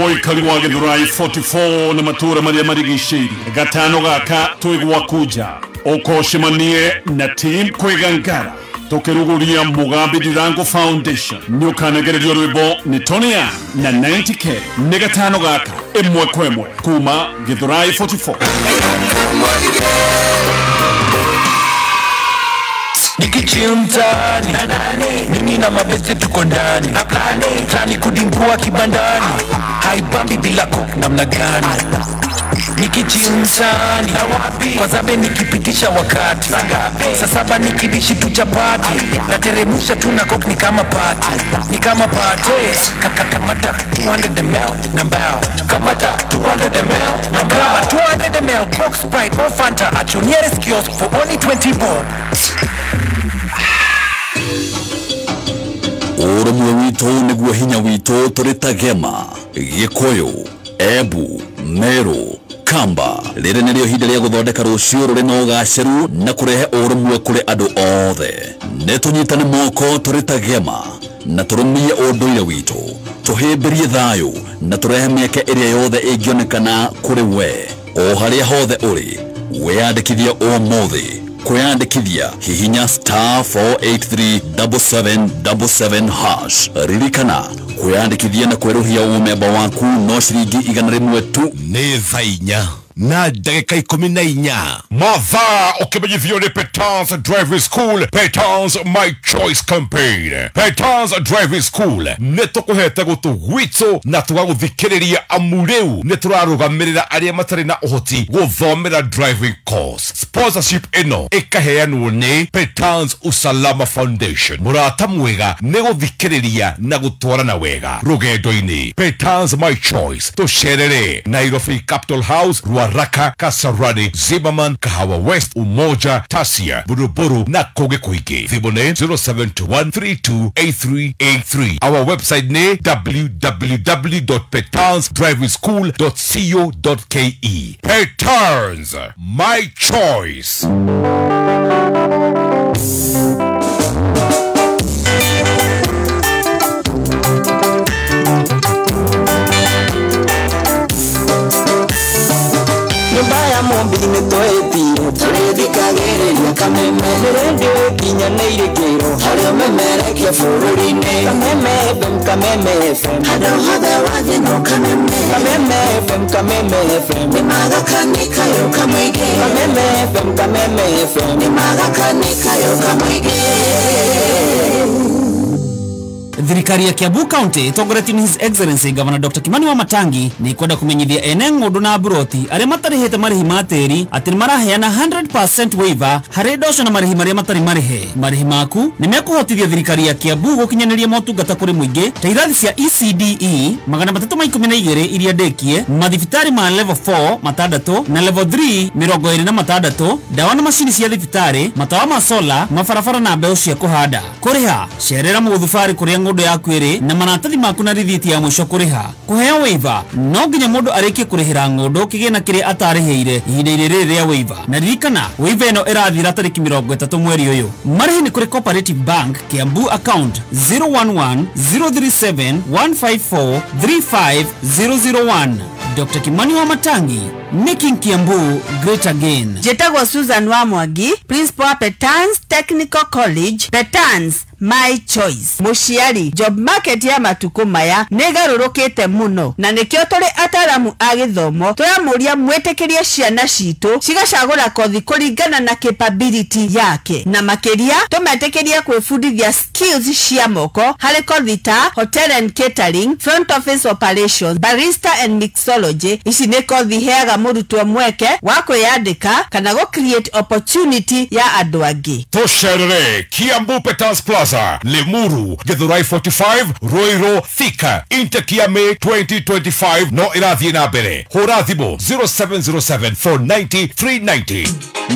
Mũikari wa Githurai 44 na matũra marĩa marigicĩirie gatano gaka twĩ gwaku nja ũkocemanie na team Kwĩgangara tũkĩrugũria Mugambi Ndirango Foundation. Nĩ ũkanegererio rwĩmbo nĩ Tony Young na 90K. Nĩ gatano gaka ĩmwe kwa ĩmwe kuma Githurai 44. Nikichill mtaani, mimi na mabeste tuko ndani, plani kudimbua kibandani, haibambi bila coke namna gani? Nikichill mtaani, kwa zabe nikipitisha wakati, saa saba nikidishi tu chapati, nateremusha tu na coke ni kama party, ni kama party. Kamata 200 ml na mbao, kamata 200 ml na mbao, 200 ml Coke, Sprite or Fanta at your nearest kiosk for only 20 bob. Ũrũmwe witũ nĩguo hinya witũ tũrĩ ta Gema, Gĩkũyũ, Embu, Meru, Kamba. Rĩrĩ nĩrĩo ihinda rĩa gũthondeka rũciũ rũrĩ na ũgacĩru na kũrehe ũrũmwe kũrĩ andũ othe. Nĩ tũnyitane moko tũrĩ ta Gema na tũrũmie ũndũire witũ, tũhĩmbĩrie thayũ na tũrehe mĩeke ĩrĩa yothe ĩngĩonekana kũrĩ we o harĩa hothe ũrĩ. Wĩyandĩkithie ũmũthĩ. Kwĩyandĩkithia hihinya star 4837777 hash. Ririkana kwĩyandĩkithia na kwerũhia ũmemba waku no ciringi 100 tu. Nĩ thaa inya na ndagĩka 14. Mathaa ũkĩmenyithio nĩ Petans Driving School, Petans My Choice Campaign. Petans Driving School nĩ tũkũhete gũtũ gwitũ na tũgagũthikĩrĩria amu rĩu nĩ tũrarũgamĩrĩra arĩa matarĩ na ũhoti gũthomera driving course. Sponsorship ĩno ĩkaheanwo nĩ Petans Usalama Foundation. Mũrata mwega nĩ gũthikĩrĩria na gũtwarana wega rũgendo-inĩ. Petans My Choice, tũcerere Nairobi Capital House, Ruaraka, Kasarani, Zimmerman, Kahawa West, Umoja, Tasia, Buruburu na kũngĩ kũingĩ. Thimũ nĩ 0721328383. Our website nĩ www.petansdrivingschool.co.ke. Petans, my choice. Nyumba ya Mumbi nĩtwĩtire tũrĩthikagĩrĩria Kameme, nĩ redio ĩkinyanĩire kĩro harĩa ũmemerekia bũrũri-inĩ. Kameme FM, Kameme FM, handũ hothe wathiĩ no Kameme. Kameme FM, Kameme FM, nĩmagakanĩkayo kamũingĩ. Kameme FM, Kameme FM, nĩmagakanĩkayo kamũingĩ. Thirikari ya Kiambu County ĩtongoretio nĩ His Excellency Governor Dr. Kimani Wamatangi nĩ ikwenda kũmenyithia ene ng'ũndũ na mburoti arĩa matarĩhĩte marĩhi ma tĩri atĩ nĩmaraheana 100% waiver harĩ ndoco na marĩhi marĩa matarĩ marĩhe. Marĩhi maku nĩ mekũhotithia thirikari ya Kiambu gũkinyanĩria motungata kũrĩ mũingĩ ta irathi cia ECDE 312 iria ndĩkie, mathibitarĩ ma level 4 6 na level 3 26, ndawa na macini cia thibitarĩ, matawa ma sola, mabarabara na mbeũ cia kũhanda. Kũrĩha cerera mũgũthubarĩ kũrĩa ng'ũndũ yaku ĩrĩ na maratathi maku na rithiti ya mũico kũrĩha. Kũheo waiver no nginya mũndũ arĩkie kũrĩhĩra ng'ũndũ kĩgĩna kĩrĩa atarĩhĩire ihinda-inĩ rĩrĩ rĩa waiver. Na ririkana waiver ĩno ĩrathira tarĩki 30 mweri ũyũ. Marĩhi nĩ kũrĩ Cooperative Bank Kiambu account 011 037 154 35001. Dr. Kimani Wamatangi, making Kiambu great again. Njĩtagwo Susan Wamwangi, principal Petans Technical College, Petans My Choice. Mũciari, job market ya matukũ maya nĩ ĩgarũrũkĩte mũno na nĩkĩo tũrĩ ataramu a gĩthomo tũramũria mwĩtĩkĩrie ciana citũ cigacagũra kothi kũringana na capability yake, na makĩria tũmetĩkĩrie kwĩbundithia skills cia moko harĩ kothi ta hotel and catering, front office operations, barista and mixology. Ici nĩ kothi iheaga mũrutwo mweke wa kwĩyandĩka kana gũ create opportunity ya andũ angĩ. Tũcerere Kiambu Petans Plaza, Limuru, Githurai 45, Ruiru, Thika. Intake ya May 2025 no ĩrathiĩ na mbere. Hũra thimũ 0707 490 390.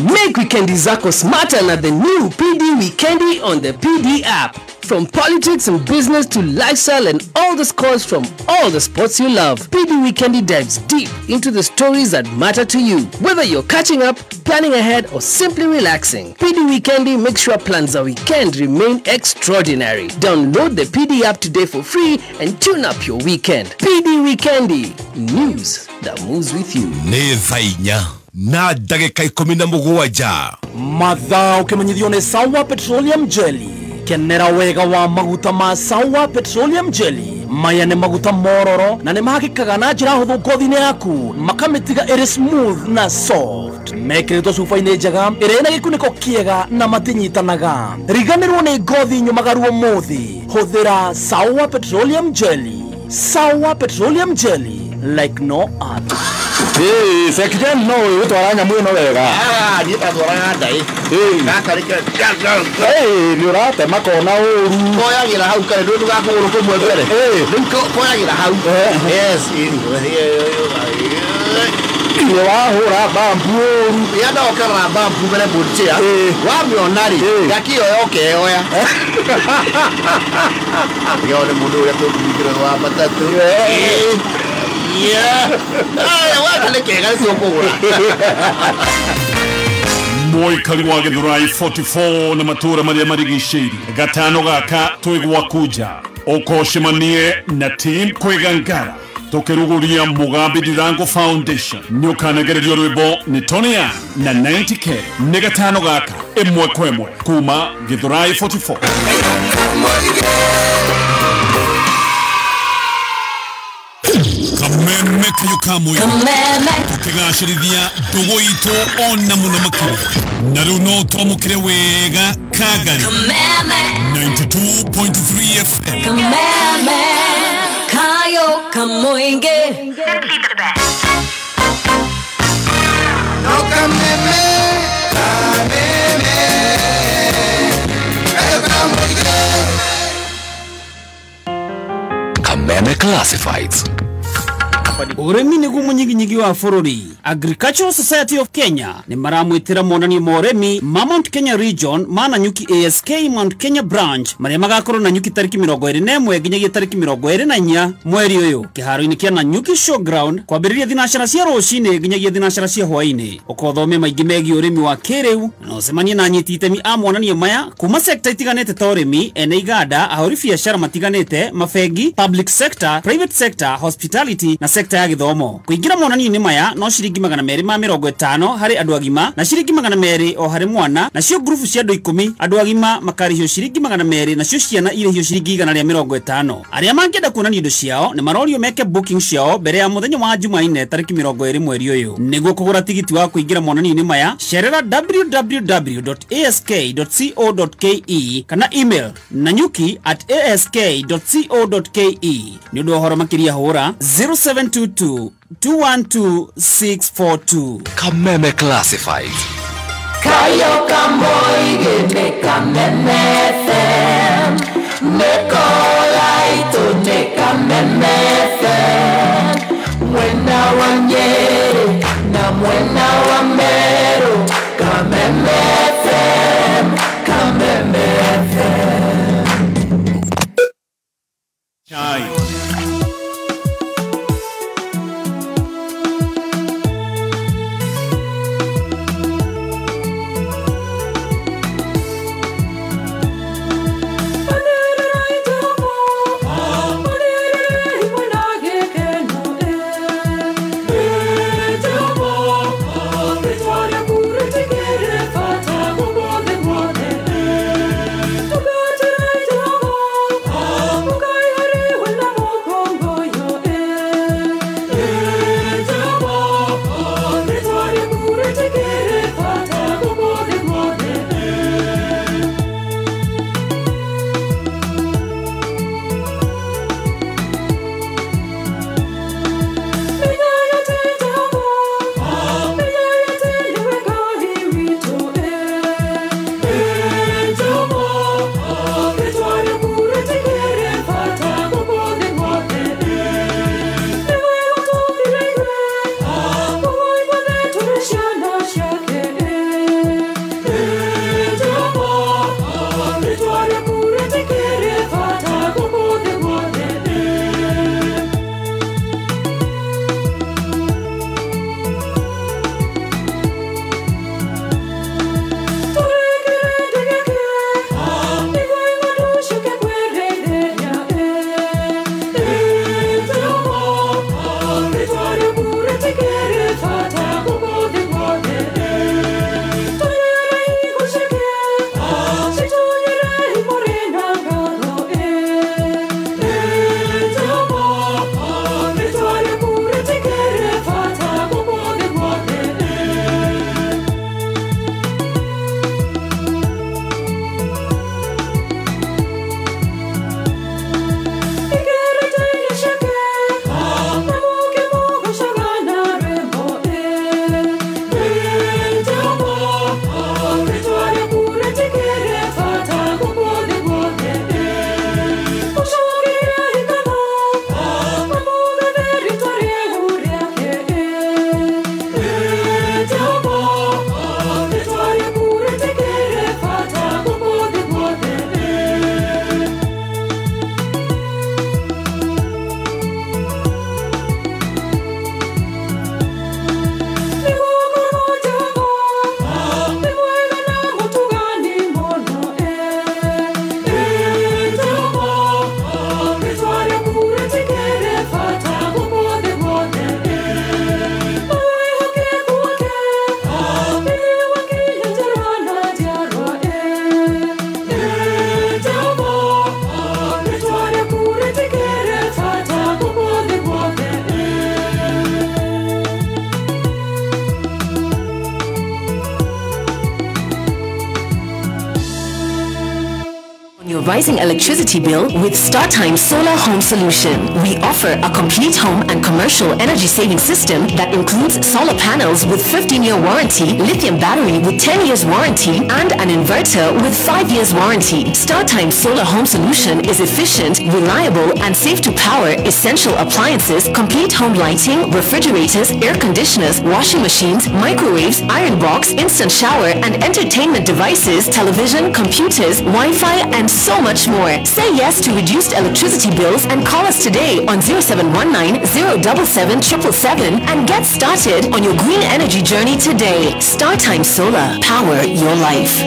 Make weekendi zako smarter na the new PD Weekendi on the PD app. From politics and business to lifestyle and all the scores from all the sports you love, PD Weekendy dives deep into the stories that matter to you. Whether you're catching up, planning ahead, or simply relaxing, PD Weekendy makes sure plans a weekend remain extraordinary. Download the PD app today for free and tune up your weekend. PD Weekendy, news that moves with you. Nĩ thaa inya na ndagĩka ikũmi na mũgwanja. Mathaa ũkĩmenyithio nĩ Sawa Petroleum Jelly. Kenera wega wa maguta ma Sawa Petroleum Jelly. Maya nĩ maguta mororo na nĩ mahakĩkaga na njĩra hũthũ ngothi-inĩ yaku, makamĩtiga ĩrĩ smooth na soft. Mekĩrĩtwo cuba-inĩ njega ĩrĩa ĩna gĩkunĩko kĩega na matinyitanaga. Riganĩrwo nĩ ngothi nyũmagaru ũmũthĩ. Hũthĩra Sawa Petroleum Jelly. Sawa Petroleum Jelly, like no other. Hey, Sekjen no ũgũtwara nyamũ ĩno wega. Niĩ ndatwaraga ndaĩ. Gaka rĩke. Hey, nĩ ũratema kona ũru. Koyagĩra hau kare ndũĩ ndũgakũgũrũ kũmwe mbere. Rĩu koyagĩra hau. Yes. Nĩ wahũra bambu ũru. Ya ndokerera bambu mbere mũnjĩa. Wamĩona rĩ, ngakĩoya ũkeoya. Yo nĩ mũndũ ũrĩa tũkuingĩra wa matatũ. Yeah. Waka nĩ kega nĩcio kũgũra. Mũikari wa Gĩthurai 44 na matũra marĩa marigicĩirie gatano gaka twĩ gwaku nja ũkocemanie na team Kwĩgangara tũkĩrugũria Mugambi Ndirango Foundation. Nĩ ũkanegererio rwĩmbo nĩ Tony Young na 90K. Nĩ gatano gaka ĩmwe kwa ĩmwe kuma Gĩthurai 44. Kameme kayo kamwe tukigacĩrithia ndũgũ itũ ona mũno makĩria na rĩu no twamũkĩre wega Kagari 92.3 FM. Kameme kayo kamoinge. No kameme, kameme kayo kamoinge. Kameme Classifieds. Ũrĩmi nĩguo mũnyiginyigi wa bũrũri. Agricultural Society of Kenya nĩ maramwĩtĩra monanio ma ũrĩmi ma Mount Kenya Region ma Nanyuki ASK Mount Kenya Branch marĩa magakorwo Nanyuki tarĩki 21 nginyagia tarĩki 24 mweri ũyũ kĩharo-inĩ kĩa Nanyuki Showground kwambĩrĩria thinacara cia rũcinĩ nginyagia thinacara cia hwaĩ-inĩ. Ũkothome maingĩ megiĩ ũrĩmi wa kĩrĩu na ũcemanie na anyiti itemi a monanio maya kuma sekta itiganĩte ta ũrĩmi, ene iganda, ahũri biacara matiganĩte, mabengi, public sector, private sector, hospitality na sekta ya gĩthomo. Kũingĩra monanio-inĩ maya no ciringi 250 harĩ andũ agima na ciringi 200 o harĩ mwana, nacio ngurubu cia andũ 10 andũ agima makarĩhio ciringi 200 nacio ciana irĩhio ciringi 150. Arĩa mangĩenda kuonania indo ciao nĩ marorio meke booking ciao mbere ya mũthenya wa Jumanne tarĩki 20 mweri ũyũ. Nĩguo kũgũra tigiti wa kũingĩra monanio-inĩ maya, cerera www.ask.co.ke kana email nanyuki@ask.co.ke. Nĩ ũndũ wa ũhoro makĩria hũra 0722 212 642. Kameme Classified. Kayo kamoige ne Kameme FM. Nekola ito ne Kameme FM. Mwena wa Nyeri na mwena wa Meru. Kameme FM. Kameme FM. Chai. Oh, rising electricity bill with StarTime Solar Home Solution. We offer a complete home and commercial energy saving system that includes solar panels with 15-year warranty, lithium battery with 10 years warranty, and an inverter with 5 years warranty. StarTime Solar Home Solution is efficient, reliable, and safe to power essential appliances, complete home lighting, refrigerators, air conditioners, washing machines, microwaves, iron box, instant shower, and entertainment devices, television, computers, Wi-Fi, and so much more. Say yes to reduced electricity bills and call us today on 0719 077 777 and get started on your green energy journey today. StarTime Solar, power your life.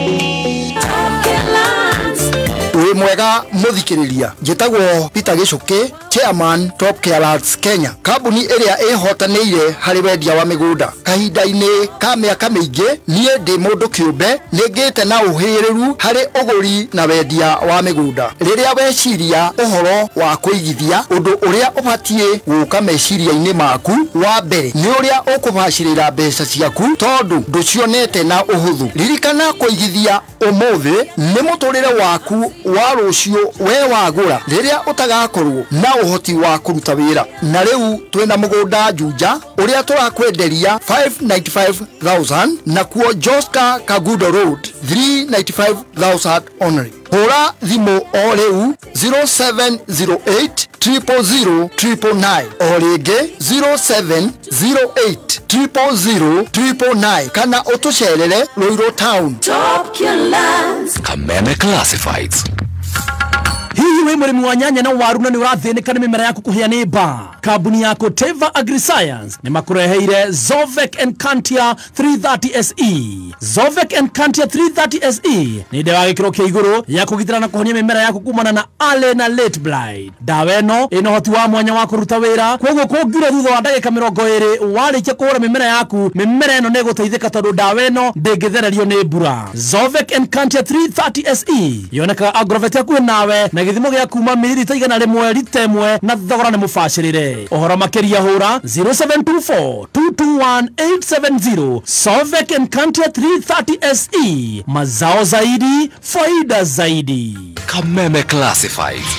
Wĩ mwega mũthikĩrĩria, njĩtagwo Peter Gĩcũkĩ, chairman Top Care Lands Kenya, kambuni ĩrĩa ĩhotanĩire harĩ wendia wa mĩgũnda. Kahinda-inĩ ka mĩaka mĩingĩ, niĩ ndĩ mũndũ kĩũmbe nĩ ngĩte na ũhĩrĩru harĩ ũgũri na wendia wa mĩgũnda. Rĩrĩa weciria ũhoro wa kũigithia, ũndũ ũrĩa ũbatiĩ gũka meciria-inĩ maku wa mbere nĩ ũrĩa ũkũbacĩrĩra mbeca ciaku, tondũ ndũcionete na ũhũthũ. Ririkana kũigithia ũmũthĩ nĩ mũtũrĩre waku wa rũciũ we wagũra, rĩrĩa ũtagakorwo na ũhoti wa kũruta wĩra. Na rĩu twĩna mũgũnda Juja ũrĩa tũrakwenderia 595,000, nakuo Joska Kagudo Road 395,000 only. Hũra thimũ o rĩu 0708 000 999, o rĩngĩ 0708 000 999, kana ũtũcerere Ruiru Town. Top Care Lands. Kameme Classifieds. Hihi wĩ mũrĩmi wa nyanya na waru na nĩ ũrathĩnĩka nĩ mĩmera yaku kũhĩa nĩ mbaa? Kambuni ya Koteva AgriScience nĩ makũreheire Zovek Encantia 330 SE. Zovek Encantia 330 SE nĩ ndawa ya gĩkĩro kĩa igũrũ ya kũgitĩra na kũhonia mĩmera yaku kumana na early na late blight. Ndawa ĩno ĩna ũhoti wa mwanya wa kũruta wĩra, kwoguo kũngiura thutha wa ndagĩka 20 warĩkia kũhũra mĩmera yaku, mĩmera ĩno nĩ ĩgũteithĩka tondũ ndawa ĩno ndĩngĩthererio nĩ mbura. Zovek Encantia 330 SE yonekaga Agrovet hakuhĩ nawe na gĩthimo gĩa kuma mililita 100 rita 1 na thogora nĩ mũbacĩrĩre. Ũhoro makĩria hũra 0724 221 870. Sovek Encantia 330 SE, mazao zaidi, faida zaidi. Kameme Classifieds.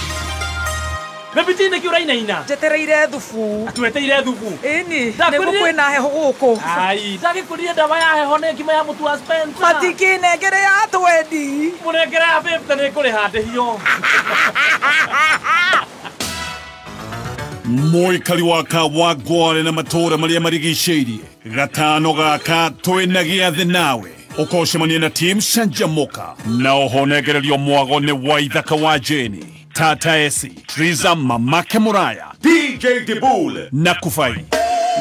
Bebiti nä kä å rainaina njetereire thubu tweteire thubu ĩni nĩguo kwĩna heho gũkũ. Ai ndagĩkũrire ndawa ya heho nĩ ngima ya mũtu wa Spencer. Matikĩnengere ya twendi mũnengere ya 50 nĩ kũrĩha ndĩhio. Mũikari wa Kawangware na matũũra marĩa marigicĩirie, gatano gaka twĩna gĩathĩ nawe ũkocemania na team Canjamũka, na oho nengererio mwago nĩ Waithaka wa Jeni, Tata Esi, Triza Mamake Muraya, DJ Dibul na Kufai.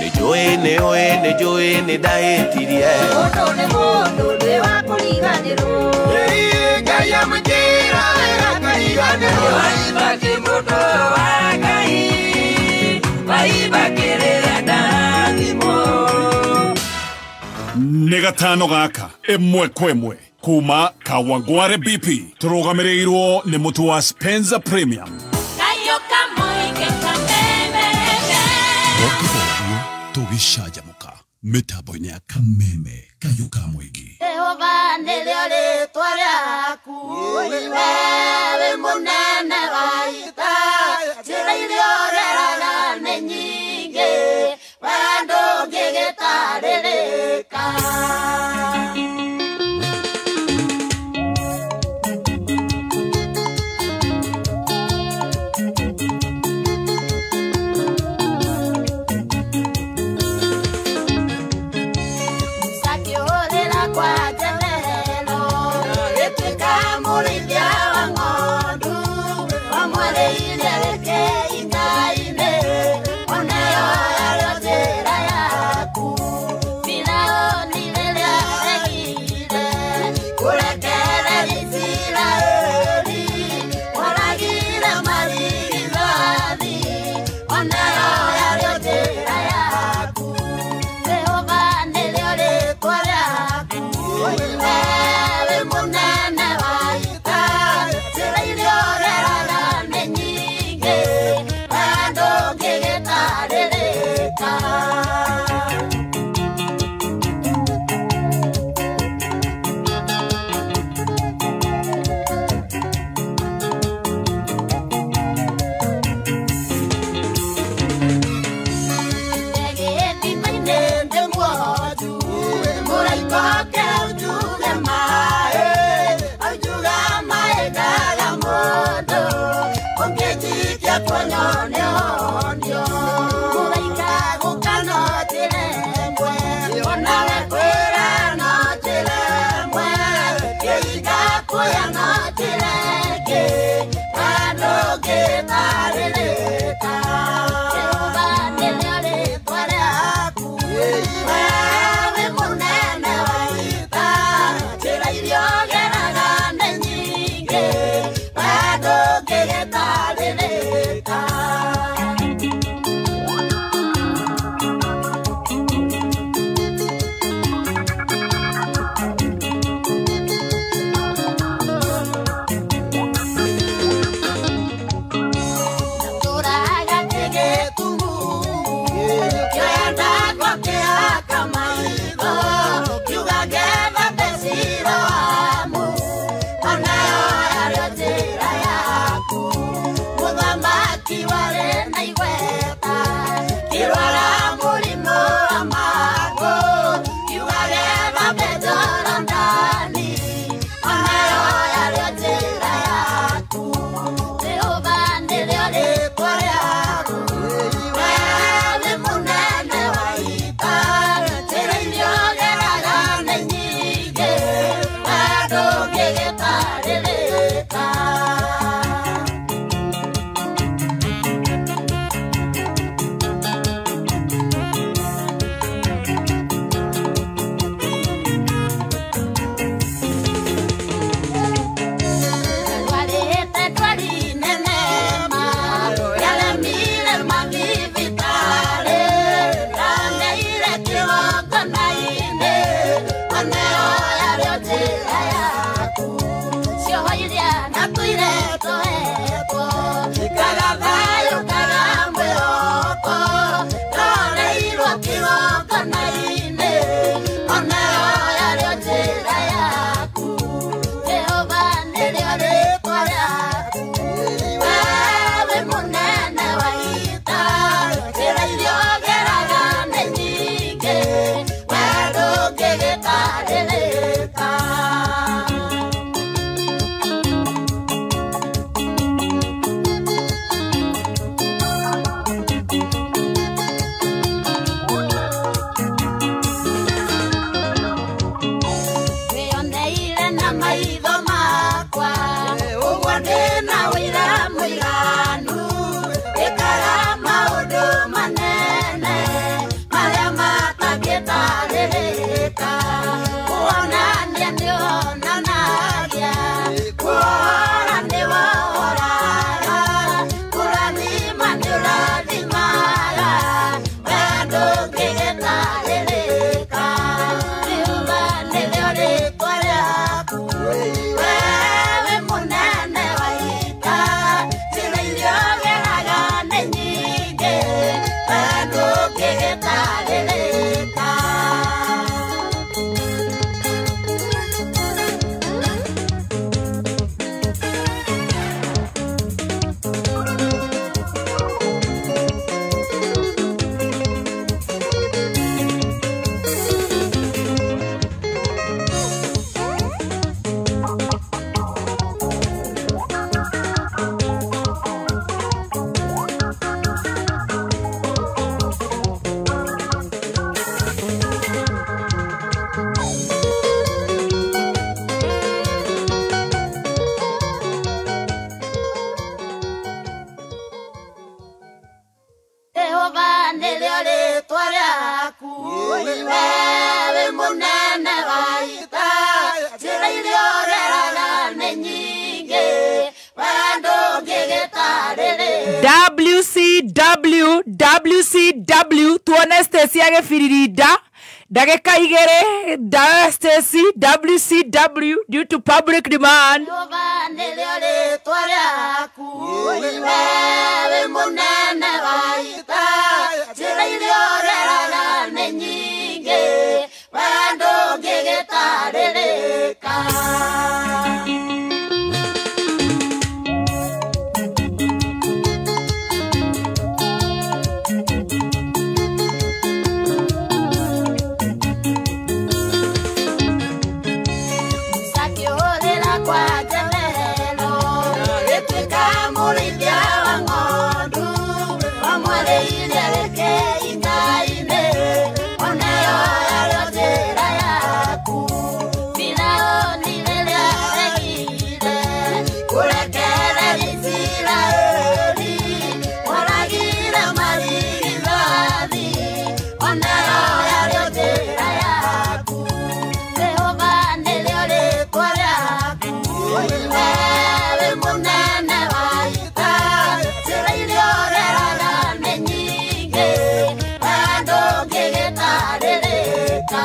Nĩnjũĩ nĩũĩ nĩnjũĩ nĩndahĩtirie. Mũndũ nĩ mũndũ ndĩ wa kũriganĩrwo. Ngai amũnjĩra wega kariganĩrwo. Waibaki mũndũ wa Ngai, waibakĩrĩra ndathimwo. Nĩ gatano gaka ĩmwe kwa ĩmwe kuma Kawangware BP, tũrũgamĩrĩirwo nĩ mũtu wa Spencer Premium. Tũgĩcanjamũka mĩtambo-inĩ ya Kameme kayũ ka mũingĩ. Jehova nĩrĩo rĩtwa rĩaku, we wĩ mũnene wa ita, njĩra iria ũreraga nĩ nyingĩ, we ndũngĩgĩtarĩrĩka. Mũrĩithia wa ng'ondu, wamwarĩire reke ingai. rĩtwa rĩaku wewe mũnene wa ita njĩra iria ũreraga nĩ nyingĩ we ndũngĩgĩtarĩrĩka. WCW WCW tuone Stacy agĩbiririnda ndagĩka igĩrĩ da Stacy WCW due to public demand. Jehova nĩrĩo rĩtwa rĩaku wewe mũnene wa ita njĩra iria ũreraga nĩ nyingĩ we ndũngĩgĩtarĩrĩka. Sakĩũrĩra kwa Jethero gĩtuĩka mũrĩithia wa ng'ondu wamwarĩire rĩkĩingainĩ onayo yarĩo njĩra yaku Firaũni rĩrĩa aregire kũrekereria Isiraeli oragire marigithathi onayo yarĩo njĩra yaku Jehova nĩrĩo rĩtwa rĩaku wewe mũnene wa ita njĩra iria ũreraga nĩ nyingĩ we ndũngĩgĩtarĩrĩka.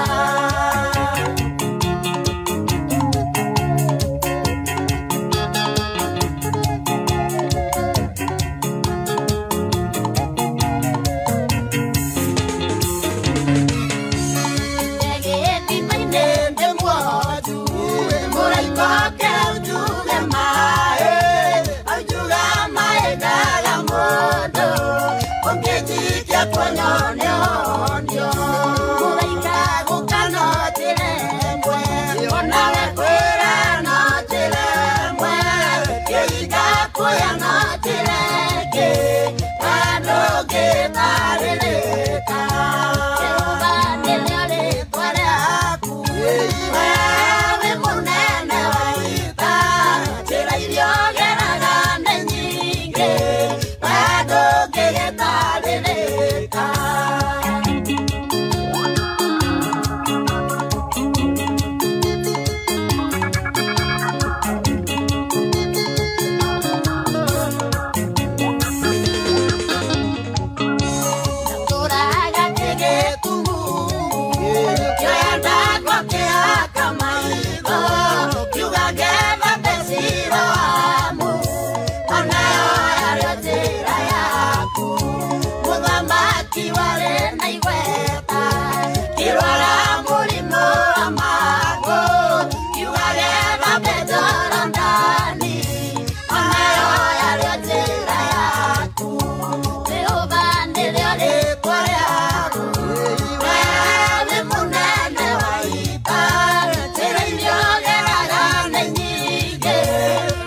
Jehova nĩrĩo rĩtwa rĩaku wewe mũnene wa ita njĩra iria ũgeraga nĩ nyingĩ we ndũngĩgĩtarĩrĩka. Tũraga kĩgĩtumumu kĩoya kĩhaka maitho kiuga ngetha Siloamu onayo yarĩo njĩra yaku mũthamaki warĩ na igweta kĩrwara mũrimũ wa mangũ kiuga getha Jorodani onayo yarĩo njĩra yaku Jehova nĩrĩo rĩtwa rĩaku wewe mũnene wa ita njĩra iria ũgeraga nĩ nyingĩ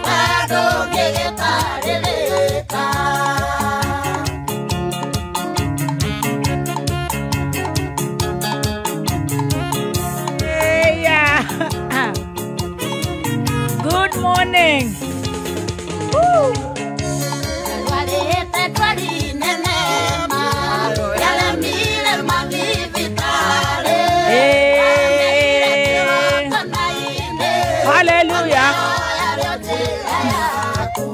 we ndũngĩgĩtarĩrĩka. Hey, yeah. Good morning. Woo. Ndwarĩte ndwari nene ma yaremire mathibitarĩ Hey. Hallelujah. yarĩo njĩra yaku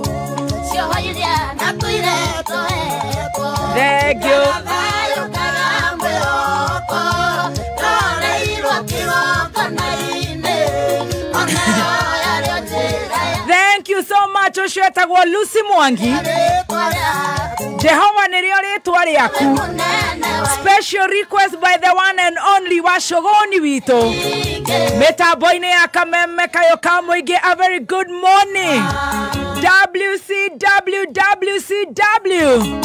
cioho iria natũire tũhetwo Thank you. thayũ kana mwĩhoko ndoreirwo kĩgongona-inĩ onayo yarĩo njĩra Thank you so much ũcio etagwo Lucy Mwangi. rĩtwa rĩaku Jehova nĩrĩo rĩtwa rĩaku. Special request by the one and only wa Shogoni witũ mĩtambo-inĩ ya Kameme Kayo ka mũingĩ. A very good morning WCW WCW.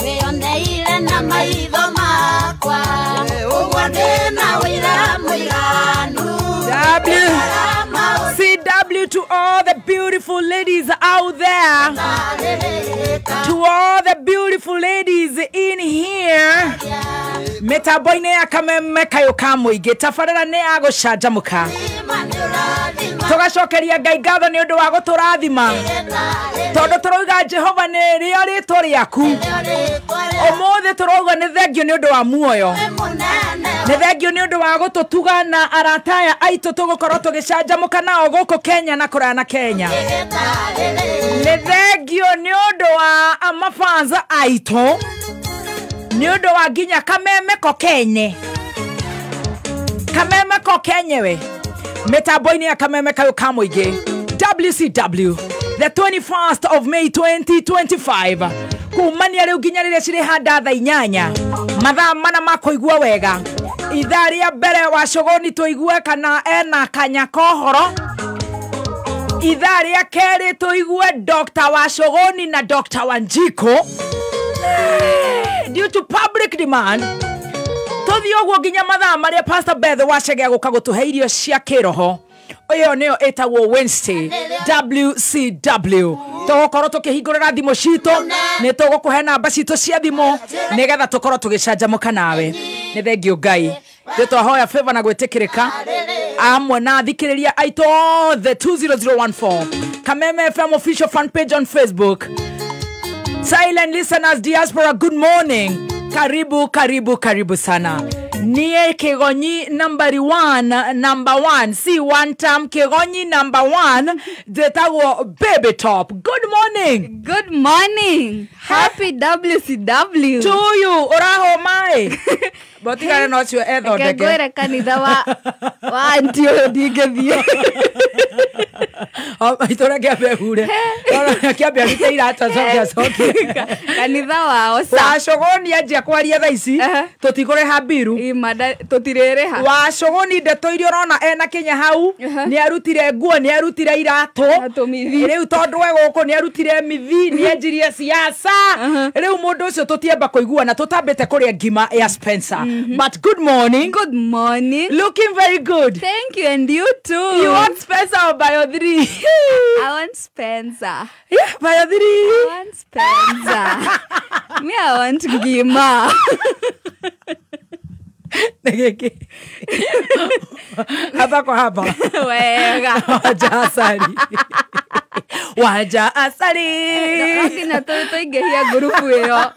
Wĩyoneire na maitho makwa ũguo ndĩna ũira mũiganu WCW to all the beautiful ladies out there, to all the beautiful ladies in here. Mĩtambo-inĩ ya Kameme Kayo ka mũingĩ tabarĩra nĩ ya gũcanjamũka. Tugacokeria Ngai ngatho nĩ ũndũ wa gũtũrathima tondũ tũrauga Jehova nĩ rĩo rĩtwa rĩaku. Ũmũthĩ tũrauga nĩ thengio nĩ ũndũ wa muoyo, nĩ thengio nĩ ũndũ wa gũtũtuga na arata aya aitũ tũgũkorwo tũgĩcanjamũka nao gũkũ Kenya na kũraya na Kenya. Nĩ thengio nĩ ũndũ wa mafanza aitũ, nĩ ũndũ wa nginya kameme ko kenye, kameme ko kenyewe mitambo-inĩ ya kameme kayũ ka mũingĩ. WCW the 21st of May 2025 kumania rĩu nginya rĩrĩa cirĩ handa thaa inyanya, mathaa mana ma kũigua wega. Ithaa rĩa mbere wa cũgũni tũigue kana ena kanya kohoro. Ithaa rĩa kerĩ tũigue Dr. Wacũgũni na Dr. Wanjiko due to public demand. Tũthiĩ ũguo nginya mathaa marĩa Pastor Beth Wacege gũka gũtũhe irio cia kĩroho. Ĩyo nĩyo ĩtagwo Wednesday WCW. Tũgũkorwo tũkĩhingũrĩra thimũ citũ, nĩ tũgũkũhe namba citũ cia thimũ nĩgetha tũkorwo tũgĩcanjamũka nawe. Nĩ thengio Ngai, nĩ twahoya favor na gwĩtĩkĩrĩka amwe na athikĩrĩria aitũ othe. 20014 Kameme FM official fan page on Facebook. Silent listeners diaspora, good morning. Karibu, karibu, karibu sana. Niye Kigonyi number 1, number 1. Si one time Kigonyi number 1. Zetagwo Baby Top. Good morning. Good morning. Happy WCW. To you. Oraho mai. Botigana no cio ethondeke. Ngwire kanitha wa anti ũyũ ndingĩthiĩ. Itũra kĩambe hure. Kĩambe arute iratũ acoke acoke. Kanitha wao sa. Wacũgũni anjia kwaria thaa ici tũtikũrĩha mbiru. Tũtirĩrĩha. Wacũgũni ndeto iria ũrona ena Kenya hau nĩ arutire nguo, nĩ arutire iratũ. Rĩu tondũ we gũkũ nĩ arutire mithi, nĩ anjirie siasa. Rĩu mũndũ ũcio tũtiamba kũiguana tũtambĩte kũrĩa ngima ya Spencer. But good morning. Good morning. Looking very good. Thank you, and you too. You want Spencer or Bio 3? I want Spencer. Yeah, Bio 3. I want Spencer. Me, I want ngima. Nigiki. Hapa kwa hapa. Wega. Waja asali. Waja asali. Nginya tũingĩhia ngurubu ĩyo.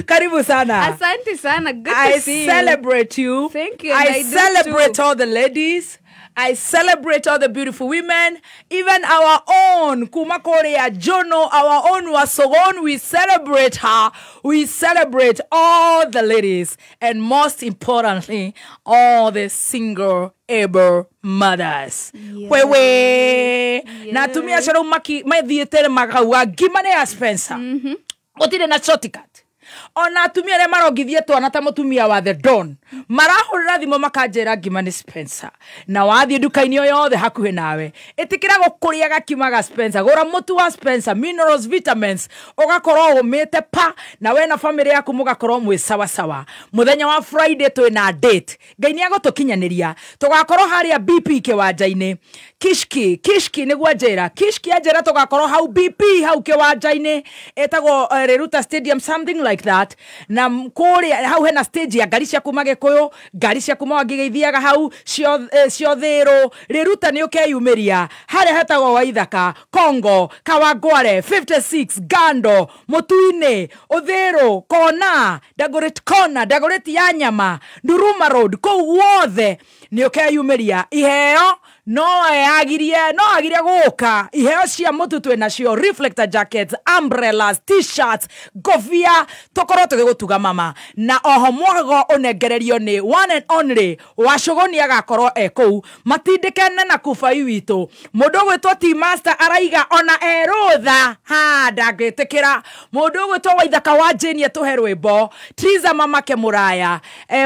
Karibu sana. Asante sana. Good to see you. I celebrate you. Thank you. I celebrate all the ladies. I celebrate all the beautiful women, even our own Kuma Korea Jono, our own Wasogon. We celebrate her. We celebrate all the ladies, and most importantly, all the single able mothers. Yeah. Wewe Yeah. na atumia acio rĩu mathiĩte makauga ngima nĩ ya Spencer. Gũtirĩ na shortcut. Ona atumia arĩa marongithia twana ta mũtumia wa The Don marahũrĩra thimũ makanjĩra ngima nĩ Spencer. Na wathiĩ nduka-inĩ o yothe hakuhĩ nawe, ĩtĩkĩra gũkũria gakima ga Spencer, gũra mũtu wa Spencer, minerals, vitamins, ũgakorwo ũmĩte pa na we na famĩlĩ yaku mũgakorwo mwĩ sawa sawa. Mũthenya wa Friday twĩna date, Ngai nĩ agũtũkinyanĩria, tũgakorwo harĩa BP kĩwanja-inĩ. Kishki, Kishki nĩguo njĩra, Kishki anjĩra tũgakorwo hau BP hau kĩwanja-inĩ ĩtagwo Riruta Stadium, something like that. Na kũrĩa hau hena stage ya ngari cia kuma Gĩkũyũ, ngari cia kuma Wangigĩ ithiaga hau ciothĩrũ. Riruta nĩ ũkeyumĩria harĩa hetagwo Waithaka, Kongo, Kawangware, 56, Gando, Mũtui-inĩ, Ũthĩrũ, Kona, Dagoretti Kona, Dagoretti ya nyama, Nduruma Road, kũu guothe nĩ ũkeyumĩria. Iheo no agirie, no agirie gũka. Iheo cia mũtu twĩ nacio, reflector jackets, umbrellas, t-shirts, ngobia, tũkorwo tũgĩgũtuga mama. Na oho mwago ũnengererio nĩ one and only Wacũgũni agakorwo e kũu. Matindĩkene na kubai witũ. Mũndũ ũgwĩtwo T Master araiga ona erũtha ha ndangĩtĩkĩra. Mũndũ ũgwĩtwo Waithaka wa Jane atũhe rwĩmbo, Triza mamake mũraya,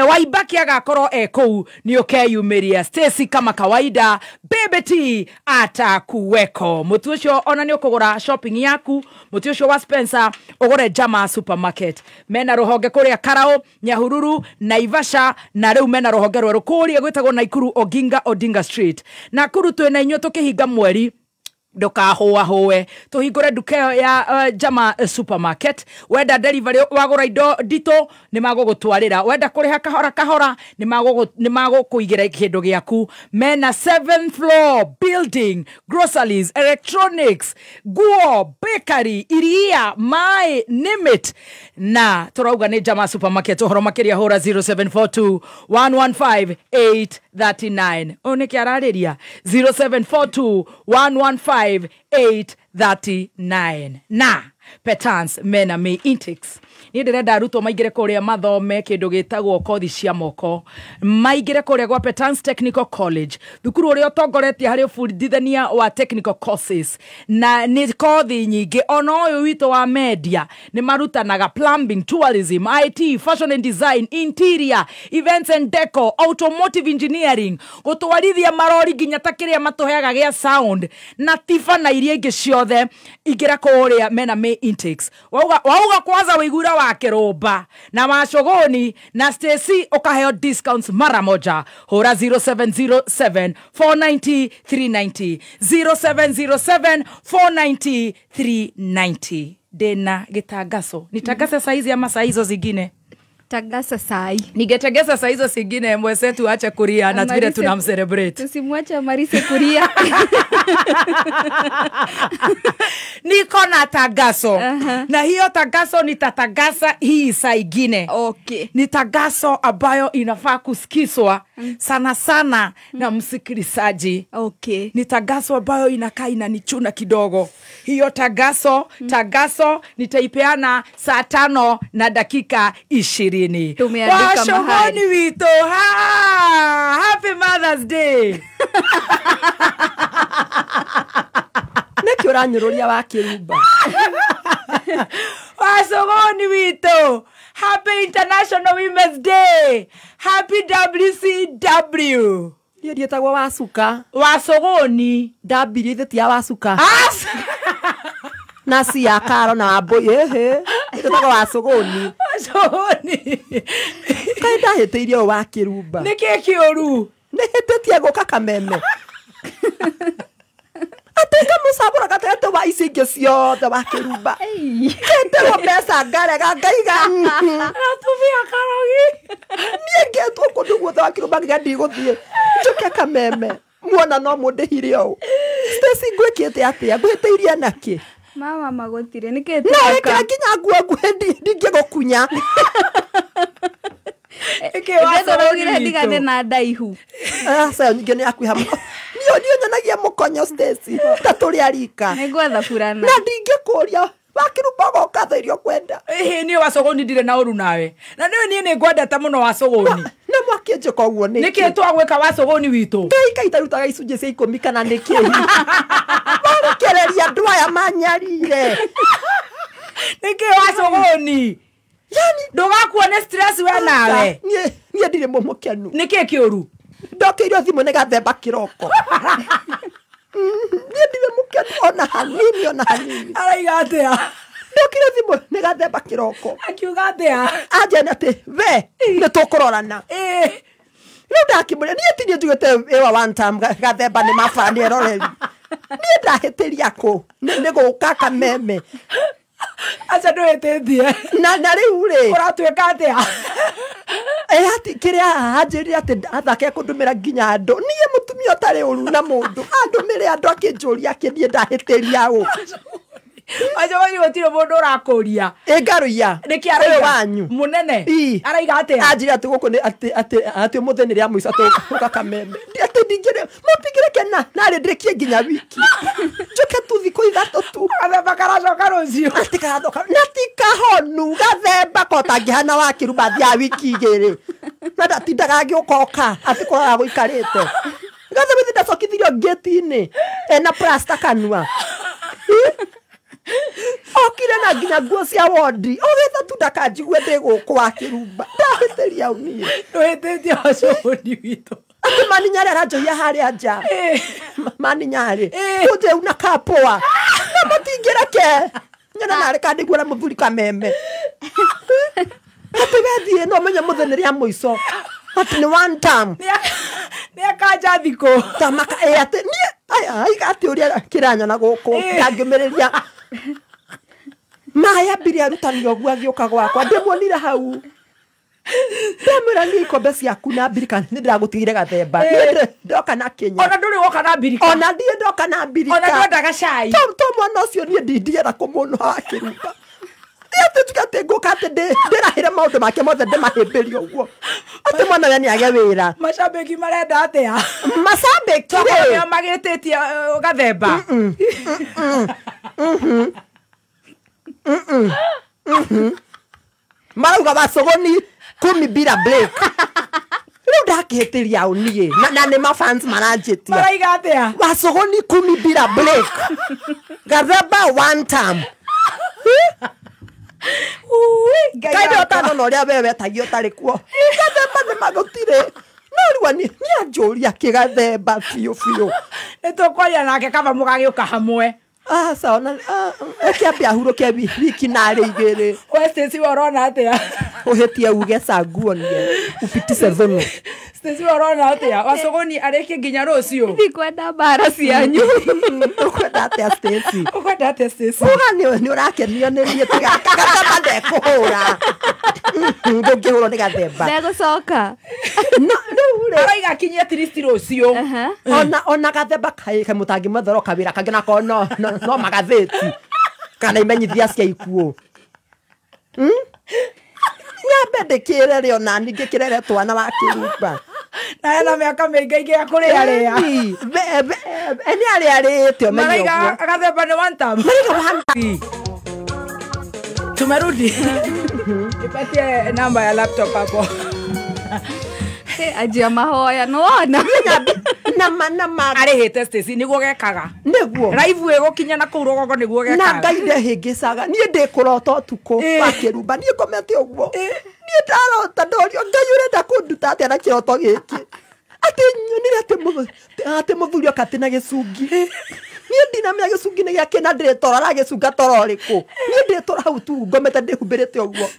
Waibaki agakorwo e kũu, nĩ ũkeyumĩria. Stacy kama kawaida, Baby T atakuweko. Mũtu ũcio ona nĩ ũkũgũra shopping yaku, mũtu ũcio wa Spencer ũgũre Jama Supermarket. Mena rũhonge kũrĩa Karau, Nyahururu, Naivasha, na rĩu mena rũhonge rwerũ kũrĩa gwĩtagwo Naikuru Oginga Odinga Street. Nakuru twĩna inyuĩ tũkĩhinga mweri Ndũkahũahũe, tũhingũre nduka ĩyo ya Jama Supermarket. Wenda delivery, wagũra indo nditũ nĩ magũgũtwarĩra, wenda kũrĩha kahora kahora nĩ magũkũigĩra kĩndũ gĩaku. Mena 7th floor building, groceries, electronics, nguo, bakery, iria, maĩ, name it. Na tũrauga nĩ Jama Supermarket. Ũhoro makĩria hũra 0742 115 839. Ũyũ nĩkĩ ararĩria? 0742 115 839. Na Petans mena May intakes. Niĩ ndĩrenda arutwo maingĩre kũrĩa mathome kĩndũ gĩtagwo kothi cia moko, maingĩre kũrĩa gwa Petans Technical College, thukuru ũrĩa ũtongoretie harĩ ũbundithania wa technical courses, na nĩ kothi nyingĩ. Ona ũyũ witũ wa media nĩ marutanaga plumbing, tourism, IT, fashion and design, interior, events and deco, automotive engineering, gũtwarithia marori nginya ta kĩrĩa matũheaga gĩa sound na tifa na iria ingĩ ciothe. Ingĩra kũrĩa mena May intakes. Wauga kwanza wĩiguira wa Kĩrũmba na Wacogoni na Stacy ukaheo discounts mara moja. Hũra 0707 490 390, 0707 490 390. Ndĩna gĩtangaco. Nitangase saizi ama saa hizo zingine? Tagasa sai. Ningetegesa saa hizo zingine, mwenzetu ache kuria na vile tunamcelebrate. Tusimwache Amarise kuria. Niko na tagaso. Na hiyo tagaso nitatagasa hii saa ingine. Okay. Ni tagaso ambayo inafaa kusikizwa sana sana na msikilizaji. Okay. Ni tagaso ambayo inakaa inanichuna kidogo. Hiyo tagaso, tagaso nitaipeana saa 5:20. Tumeandika mahali. Washogoni wito, ha! Happy Mother's Day. Nĩkĩ ũranyũrũria wa Kĩrumba? Washogoni wito, Happy International Women's Day. Happy WCW. Niĩ ndiĩtagwo Wacuka. Wacogoni. Ndambirie ithe ti ya Wacuka. Na si ya Karo na Wambũi, ĩhĩ. Ndĩtagwo Wacogoni. Wacogoni. Kaĩ ndahĩtĩirie ũyũ wa Kĩrumba? Nĩkĩ kĩũru? Nĩhĩtĩtie gũka Kameme. Atĩ ngamũcagũra gatagatĩ wa ici ingĩ ciothe wa Kĩrumba. Ngetĩrwo mbeca ngarega ngaiga. Atumia karogi. Niĩ ngetwo kũndũ guothe wa Kĩrumba nginya ndigũthiĩ. Njũke Kameme. Muona no mũndĩhire ũũ. Stacy ngwĩkĩte atĩa? Ngwĩhĩtĩirie nakĩ? Mama magũtirĩ nĩkĩ No ĩkĩra nginya nguo nguhĩ ndingĩgũkunya. Ndĩraugire ndigane na ndaihu. Aca nyingĩ nĩ yakuiha mũno. Niĩ nyonagia mũkonyo Stacy ta tũrĩ arika. Nĩngwetha burana. Na ndingĩkũria wa Kĩrumba ũgoka thaa iria ũkwenda. Ĩhĩ niĩ Wacogoni ndirĩ na ũru nawe. Na nĩũĩ niĩ nĩngwendete mũno Wacogoni. Na mwakĩnjĩka ũguo nĩkĩ? Nĩkĩ twagwĩka Wacogoni witũ? Ngai kaĩ itarutaga icunjĩ cia 10 kana nĩkĩ? Marekereria andũ aya manyarire. Nĩkĩ Wacogoni? Yani ndũgakuo nĩ stress we nawe. Niĩ ndirĩ mũmũkenu. Nĩkĩ kĩũru? Ndokĩirio thimũ nĩ gathemba kĩroko. Niĩ ndirĩ mũkenu ona hanini ona hanini. Araiga atĩa? Ndokĩirio thimũ nĩ gathemba kĩroko. Akiuga atĩa? Anjĩra atĩ we nĩ tũkũrorana. Rĩu ndakĩmũria niĩ ti niĩ njugĩte ĩwa one time gathemba nĩ mabara nĩ eroreri. Niĩ ndahĩtĩria kũ? Nĩ gũka Kameme. Aca ndũhĩtĩtie. Na rĩu rĩ ũratuĩka atĩa? Ati kĩrĩa anjĩrire atĩ athake kũndũmĩra nginya andũ. Niĩ mũtumia ũtarĩ ũru na mũndũ andũmĩre andũ akĩnjũria akĩ niĩ ndahĩtĩria ũ. Wacogoni gũtirĩ mũndũ ũrakũria. Ĩ ngarũiya. Nĩkĩ araiga? Ũyũ wanyu. Mũnene. Araiga atĩa? Anjĩrire atĩ gũkũ nĩ atĩ ũmũthĩ nĩ rĩa mũico tũgũka Kameme. Atĩ ndingĩrĩ mũtingĩrekena narĩ ndĩrĩkie nginya wiki. Njũke tu thikũ 3 tu. Gathemba karacoka rũciũ. Atĩ karathoka. Na ti kahonu gathemba ko tangĩhana wa Kĩrumba thiaga wiki 2. Na ndatindaga ngĩũka atĩ kũraga gũikarĩte. Gathemba ithe ndacokithirio ngĩti-inĩ ena plasta kanua. Okire na nginya nguo cia wondi ũgĩtha tu ndakanjigue ndĩ gũkũ wa Kĩrumba. Ndahĩtĩria ũ niĩ? Ndũhĩtĩtie Wacogoni witũ. Atĩ maninyarĩ aranjohia harĩa nja. Maninyarĩ kũnjĩra una kapoa. Na matingĩreke nyona narĩ kana nĩguo na mũthuri Kameme. Atĩ we thiĩ no ũmenye mũthenya rĩa mũico. Atĩ nĩ one time. Nĩakanja thikũ. Tamaka atĩ niĩ aiga atĩ ũrĩa kĩranyona gũkũ ndangĩũmĩrĩria. Maĩ ambire arutani ũguo agĩũka gwakwa ndĩmuonire hau. Ndamwĩra niĩ ikombe ciaku na mbirika nĩ ndĩragũtigire gathemba. Ndoka na Kenya. Ona ndũrĩ woka na mbirika. Ona ndiĩ ndoka na mbirika. Ona ndwendaga cai. To mwana ũcio niĩ ndindienda kũmuona akĩruta. Atĩ tuge atĩ ngũka atĩ ndĩrahĩre maũndũ make mothe ndĩmahĩmbĩrie ũguo. Atĩ mwana we nĩage wĩra. Macambĩki marenda atĩa? Macambĩki rĩ. Nĩo magĩtĩtie gathemba. Marauga Wacũgũni kumi bila break. Rĩu ndakĩhĩtĩria ũ niĩ na nĩ mafans maranjĩtia. Maraiga atĩa? Wacũgũni kumi bila break. Gathemba one time. Kaĩ ũtanona ũrĩa we wetagio ũtarĩ kuo. Gathemba nĩ magũtirĩ. No rĩu nĩ anjũria kĩgathemba biũ biũ. Nĩ tũkwaria nake kaba mũgagĩũka hamwe. Aca ona ĩkĩambe ahurũke wiki narĩ igĩrĩ. We Stacy we ũrona atĩa? Ũhĩtie uge canguonie upitise thũnũ. Stacy we ũrona atĩa? Wacũgũni arĩkie nginya rũciũ. Ndikwenda mbara cianyu. Ũkwenda atĩa Stacy? Ũkwenda atĩa Stacy? Uga nĩ ũrakenio nĩ niĩ tiga gathemba ndekũhũra. Ndũngĩhũrwo nĩ gathemba. Ndegũcoka. No rĩu rĩ. Arauga akinyie at least rũciũ. Ona gathemba kaĩ mũtangĩmwethera kawĩra kangĩ nako no magathĩti kana imenyithia cia ikuũ. Nyambe ndĩkĩre rĩ ona niĩ ngĩkĩrere twana wa kĩrumba. Na hena mĩaka mĩingĩ ingĩ ya kũrĩa rĩa. Nĩ arĩa arĩte ũmenye ũguo. Maraiga gathemba nĩ one time. Maraiga one time. Tumerudi. Nipatie namba ya laptop hapo. Anjia mahoya nĩwona. Nama arĩhĩte Stacy nĩguo gekaga. Nĩguo. Live ĩgũkinya na kũu rũgongo nĩguo gekaga. Na Ngai ndehĩngĩcaga. Niĩ ndĩkũrota ũtukũ wa kĩrumba. Niĩ ngomete ũguo. Niĩ ndarota ndorio Ngai ũrenda kũnduta atĩa na kĩroto gĩkĩ. Atĩ nyonire atĩ mũthuri oka atĩ na gĩcungi. Niĩ ndinamenya gĩcungi nĩ gĩake na ndĩrĩtora aragĩcunga toro ũrĩkũ. Niĩ ndĩtora hau tu ngomete ndĩhumbĩrĩte ũguo.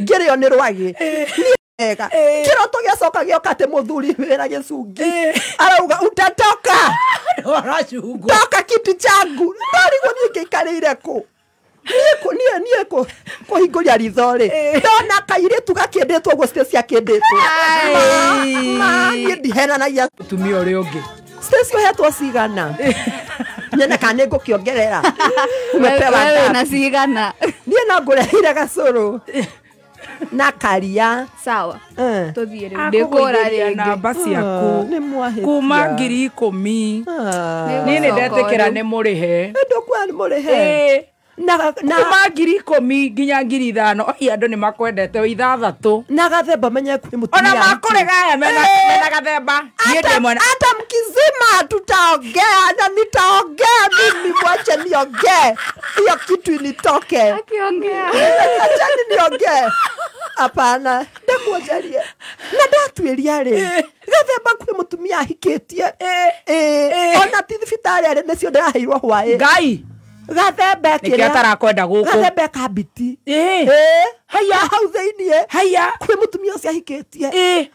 Ngĩrĩo nĩ rwagĩ. Ega. Kĩroto gĩacoka gĩoka atĩ mũthuri wĩna gĩcungi. Arauga utatoka. Toka kiti changu. Ndarigwo niĩ ngĩikarĩire kũ. Niĩ kũhingũria ritho rĩ. Ndona kairĩtu gakĩndĩtwo ũguo Stacy akĩndĩtwo. Niĩ ndihenanagia. Mũtumia ũrĩa ũngĩ. Stacy ũhetwo cigana? Nyone kana nĩ ngũkĩongerera. Umepewa ngapi? Na cigana? Niĩ no ngũreheire gacũrũ. Na karia. Sawa. Tũthiĩ rĩu ndĩkũra rĩngĩ. Namba ciaku kuma 10,000. Niĩ nĩ ndetĩkĩra nĩ mũrĩhe. Ndũkuona nĩ mũrĩhe. Kuma 10,000 nginya 5,000. Oi andũ nĩ makwendete 6. Na gathemba menye kwĩ mũtumia. Ona makũrĩgaya mena gathemba. Niĩ ndĩ mwena. Hata mkizima tutaongea na nitaongea mimi, mwache niongee. Hiyo kitu initoke. Akiongea. Achani niongee. Hapana, ndakuanjaria. Na ndatuĩria rĩ. Gathemba kwĩ mũtumia ahikĩtie. Ona ti thibitarĩ arĩ nĩcio ndĩraheirwo hwaĩ. Ngai. Gathemba kĩrĩa atarakwenda gũkũ. Gathemba kabiti. Haya hau thĩiniĩ. Haya kwĩ mũtumia ũcio ahikĩtie.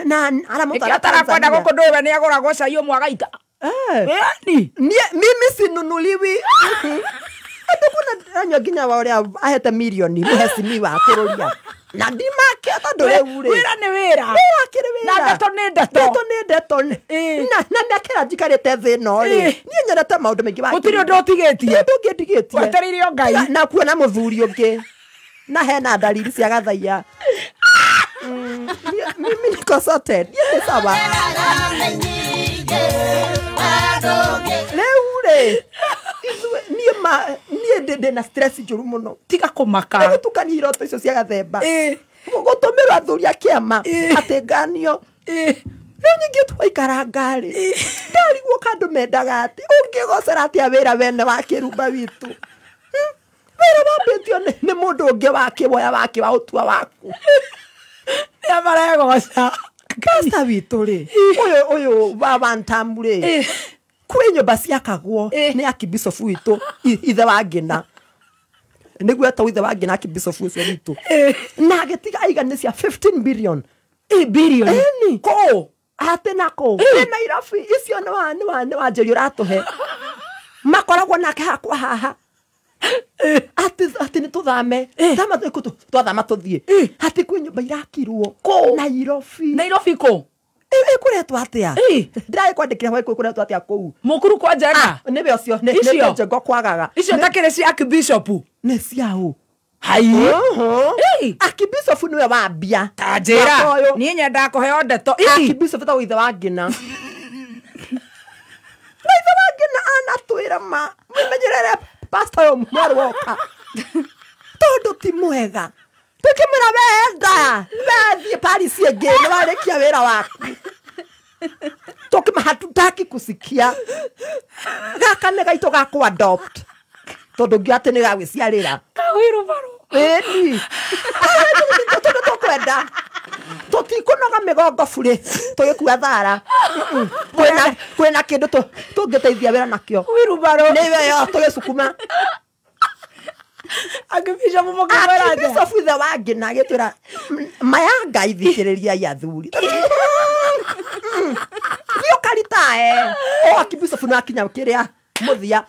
Na aramũtwara atarakwenda gũkũ ndũĩ we nĩagũragwo cai ũmwe agaita. Yaani mimi sinunuliwi. Andũ kuna anyua nginya wa ũrĩa ahete mirioni mũhecimiwa akũrũria. Na ndimake tondũ rĩu rĩ. Wĩra nĩ wĩra. Wĩra akĩrĩ wĩra. Na ndeto nĩ ndeto. Ndeto nĩ ndeto. Na mĩaka ĩrĩa njikarĩte thĩ ĩno rĩ. Niĩ nyonete maũndũ maingĩ wa. Gũtirĩ ũndũ ũtigĩtie. Ũndũ ũngĩ ndigĩtie. Wetereire o Ngai. Na kuona mũthuri ũngĩ. Na hena dalili cia gathaiya. Mimi niko sorted. Niĩ nĩ sawa. Rĩu rĩ. Niĩ ndĩ na stress njũru mũno. Tiga kũmaka. Gũtukania iroto icio cia gathemba. Gũtũmĩrwo athuri a kĩama atĩ nganio. Rĩu nyingĩ twaikara rĩ. Ndarigwo kandũ mendaga atĩ ũngĩgocera atĩa wĩra wene wa kĩrumba witũ. Wĩra wambĩtio nĩ mũndũ ũngĩ wa kĩwoya wake wa ũtua waku. Nĩa maregoca. Pastor witũ rĩ. Ũyũ wa one time rĩ. Kwĩ nyũmba ciakagwo nĩ archbishop witũ ithe wa Ngina. Nĩguo etagwo ithe wa Ngina archbishop ũcio witũ. Na agĩtiga aiganĩ cia 15 billion. Billion. Ĩni. Kũ? Atĩ nako nĩ Nairobi icio nĩ wa Njeri ũratũhe makoragwo nake hakwa haha atĩ nĩ tũthame thama twathama tũthiĩ atĩ kwĩ nyũmba irakirwo Nairobi. Nairobi kũ? Ĩkũretwo atĩa? Ndĩragĩkwandĩkĩra hwaĩ kũretwo atĩa kũu Mũkuru kwa Njenga? Nĩwe ũcio nĩ Njenga kwagaga. Icio takĩrĩ cia Archbishop? Nĩ ciaũ? Hai. Archbishop nĩwe wambia. Ta njĩra niĩ nyendaga kũheo ndeto. Archbishop etagwo ithe wa Ngĩna. Na ithe wa Ngĩna anatwĩra ma mwĩmenyerere pastor ũyũ mwerũ woka tondũ ti mwega. Tukimwĩra wenda wethiĩ Paris ĩngĩ nĩ warĩkia wĩra waku. Tukima hatutaki kusikia gaka nĩ gaitũ ga kũ adopt tondũ ngĩũĩ atĩ nĩ gagwĩciarĩra. Ĩni tondũ tũkwenda tũtikũnoga mĩgongo burĩ tũgĩkua thara. Kwĩna kĩndũ tũngĩteithia wĩra nakĩo. Nĩwe yo tũgĩcukuma. Archbishop mũkĩmwĩra atĩa? Archbishop ithe wa Ngĩna agĩtwĩra maya Ngai thikĩrĩriai athuri. Thiĩ ũkaritae. O Archbishop nĩ akinya kĩrĩa mũthia.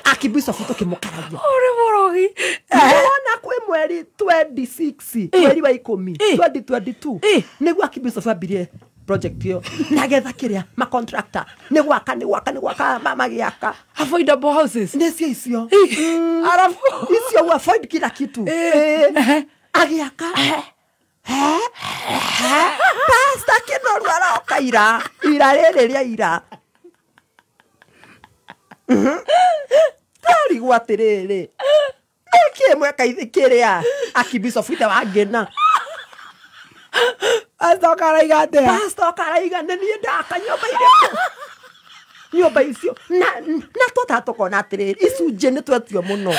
Archbishop tũkĩmũkararia. Ũrĩ mũrogi. Wona kwĩ mweri 26 mweri wa 10 2022 nĩguo Archbishop ambirie project ĩyo nagetha kĩrĩa ma contractor nĩ gwaka magĩaka affordable houses nĩ cio icio arafu icio afford kila kitu agĩaka pastor Kĩnoru aroka ira rĩrĩ rĩa ira tarigwo atĩrĩrĩ nĩkĩ mweka kĩrĩa Archbishop ithe wa Ngĩna. Pastor karaiga atĩa? Pastor karaiga nĩ niĩ ndaka nyũmba irĩkũ nyũmba icio na twataha tũkona atĩrĩrĩ icunjĩ nĩ twetio mũno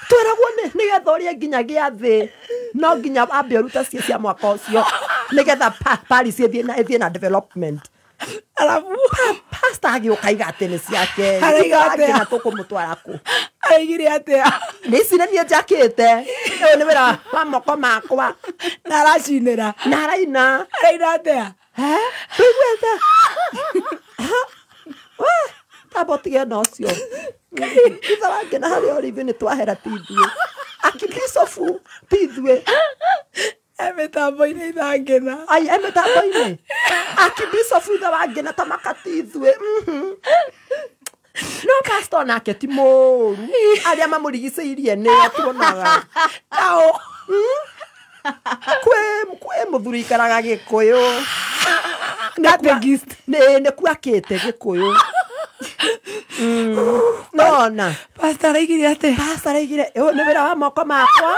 tweragwo nĩgetha ũrĩe nginya gĩathĩ no nginya wambe ũrute cie cia mwaka ũcio nĩgetha Paris ĩthiĩ na development. Arabu pastor agĩũka aiga atĩ nĩ ciake. Araiga atĩa? Na tũkũmũtwara kũ? Araigire atĩa? Nĩ ici nĩ niĩ njakĩte. Ũyũ nĩ wĩra wa moko makwa. Na aracinĩra. Na araina. Araina atĩa? Tũiguĩte? Tamba ũtige na ũcio. Ithe wa Ngĩna harĩa ũrĩ ithuĩ nĩ twahera ti ithuĩ. Archbishop ti ithuĩ. Mĩtambo-inĩ ithe wa Ngĩna. Ai, mĩtambo-inĩ. Archbishop ithe wa Ngĩna ta maka ti ithuĩ. No pastor nake ti mũũru. Arĩa mamũrigicĩirie nĩo tuonaga. Nao. Kwĩ mũthuri ikaraga Gĩkũyũ. Catechist. Nĩ kuakĩte Gĩkũyũ. Nona. Pastor araigire atĩa? Pastor araigire ũyũ nĩ wĩra wa moko makwa.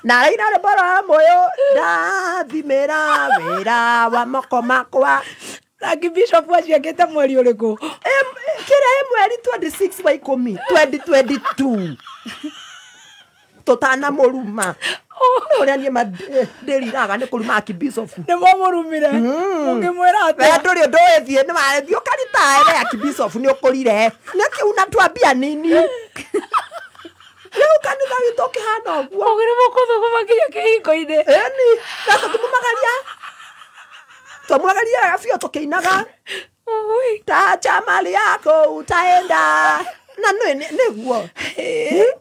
Na araina rwĩmbo rwa mũyũ ndathimĩra wĩra wa moko makwa. Archbishop aciakĩte mweri ũrĩkũ? Kĩrĩa ĩ mweri 26 wa 10 2022 tũtanamũruma. Ũrĩa niĩ ndĩriraga nĩ kũruma Archbishop. Nĩ mwamũrumire? Ũngĩmwĩra atĩa? We ndũrĩ ũndũ ũĩthiĩ nĩ wathiĩ ũkaritae we Archbishop nĩ ũkũrire. Nĩkĩ unatuambia nini? Rĩu kanitha witũ ũkĩhana ũguo. Ũgĩrĩ mũkũthũkũma nginya kĩhingo-inĩ. Ĩni, na tũkĩmumagaria. Twamumagaria biũ tũkĩinaga. Tacha mali yako utaenda. Na nĩguo.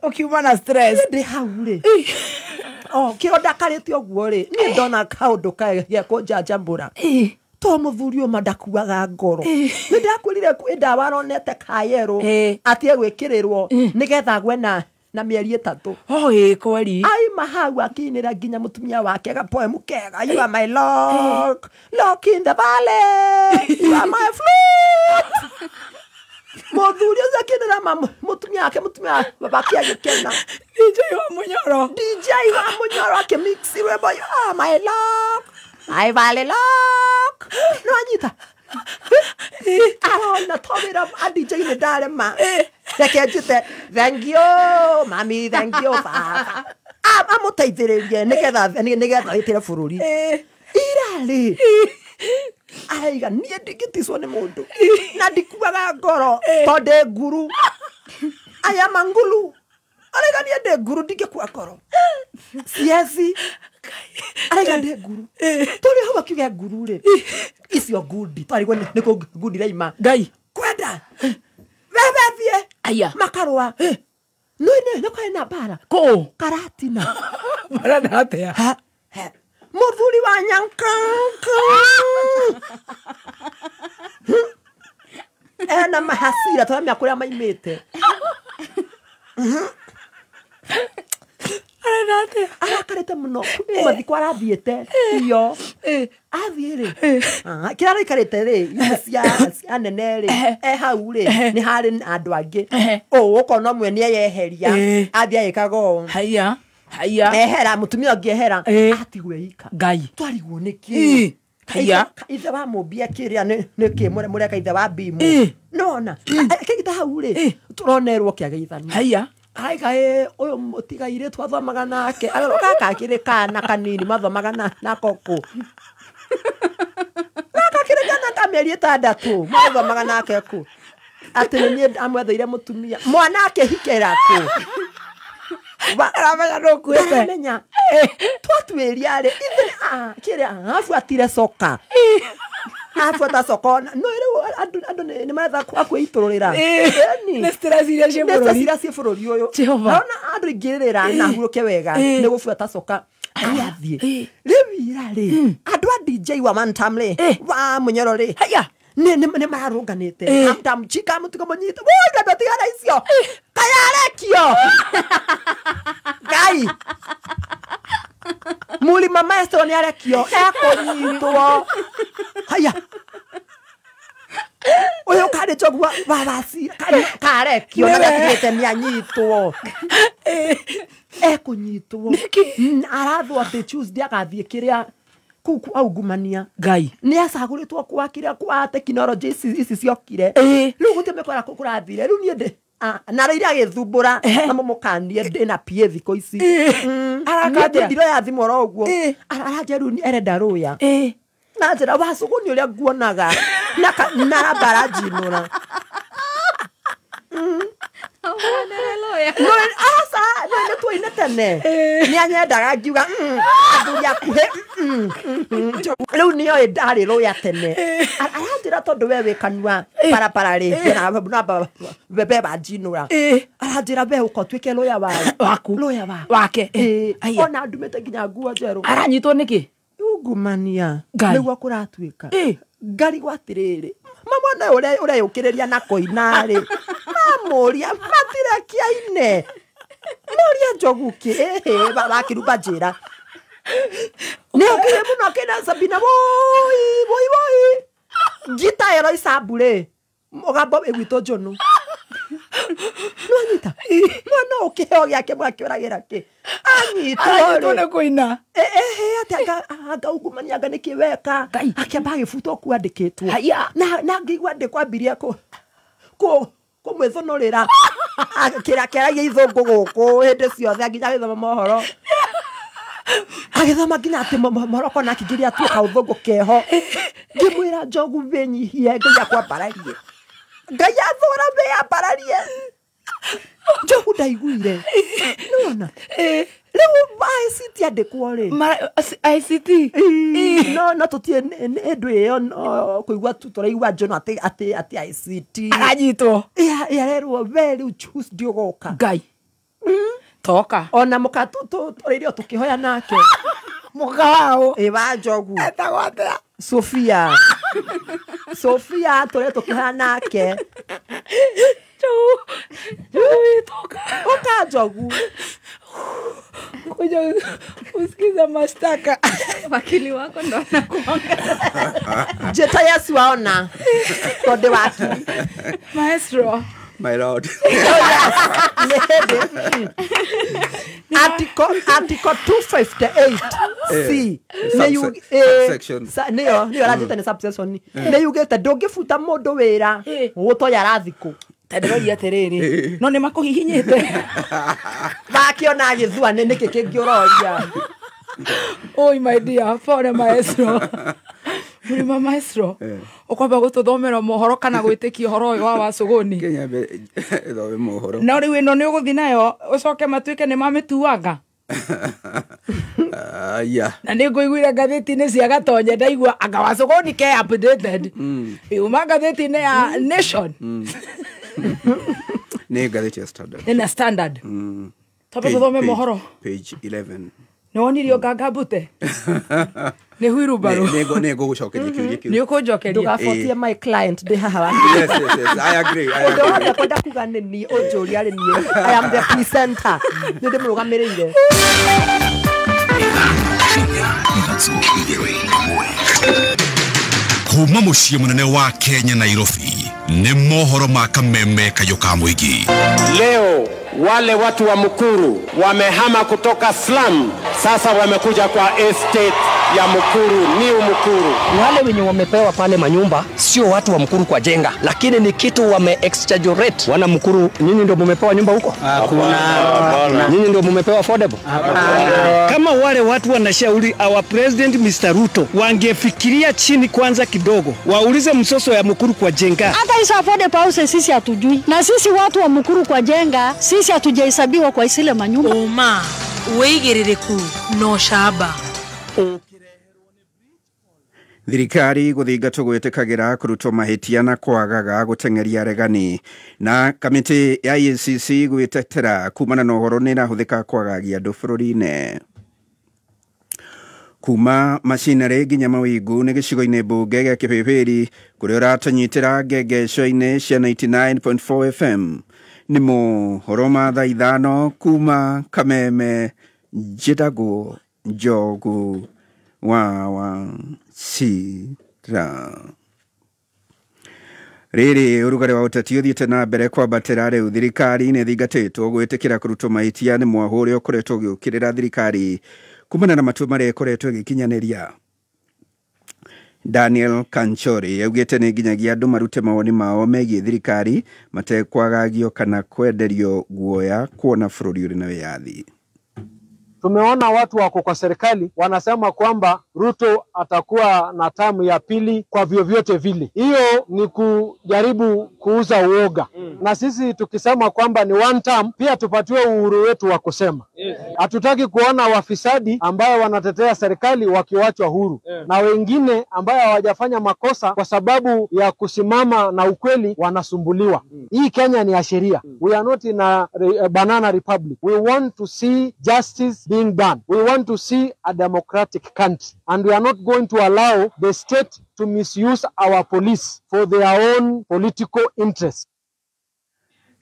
Ũkiuma na stress. Ndĩ hau rĩ. Kĩro ndakarĩte ũguo rĩ, niĩ ndona kaũndũ ge kũnjanjamũra. To mũthuri ũma ndakuaga ngoro. Nĩ ndakwĩrire kwĩ ndawa aronete kayerũ atĩ egwĩkĩrĩrwo nĩgetha agwe na mĩeri 3. Oh, ĩ kweri. Aima hau akĩinĩra nginya mũtumia wake gapoemu kega. You are my lock, lock in the valley. You are my flute. Mũthuri ũcio akĩinĩra mũtumia wake, mũtumia wake agĩkena. DJ wa Mũnyoro. DJ wa Mũnyoro akĩmix rwĩmbo you are my lock, my valley lock. No anyita. Arona to wĩra a DJ nĩ ndarema. Reke njĩte thank you mami, thank you baba. Amũteithĩrĩrie nĩgetha wĩtĩre bũrũri. Ira rĩ araiga niĩ ndingĩticwo nĩ mũndũ na ndikuaga ngoro tondũ ndĩ nguru. I am a nguru. Araiga niĩ ndĩ nguru ndingĩkua ngoro. Siezi. Araiga ndĩ nguru. Tũrĩ hau akiuga nguru rĩ. Icio ngundi twarigwo nĩ kũ ngundi raima. Ngai. Kwenda. Wewe thiĩ. Aya. Makarũa. No nĩ kwarĩ na mbara. Kũ? Karatina. Marana atĩa? Mũthuri wa Nyankanka. Ena mahasira tũramenya kũrĩa maimĩte. Arakarĩte mũno mathiko arathiĩte iyo athiĩ rĩ kĩrĩa araikarĩte rĩ cia anene rĩ e hau rĩ nĩ harĩ andũ angĩ ũũ ũkona ũmwe nĩ eyeheria athiĩ agĩkaga ũũ haya haya ehera mũtumia ũngĩ ehera atigwo ika Ngai twarigwo nĩkĩ haya ithe wa mũmbia kĩrĩa nĩkĩ mũreka ithe wa Bimu nona kĩgita hau rĩ tũronerwo kĩageithania haya Aiga ũyũ mũtigaire twathomaga nake gaka kĩrĩ kana kanini mathomaga nako kũ gaka kĩrĩ kana ka mĩeri 6 mathomaga nake kũ atĩ nĩ niĩ amwetheire mũtumia mwana akĩhikĩra kũ aramenya nũkuĩte aramenya twatuĩria rĩ ithe kĩrĩa abuatire coka abuata coka no rĩu andũ nĩ maretha kwĩitũrũrĩra nĩ stress iria ciĩ bũrũri nĩ stress iria ciĩ bũrũri ũyũ naona andũ ingĩrĩra na hurũke wega nĩ gũbuata coka athiĩ rĩu ira rĩ andũ a DJ wa one time rĩ wa Mũnyoro rĩ nĩ mararũnganĩte amtamchika mũtigo mũnyite woi andũ atigana icio kayarekio Ngai Mulima maestro nĩ arekio ekũnyitwo haya ũyũ karĩ Njogu wa Wacira karekio na gatigĩte nĩ anyitwo ekũnyitwo arathwo atĩ Tuesday agathiĩ kĩrĩa kũu aungumania Ngai nĩ acagũrĩtwo kwa kĩrĩa kwa tekinoronjĩ ici ciokire rĩu gũtirĩ mĩkora kũrathire rĩu niĩ ndĩ na rĩrĩa agĩthumbũra na mũmũkanie ndĩna PA thikũ ici Araka ndiroya thimũ oro ũguo aranjĩra rĩu arenda rũya na njĩra wacũgũ nĩ ũrĩa nguonaga na aramba aranjinũra aca nĩ tuoine tene nĩ anyendaga ngiuga athuri akuhĩ rĩu nĩoĩ ndarĩ rũya tene aranjĩra tondũ we wĩ kanua barabara rĩ be banjinũra aranjĩra we ũka ũtuĩke rũya waku rũya wake ona ndumĩte nginya nguo njerũ aranyitwo nĩkĩ ungumania nĩguo kũratuĩka ngarigwo atĩrĩrĩ mamwana ũrĩa ũreyũkĩrĩria na koina rĩ mamũria matirekiaine moria Njogu kĩ wakĩrumba njĩra nĩ okire mũno kĩna Sabina woi woi woi ngita ĩro icambu rĩ mũgambo ĩgwitwo Njũnũ nĩwanyita mwana ũkĩheo gĩake mwakĩũragĩra kĩ anyitwo nĩ kũina atĩ angaungumania anga nĩkĩ weka akĩamba agĩbutwo kwandĩkĩtwo na ngĩigua ndĩkwambirie kũmwĩthũnũrĩra kĩrĩa kĩaragia ithũngũ gũkũ hĩndĩ ciothe nginya agĩthoma mohoro agĩthoma nginya atĩ mohoro kona akĩingĩria tuo kaũthũngũ keho ngĩmwĩra Njogu wĩnyihie Ngai akwambararie Ngai athũra wĩambararie Njogu ndaiguire nĩwona rĩu ICT andĩkwo rĩ ICT no tũtiĩ ĩndũ ĩyo kũigua tũraigua Njũnũ atĩ ICT aranyitwo arerwo we rĩu Tuesday ũgoka Ngai toka ona mũka tũrĩire o tũkĩhoya nake mũka waũ ĩ wa Njogu etagwo atĩa Sofia Sofia tũrĩire tũkĩhoya nake Njogu ũka Njogu kuja usikiza mashtaka wakili wako ndo anakuanga njĩta Yesu waona tondũ wakili maestro My lord. Article 258 C subsection niyo aranjĩte nĩ subsection nĩ yugĩte ndũngĩbuta mũndũ wĩra gũtoya rathikũ ta ndĩroria atĩrĩrĩ no nĩ makũhihinyĩte wakĩona agĩthua nĩ nĩkĩ kĩngĩ ũroria Oi my dear pole maestro Mlima maestro ukwamba gututhomera mohoro kana gwitikia uhoro uyu wa Wacũgũni Kenya thome mohoro no riu ino ni uguthi nayo ucoke matuike ni mamituanga Yeah. Na nä ngå iguire ngathä-inä cia Gatonye ndaigua anga Wacũgũni ke updated. Uma ngathä-inä ya Nation. Nä ngathä ya Standard. Na Standard. Twambe tũthome mohoro. Page 11. Nä wonirio nganga mbute. Nä huirubarå. Nä ngågåcokeria kä ũria kĩu. Nä å kå njokeria. Ndũgabotie my client ndĩ haha. Yes, yes, yes. I agree. I Ũndũ agree. wothe kwenda kuga nĩ niĩ ũnjũria arĩ niĩ. I am the presenter. Nĩ ndĩmũrũgamĩrĩire. Kuma muciĩ mũnene wa Kenya Nairobi nĩ mohoro ma kameme kayũ ka mũingĩ. Leo wale watu wa Mukuru wamehama kutoka slum, sasa wamekuja kwa estate ya Mukuru, New Mukuru. Wale wenye wamepewa pale manyumba sio watu wa Mukuru kwa jenga, lakini ni kitu wame exaggerate. Wana Mukuru, nyinyi ndio mumepewa nyumba huko? Hakuna. Nyinyi ndio mumepewa affordable? Hapana. Kama wale watu wanashauri our president Mr. Ruto wangefikiria chini kwanza kidogo, waulize msoso ya Mukuru kwa jenga. Hata hizo affordable houses sisi hatujui, na sisi watu wa Mukuru kwa jenga sisi hatujahesabiwa kwa isile manyumba. Uma wĩigĩrĩrĩku no camba. Thirikari gũthingatwo gwĩtĩkagĩra kũrutwo mahĩtia na kwagaga gũteng'eria aregani na kamĩtĩ ya EACC gwĩtetera kumana na ũhoro nĩ ĩrahũthĩka kwagagia andũ bũrũri-inĩ. Kuma macinarĩ nginya mawingu nĩ gĩcigo-inĩ mbunge gĩa Kĩbĩbĩri kũrĩa ũratũnyitĩra ngengeco-inĩ cia 99.4 FM. Nĩ mohoro ma thaa ithano kuma Kameme, njĩtagwo Njogu wa Wachira. Rĩrĩ ũrugarĩ wa ũteti ũthiĩte na mbere kwambatĩra rĩu thirikari nĩ ĩthingatĩtwo gwĩtĩkĩra kũrutwo mahĩtia nĩ mwahũ ũrĩa ũkoretwo ũgĩũkĩrĩra thirikari kumana na matua marĩa ĩkoretwo ĩgĩkinyanĩria. Daniel Kanchori augĩte nĩ nginyagia andũ marute mawoni mao megiĩ thirikari matekwagagio kana kwenderio guoya kuona bũrũri ũrĩ na wĩyathi. Tumeona watu wako kwa serikali wanasema kwamba Ruto atakuwa na tamu ya pili kwa vyovyote vile. Hiyo ni kujaribu kuuza uoga. Na sisi tukisema kwamba ni one term, pia tupatiwe uhuru wetu wa kusema. Hatutaki kuona wafisadi ambayo wanatetea serikali wakiwachwa huru. Na wengine ambayo hawajafanya makosa kwa sababu ya kusimama na ukweli wanasumbuliwa. Hii Kenya ni ya sheria. We are not in a banana republic. We want to see justice being done. We want to see a democratic country, and we are not going to allow the state to misuse our police for their own political interests.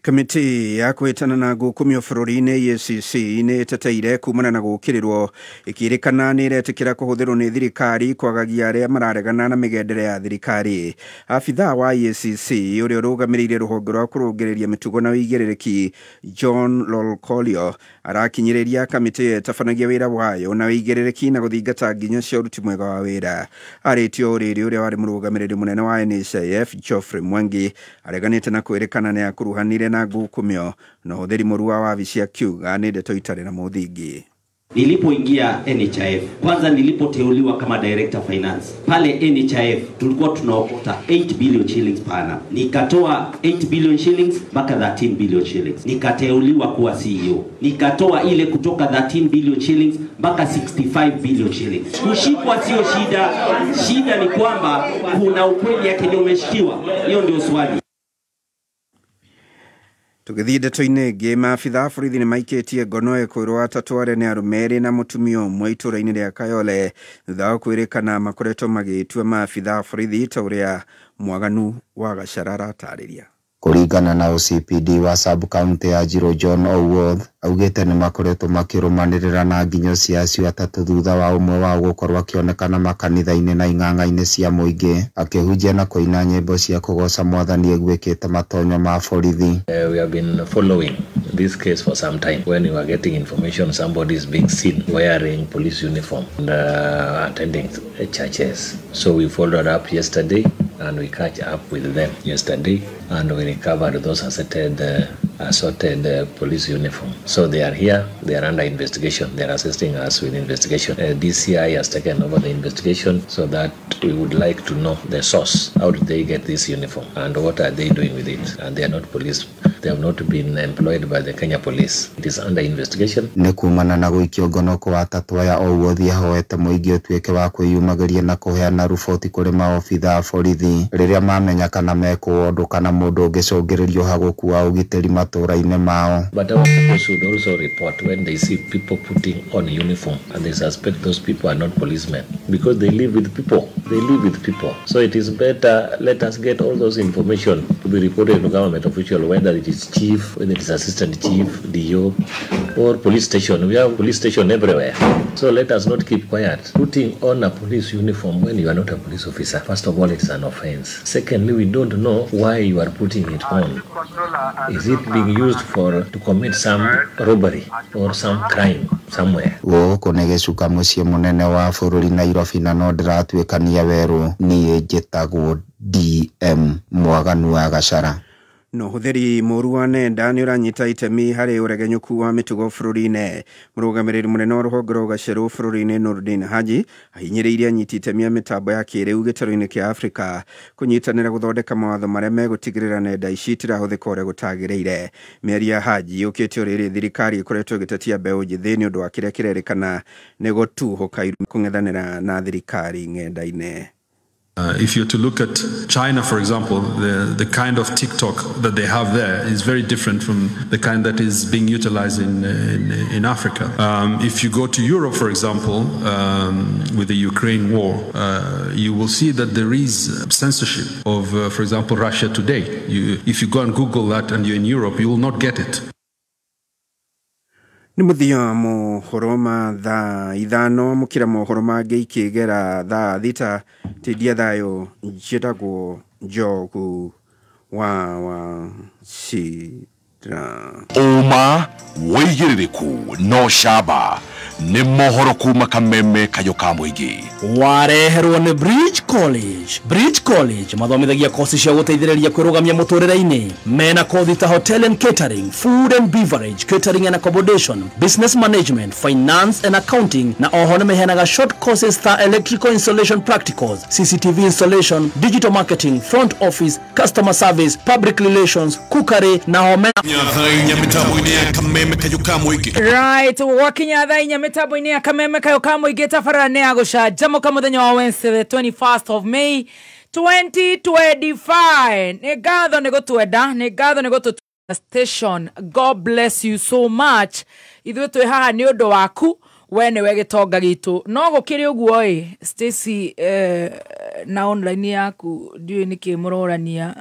Kamĩtĩ ya kwĩtana na ngukumio bũrũri-inĩ EACC nĩ ĩteteire kumana na gũũkĩrĩrwo ĩkĩrĩkana nĩ ĩretĩkĩra kũhũthĩrwo nĩ thirikari kwagagia arĩa mararegana na mĩgendere ya thirikari. Abithaa wa EACC ũrĩa ũrũgamĩrĩire rũhonge rwa kũrũngĩrĩria mĩtugo na ũigĩrĩrĩki John Lolkolio arakinyĩrĩria kamĩtĩ ĩyo ĩtabanagia wĩra wayo na ũigĩrĩrĩki na gũthingata nginya cia ũruti mwega wa wĩra. Arĩtie ũrĩrĩ ũrĩa warĩ mũrũgamĩrĩri mũnene wa NHIF Geoffrey Mwangi areganĩte na kwĩrĩkana nĩ akuruhanire na ngukumio na ũhũthĩri mũru wa wabici akiuga nĩ ndeto itarĩ na mũthingi. Nilipoingia NHIF, kwanza nilipoteuliwa kama director finance, pale NHIF tulikuwa tunaokota 8 billion shillings per annum. Nikatoa 8 billion shillings mpaka 13 billion shillings. Nikateuliwa kuwa CEO. Nikatoa ile kutoka 13 billion shillings mpaka 65 billion shillings. Kushikwa sio shida, shida ni kwamba kuna ukweli yake ndio umeshikiwa. Hiyo ndio swali. Tũgĩthiĩ ndeto-inĩ ĩngĩ, maabitha a borithi nĩ maikĩtie ngono ĩkwĩrwo atatũ arĩa nĩ arũme erĩ na mũtumia ũmwe itũũra-inĩ rĩa Kayole thutha wa kwĩrĩkana makoretwo magĩtua maabitha a borithi ta ũrĩa Mwaganu wa Gacara aratarĩria. Kũringana na OCPD wa sub county ya Njiro John Owuoth augĩte nĩ makoretwo makĩrũmanĩrĩra na nginyo cia acio atatũ thutha wa ũmwe wao gũkorwo akĩonekana makanitha-inĩ na ing'ang'a-inĩ cia mũingĩ akĩhunjia na kũina nyĩmbo cia kũgoca mwathani ĩguĩkĩte matonyo ma borithi. We have been following this case for some time. When we were getting information somebody is being seen wearing police uniform and attending churches. So we followed up yesterday and we catch up with them yesterday and we recovered those assorted police uniform. So they are here, they are under investigation, they are assisting us with investigation. DCI has taken over the investigation so that we would like to know the source. How did they get this uniform and what are they doing with it? And they are not police, They have not been employed by the Kenya Police. It is under investigation. Nĩ kumana na gũikio ngono kwa atatũ aya Owuoth ahoete mũingĩ ũtuĩke wa kwĩyumagĩria na kũheana riboti kũrĩ maobitha a borithi rĩrĩa mamenya kana mekwo ũndũ kana mũndũ ũngĩcũngĩrĩrio hagũkua ũgitĩri matũũra-inĩ mao. But our people should also report when they see people putting on uniform and they suspect those people are not policemen, because they live with people. They live with people. So it is better let us get all those information to be reported to government official, whether it is chief, whether it is assistant chief, DO, or police station. We have police station everywhere. So let us not keep quiet. Putting on a police uniform when you are not a police officer, first of all, it's an offense. Secondly, we don't know why you are putting it on. Is it being used for to commit some robbery or some crime somewhere? Gũkũ nĩ gĩcuka mũciĩ mũnene wa bũrũri Nairobi na no ndĩratuĩkania werũ. Niĩ njĩtagwo DM Mwaganu wa Gachara. No hutheri mũru wa nenda nĩ ũranyita itemi harĩ ũregenyũku wa mĩtugo bũrũri-inĩ. Mũrũgamĩrĩri mũnene wa rũhonge rwa ũgacerũ bũrũri-inĩ Nurdin Haji ahinyĩrĩirie anyiti itemi a mĩtambo ya kĩrĩu gĩtarũ-inĩ kĩa Afrika kũnyitanĩra gũthondeka mawatho marĩa megũtigĩrĩra nenda ici itirahũthĩka ũrĩa gũtagĩrĩire. Mĩario ya Haji yũkĩte o rĩrĩ thirikari ĩkoretwo ĩgĩtetia mbeũ njĩthĩ nĩ ũndũ wa kĩrĩa kĩrerĩkana nĩ gũtuhũka kũng'ethanĩra na thirikari ng'enda-inĩ. If you're to look at China, for example, the kind of TikTok that they have there is very different from the kind that is being utilized in Africa. If you go to Europe, for example, with the Ukraine war, you will see that there is censorship of, for example, Russia Today. If you go and Google that and you're in Europe, you will not get it. Nĩ mũthia mohoro ma thaa 5 mũkĩra mohoro mangĩ ikĩgera thaa 6 tindia thayũ. Njĩtagwo Njogu wa Wachira. Ũma wĩigĩrĩrĩku no camba nĩ mohoro kuma kameme kayũ ka mũingĩ. Wareherwo nĩ Bridge College. Bridge College mathomithagia kosi cia gũteithĩrĩria kwĩrũgamia mũtũrĩre-inĩ. Mena kothi ta hotel and catering, food and beverage, catering and accommodation, business management, finance and accounting, na oho nĩ meheanaga short courses ta electrical installation practicals, CCTV installation, digital marketing, front office, customer service, public relations, cookery na home. Right, wakinya thaa inya mitambo-inĩ ya kameme kayo ka mũingĩ tabarĩra nĩ ya gũcanjamũka mũthenya wa Wednesday the 21st of May 2025. Nĩ ngatho nĩ gũtwenda, nĩ ngatho nĩ gũtũ station. God bless you so much. Ithuĩ twĩ haha nĩ ũndũ waku, we nĩwe gĩtonga gitũ. No gũkĩrĩ ũguo ĩ, Stacy, na online yaku ndiũĩ nĩkĩ mũrorania,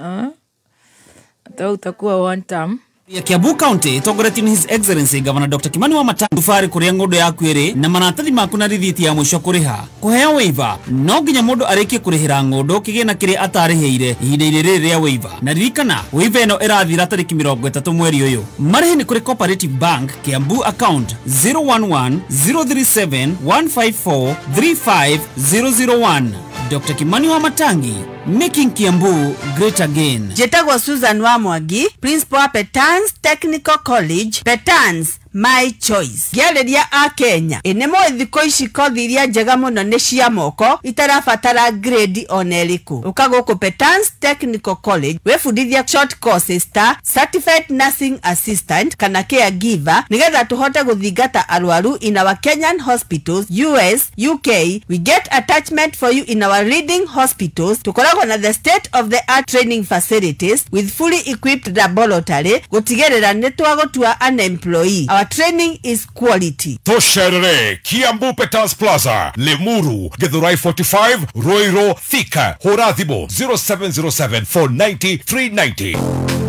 utakuwa one term. Ya Kiambu County itongoretio ni His Excellency Governor Dr. Kimani Wamatangi rufari kuria ng'ũndũ yaku ĩrĩ na maratathi maku na rithiti ya mũico kũrĩha. Kũheo waiver no nginya mũndũ arĩkie kũrĩhĩra ng'ũndũ kĩgĩna kĩrĩa atarĩhĩire ihinda-inĩ rĩrĩ rĩa waiver. Na ririkana waiver ĩno ĩrathira tarĩki 30 mweri ũyũ. Marĩhi nĩ kũrĩ Cooperative Bank Kiambu account 011 037 154 35001. Dr. Kimani Wamatangi, making Kiambu great again. Njĩtagwo Susan Wamwangi, principal wa Petans Technical College, Petans my choice. Ngĩarĩria a Kenya, ĩ nĩ moĩ thikũ ici kothi iria njega mũno nĩ cia moko itarabatara grade ona ĩrĩkũ. Ũka gũkũ Petans Technical College wĩbundithia short courses ta certified nursing assistant kana caregiver nĩgetha tũhote gũthingata arwaru in our Kenyan hospitals, US, UK. We get attachment for you in our leading hospitals. Tũkoragwo na the state of the art training facilities with fully equipped laboratory gũtigĩrĩra nĩ twagũtua an employee. Our training is quality. Tũcerere Kiambu Petans Plaza, Limuru, Githurai 45, Ruiru, Thika. Hũra thimũ 0707 490 390.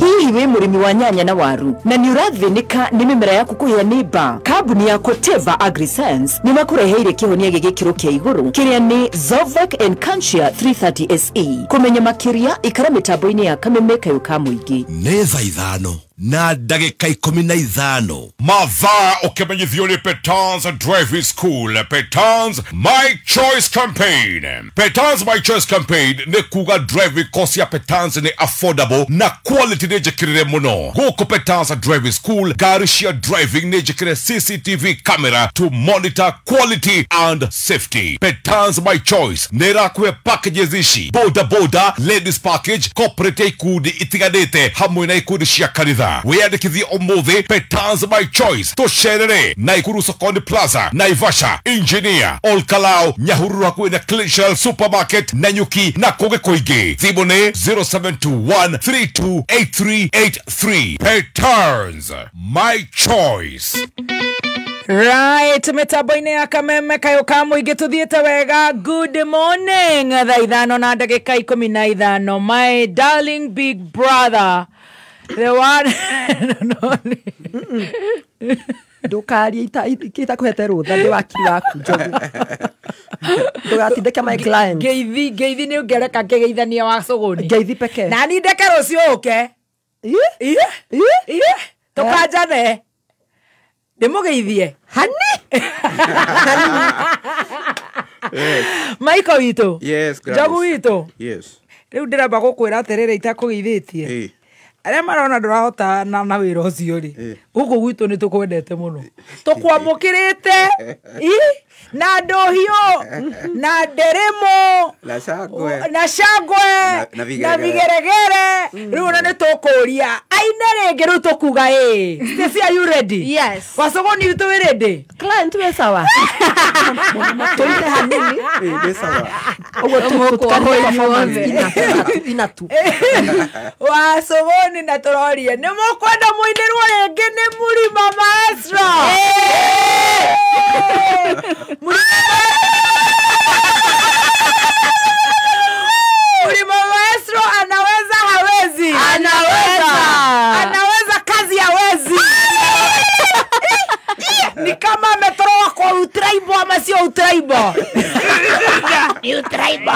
Hihi wĩ mũrĩmi wa nyanya na waru na nĩ ũrathĩnĩka nĩ mĩmera yaku kũhĩa nĩ mbaa? Kambuni ya Koteva AgriScience nĩ makũreheire kĩhonia gĩa gĩkĩro kĩa igũrũ kĩrĩa nĩ Zovec and Cantia 330 SE. Kũmenya makĩria ikara mĩtambo-inĩ ya kameme kayũ ka mũingĩ. Nĩ thaa 5 na ndagĩka 15. Mathaa ũkĩmenyithio nĩ Petans Driving School, Petans My Choice Campaign. Petans My Choice Campaign nĩ kuga driving course ya Petans nĩ affordable na quality nĩ njĩkĩrĩre mũno. Gũkũ Petans Driving School ngari cia driving nĩ njĩkĩre CCTV camera to monitor quality and safety. Petans My Choice nĩ ĩrakũhe packages ici: boda boda, ladies package, corporate ya ikundi itiganĩte hamwe na ikundi cia kanitha. thutha. Wiyandikithie umuthi Petans by Choice. Tucerere Naikuru Sokoni Plaza, Naivasha, Engineer, Olkalou, Nyahururu hakuhĩ na Cleanshell Supermarket, Nanyuki na kũngĩ kũingĩ. Thimũ nĩ 0721 328383. Petans my choice. Right, mitambo-inĩ ya Kameme kayũ ka mũingĩ tũthiĩte wega. Good morning, thaa 5:15. My darling big brother, the one Ndukarie itakũhete rũtha ndĩ wakiri waku Njogu. Ndũgatindĩke my client. Ngeithi nĩ ũngereka ngĩgeithania wa cũgũni. Ngeithi pekee. Na ni ndeke rũciũ ũke. Tũkanjane. Ndĩmũgeithie. Hani. Michael witũ. Yes, Gladys. Njogu witũ. Yes. Rĩu ndĩramba gũkwĩra atĩrĩrĩ itakũgeithĩtie. Arĩa marona ndũrahota na wĩra ũcio rĩ, gũkũ gwitũ nĩ tũkwendete mũno. Tũkwamũkĩrĩte na ndũhiũ na nderemo na shangwe na vigeregere. Rĩu ona nĩ tũkũria aine rĩngĩ rĩu tũkuga ĩ. Stacy, are you ready? Yes. Wacogoni witũ wĩ ready? Client wĩ sawa. Tũite hanini. Ndĩ sawa. Ũguo tũkahũra inatu. Wacogoni na tũrorie nĩ mũkwenda mũinĩrwo rĩngĩ nĩ Mũrima Maestro. Mlima Maestro anaweza, hawezi? Anaweza. Anaweza kazi, hawezi. Ni kama ametoroa kwa utraibo ama sio utraibo? Ni utraibo.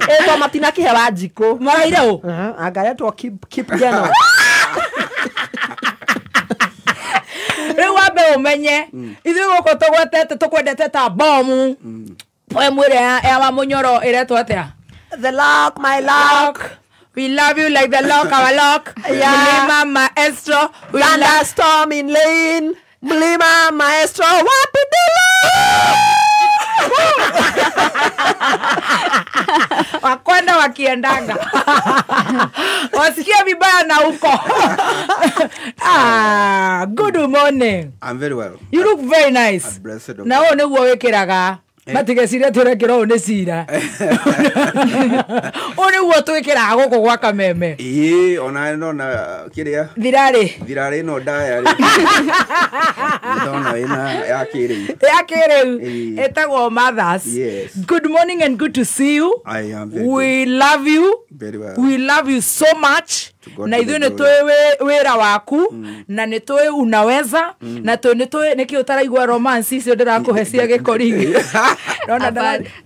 Etwa Matina Kihewa Njikũ. Maraire ũ? Angaretwo Kipgeno. Rĩu wambe ũmenye ithuĩ gũkũ tũgwetete tũkwendete ta bomu. Poem ĩrĩa ya wa Mũnyoro ĩretwo atĩa? The lock, my lock. We love you like the lock, our lock. Yeah. Mlima Maestro. We Thunderstorm in lane. Mlima Maestro. Wapi dilo? Wakwenda wakiendanga. Wasikia vibaya na huko. Good morning. I'm very well. You look very nice. I'm blessed. Na ũũ nĩguo wĩkĩraga. Matigeciria tũrekĩra ũũ nĩ cira. Ũũ nĩguo twĩkĩraga gũkũ gwa Kameme. Ĩĩ, ona ndona kĩrĩa thirarĩ. Thirarĩ ĩno ndaya rĩ. Ndona ĩna ya kĩrĩu. Ya kĩrĩu. Ĩtagwo Mothers. Yes. Good morning and good to see you. I am very We good. Love you. Very well. We love you so much. Na ithuĩ nĩ tũĩ wĩra waku na nĩ tũĩ unaweza na nĩ tũĩ nĩkĩ ũtaraigua romance icio ndĩrakũhe cia gĩkori.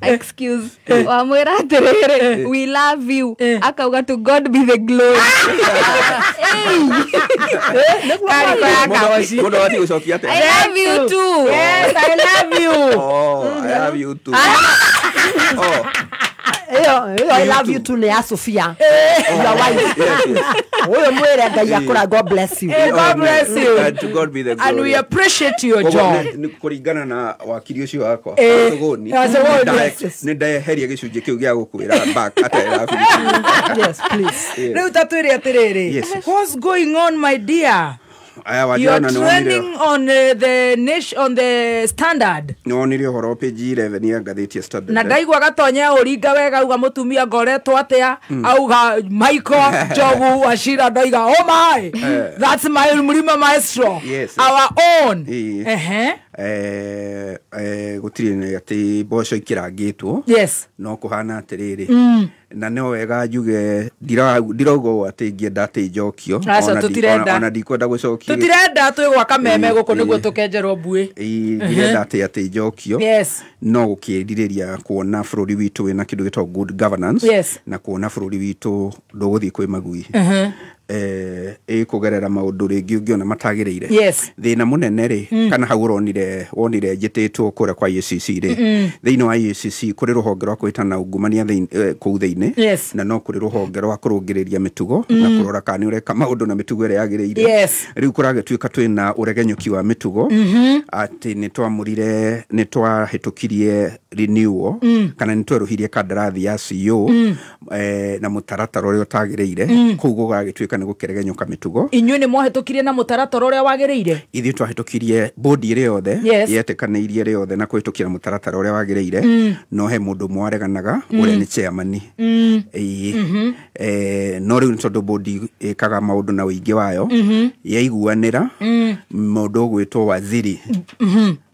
Excuse. Wamwĩra atĩrĩrĩ, we love you. Akauga to God be the glory. Mũndũ abatiĩ gũcokia atĩa? I love you too. Yes, I love you. Oh, I love you too. Oh. Ĩyo I love you too nĩ ya Sophia. Your wife. Ũyũ mwĩre Ngai akũra, God bless you. God bless you. And to God be the glory. And we appreciate your job. Nĩ kũringana na wakiri ũcio wakwa. Sogoni. Nĩ ndeheria gĩcunjĩ kĩu gĩa gũkwĩra back atĩ I love you. Yes, please. Rĩu ta twĩre atĩrĩrĩ. What's going on, my dear? You're trending on the nation, on the Standard. Nĩwonire ũhoro page 11 ya ngathĩti ya Standard. Na ndaigua gatonya ũringa wega auga mũtumia ngoretwo atĩa, auga Michael Njogu Wachira ndoiga oh my, that's my Mlima Maestro. Yes. Our own. Gũtirĩ nĩ atĩ mboco ikĩrangĩtwo. Yes. No kũhana atĩrĩrĩ. Na no wega njuge ndirauga ũũ atĩ ingĩenda atĩ njokio. Ona ndikwenda gũcokio. Tũtirenda twĩ gwa Kameme gũkũ nĩguo tũkenjerwo mbuĩ. Ndirenda atĩ njokio. Yes. No gũkĩrirĩria kuona bũrũri witũ wĩna kĩndũ gĩtagwo good governance. Yes. Na kuona bũrũri witũ ndũgũthiĩ kwĩ magui. Ĩkũgerera maũndũ rĩngĩ ũngĩona matagĩrĩire. Yes. Thĩna mũnene rĩ, kana hau ũronire wonire njĩtĩtwo kũrĩa kwa EACC rĩ, thĩinĩ wa EACC kũrĩ rũhonge rwa kũhĩtana ungumania kũu thĩinĩ. Yes. Na no kũrĩ rũhonge rwa kũrũngĩrĩria mĩtugo na kũrora kana nĩ ũreka maũndũ na mĩtugo ĩrĩa yagĩrĩire. Yes. Rĩu kũragĩtuĩka twĩna ũregenyũki wa mĩtugo atĩ nĩ twamũrire, nĩ twahĩtũkirie renewal kana nĩ twerũhirie kandarathi ya CEO na mũtaratara ũrĩa ũtagĩrĩire. Kũu gũgagĩtuĩka nĩ gũkĩregenyũka mĩtugo. Inyuĩ nĩ mwahĩtũkirie na mũtaratara ũrĩa wagĩrĩire? Ithuĩ twahĩtũkirie bodi ĩrĩ yothe yetĩkanĩirie ĩrĩ yothe na kũhĩtũkĩra mũtaratara ũrĩa wagĩrĩire, no he mũndũ ũmwe wareganaga ũrĩa nĩ chairman. Ĩĩ. No rĩu nĩ tondũ bodi ĩkaga maũndũ na ũingĩ wayo, yaiguanĩra mũndũ ũgwĩtwo waziri,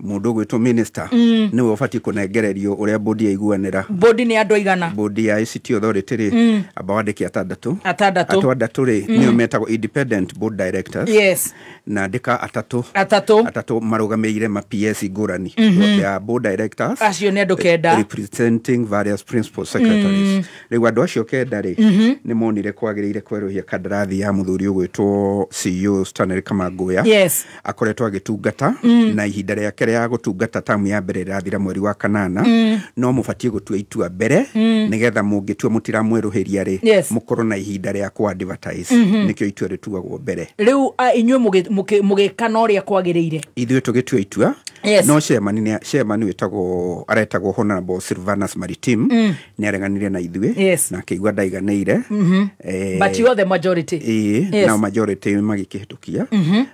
mũndũ ũgwĩtwo minister, nĩwe ũbatiĩ kũnengererio ũrĩa bodi yaiguanĩra. Bodi nĩ andũ aigana? Bodi ya ICT Authority rĩ, amba wandĩke atandatũ. Atandatũ. Atandatũ rĩ, nĩo metagwo independent board directors. Na andĩka atatũ. Atatũ. Atatũ marũgamĩrĩire ma PS ngũrani. They are board directors. Acio nĩ andũ 9. Representing various principal secretaries. Rĩu andũ acio 9 rĩ, nĩ monire kwagĩrĩire kwerũhia kandarathi ya mũthuri ũgwĩtwo CEO Stanley Kamanguya. Akoretwo agĩtungata na ihinda rĩake rĩa gũtungata tamu ya mbere rĩrathira mweri wa 8. No mũbatiĩ gũtua itua mbere nĩgetha mũngĩtua mũtiramwerũhĩria rĩ, mũkorwo na ihinda rĩa kũ advertise. Nĩkĩo itua rĩtuagwo mbere. Rĩu inyuĩ mũgĩka na ũrĩa kwagĩrĩire? Ithuĩ tũgĩtua itua. No chairman chairman wĩtagwo aretagwo Honorable Silvanus Maritim nĩ areganire na ithuĩ na akĩigua ndaiganĩire. But you are the majority. Ĩĩ, na majority magĩkĩhĩtũkia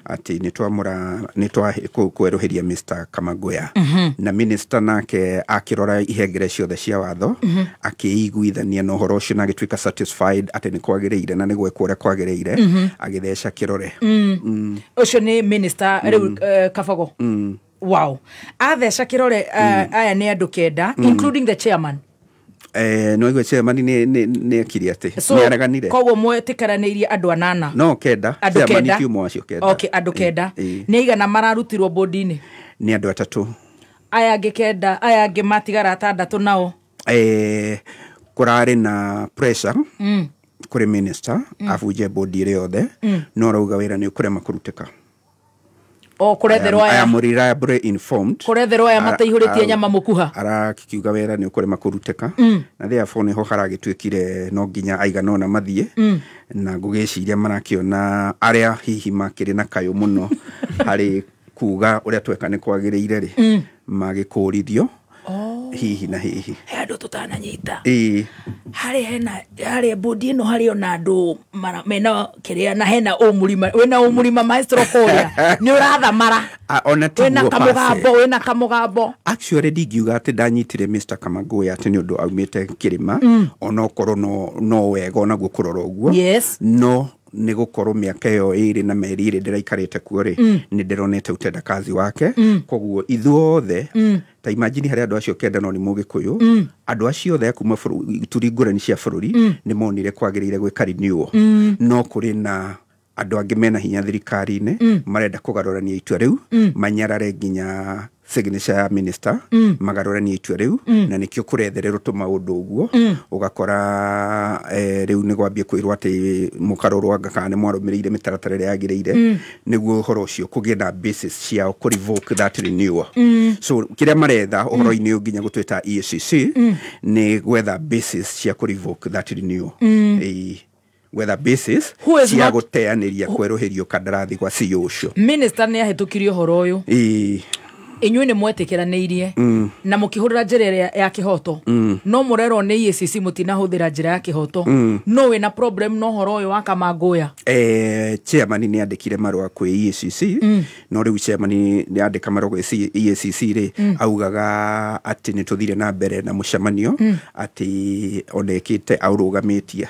atĩ nĩ twamũra nĩ twakwerũhĩria Mr. Kamanguya. Na minister nake akĩrora ihengere ciothe cia watho, akĩiguithania na ũhoro ũcio na agĩtuĩka satisfied atĩ nĩ kwagĩrĩire na nĩ gwekwo ũrĩa kwagĩrĩire, agĩtheca kĩrore. Ũcio nĩ minister rĩu Kabogo. Wow. Atheca kĩrore aya nĩ andũ 9 including the chairman. No igwe chairman nĩ akiri atĩ nĩ areganire. Koguo mwetĩkanĩirie andũ 8. No 9. Chairman ti ũmwe wacio 9. Okay, andũ 9. Nĩ aigana mararutirwo bodi-inĩ? Nĩ andũ 3. Aya angĩ 9, aya angĩ matigara 6 nao. Kũrarĩ na pressure kũrĩ minister abunje bodi ĩrĩ yothe, no arauga wĩra nĩ ũkũrema kũrutĩka. O kũretherwo aya. I am reliably informed. Kũretherwo aya mataihũrĩtie nyama mũkuha. Arakiuga wĩra nĩ ũkũrema kũrutĩka. Na therefore nĩho haragĩtuĩkire no nginya aigana ũna mathiĩ. Na ngũgĩciria marakĩona arĩa hihi makĩrĩ na kayũ mũno harĩ kuga ũrĩa tweka nĩ kwagĩrĩire rĩ, magĩkũrithio hihi na hihi. He andũ tũtananyita. Harĩ hena harĩ bodi ĩno harĩ ona andũ mena kĩrĩa na hena ũmũrima wĩna ũmũrima maestro kũrĩa nĩ ũrathamara. Ona wĩna kamũgambo, wĩna kamũgambo. Actually ndingiuga atĩ ndanyitire Mr. Kamanguya atĩ nĩ ũndũ aumĩte kĩrĩma, onokorwo no wega onaguo kũrora ũguo. No nĩ gũkorwo mĩaka ĩyo 2 na mĩeri 2 ndĩraikarĩte kuo rĩ, nĩ ndĩronete utendakazi wake. Koguo ithuothe ta imagine harĩ andũ acio 9 no nĩ mũgĩkũyũ, andũ acio othe kuma ituri ngũrani cia bũrũri nĩ monire kwagĩrĩire gwĩka renewal. No kũrĩ na andũ angĩ mena hinya thirikari-inĩ marenda kũgarũrania itua rĩu, manyarare nginya signature ya minister, magarũranie itua rĩu, na nĩkĩo kũrethererwo tũmaũndũ ũguo. Ũgakora rĩu nĩ gwambia kwĩrwo atĩ mũkarorwo kana nĩ mwarũmĩrĩire mĩtaratara ĩrĩa yagĩrĩire, nĩguo ũhoro ũcio kũgĩe na basis ciao kũ revoke that renewal. So kĩrĩa maretha ũhoro-inĩ ũyũ nginya gũtwĩta EACC nĩ gwetha basis cia kũ revoke that renewal. Whether basis cia gũteanĩria kwerũhĩrio kandarathi gwa CEO ũcio. Minister nĩ ahĩtũkirie ũhoro ũyũ. Inyuĩ nĩ mwetĩkĩranĩirie na mũkĩhũthĩra njĩra ĩrĩa ya kĩhoto. No mũrerwo nĩ EACC mũtinahũthĩra njĩra ya kĩhoto. No wĩna problem no ũhoro ũyũ wa Kamanguya? Chairman nĩ andĩkire marũa kwĩ EACC. No rĩu chairman nĩ andĩka marũa kwĩ EACC rĩ, augaga atĩ nĩ tũthire na mbere na mũcemanio, atĩ onekĩte aũrũgamĩtie.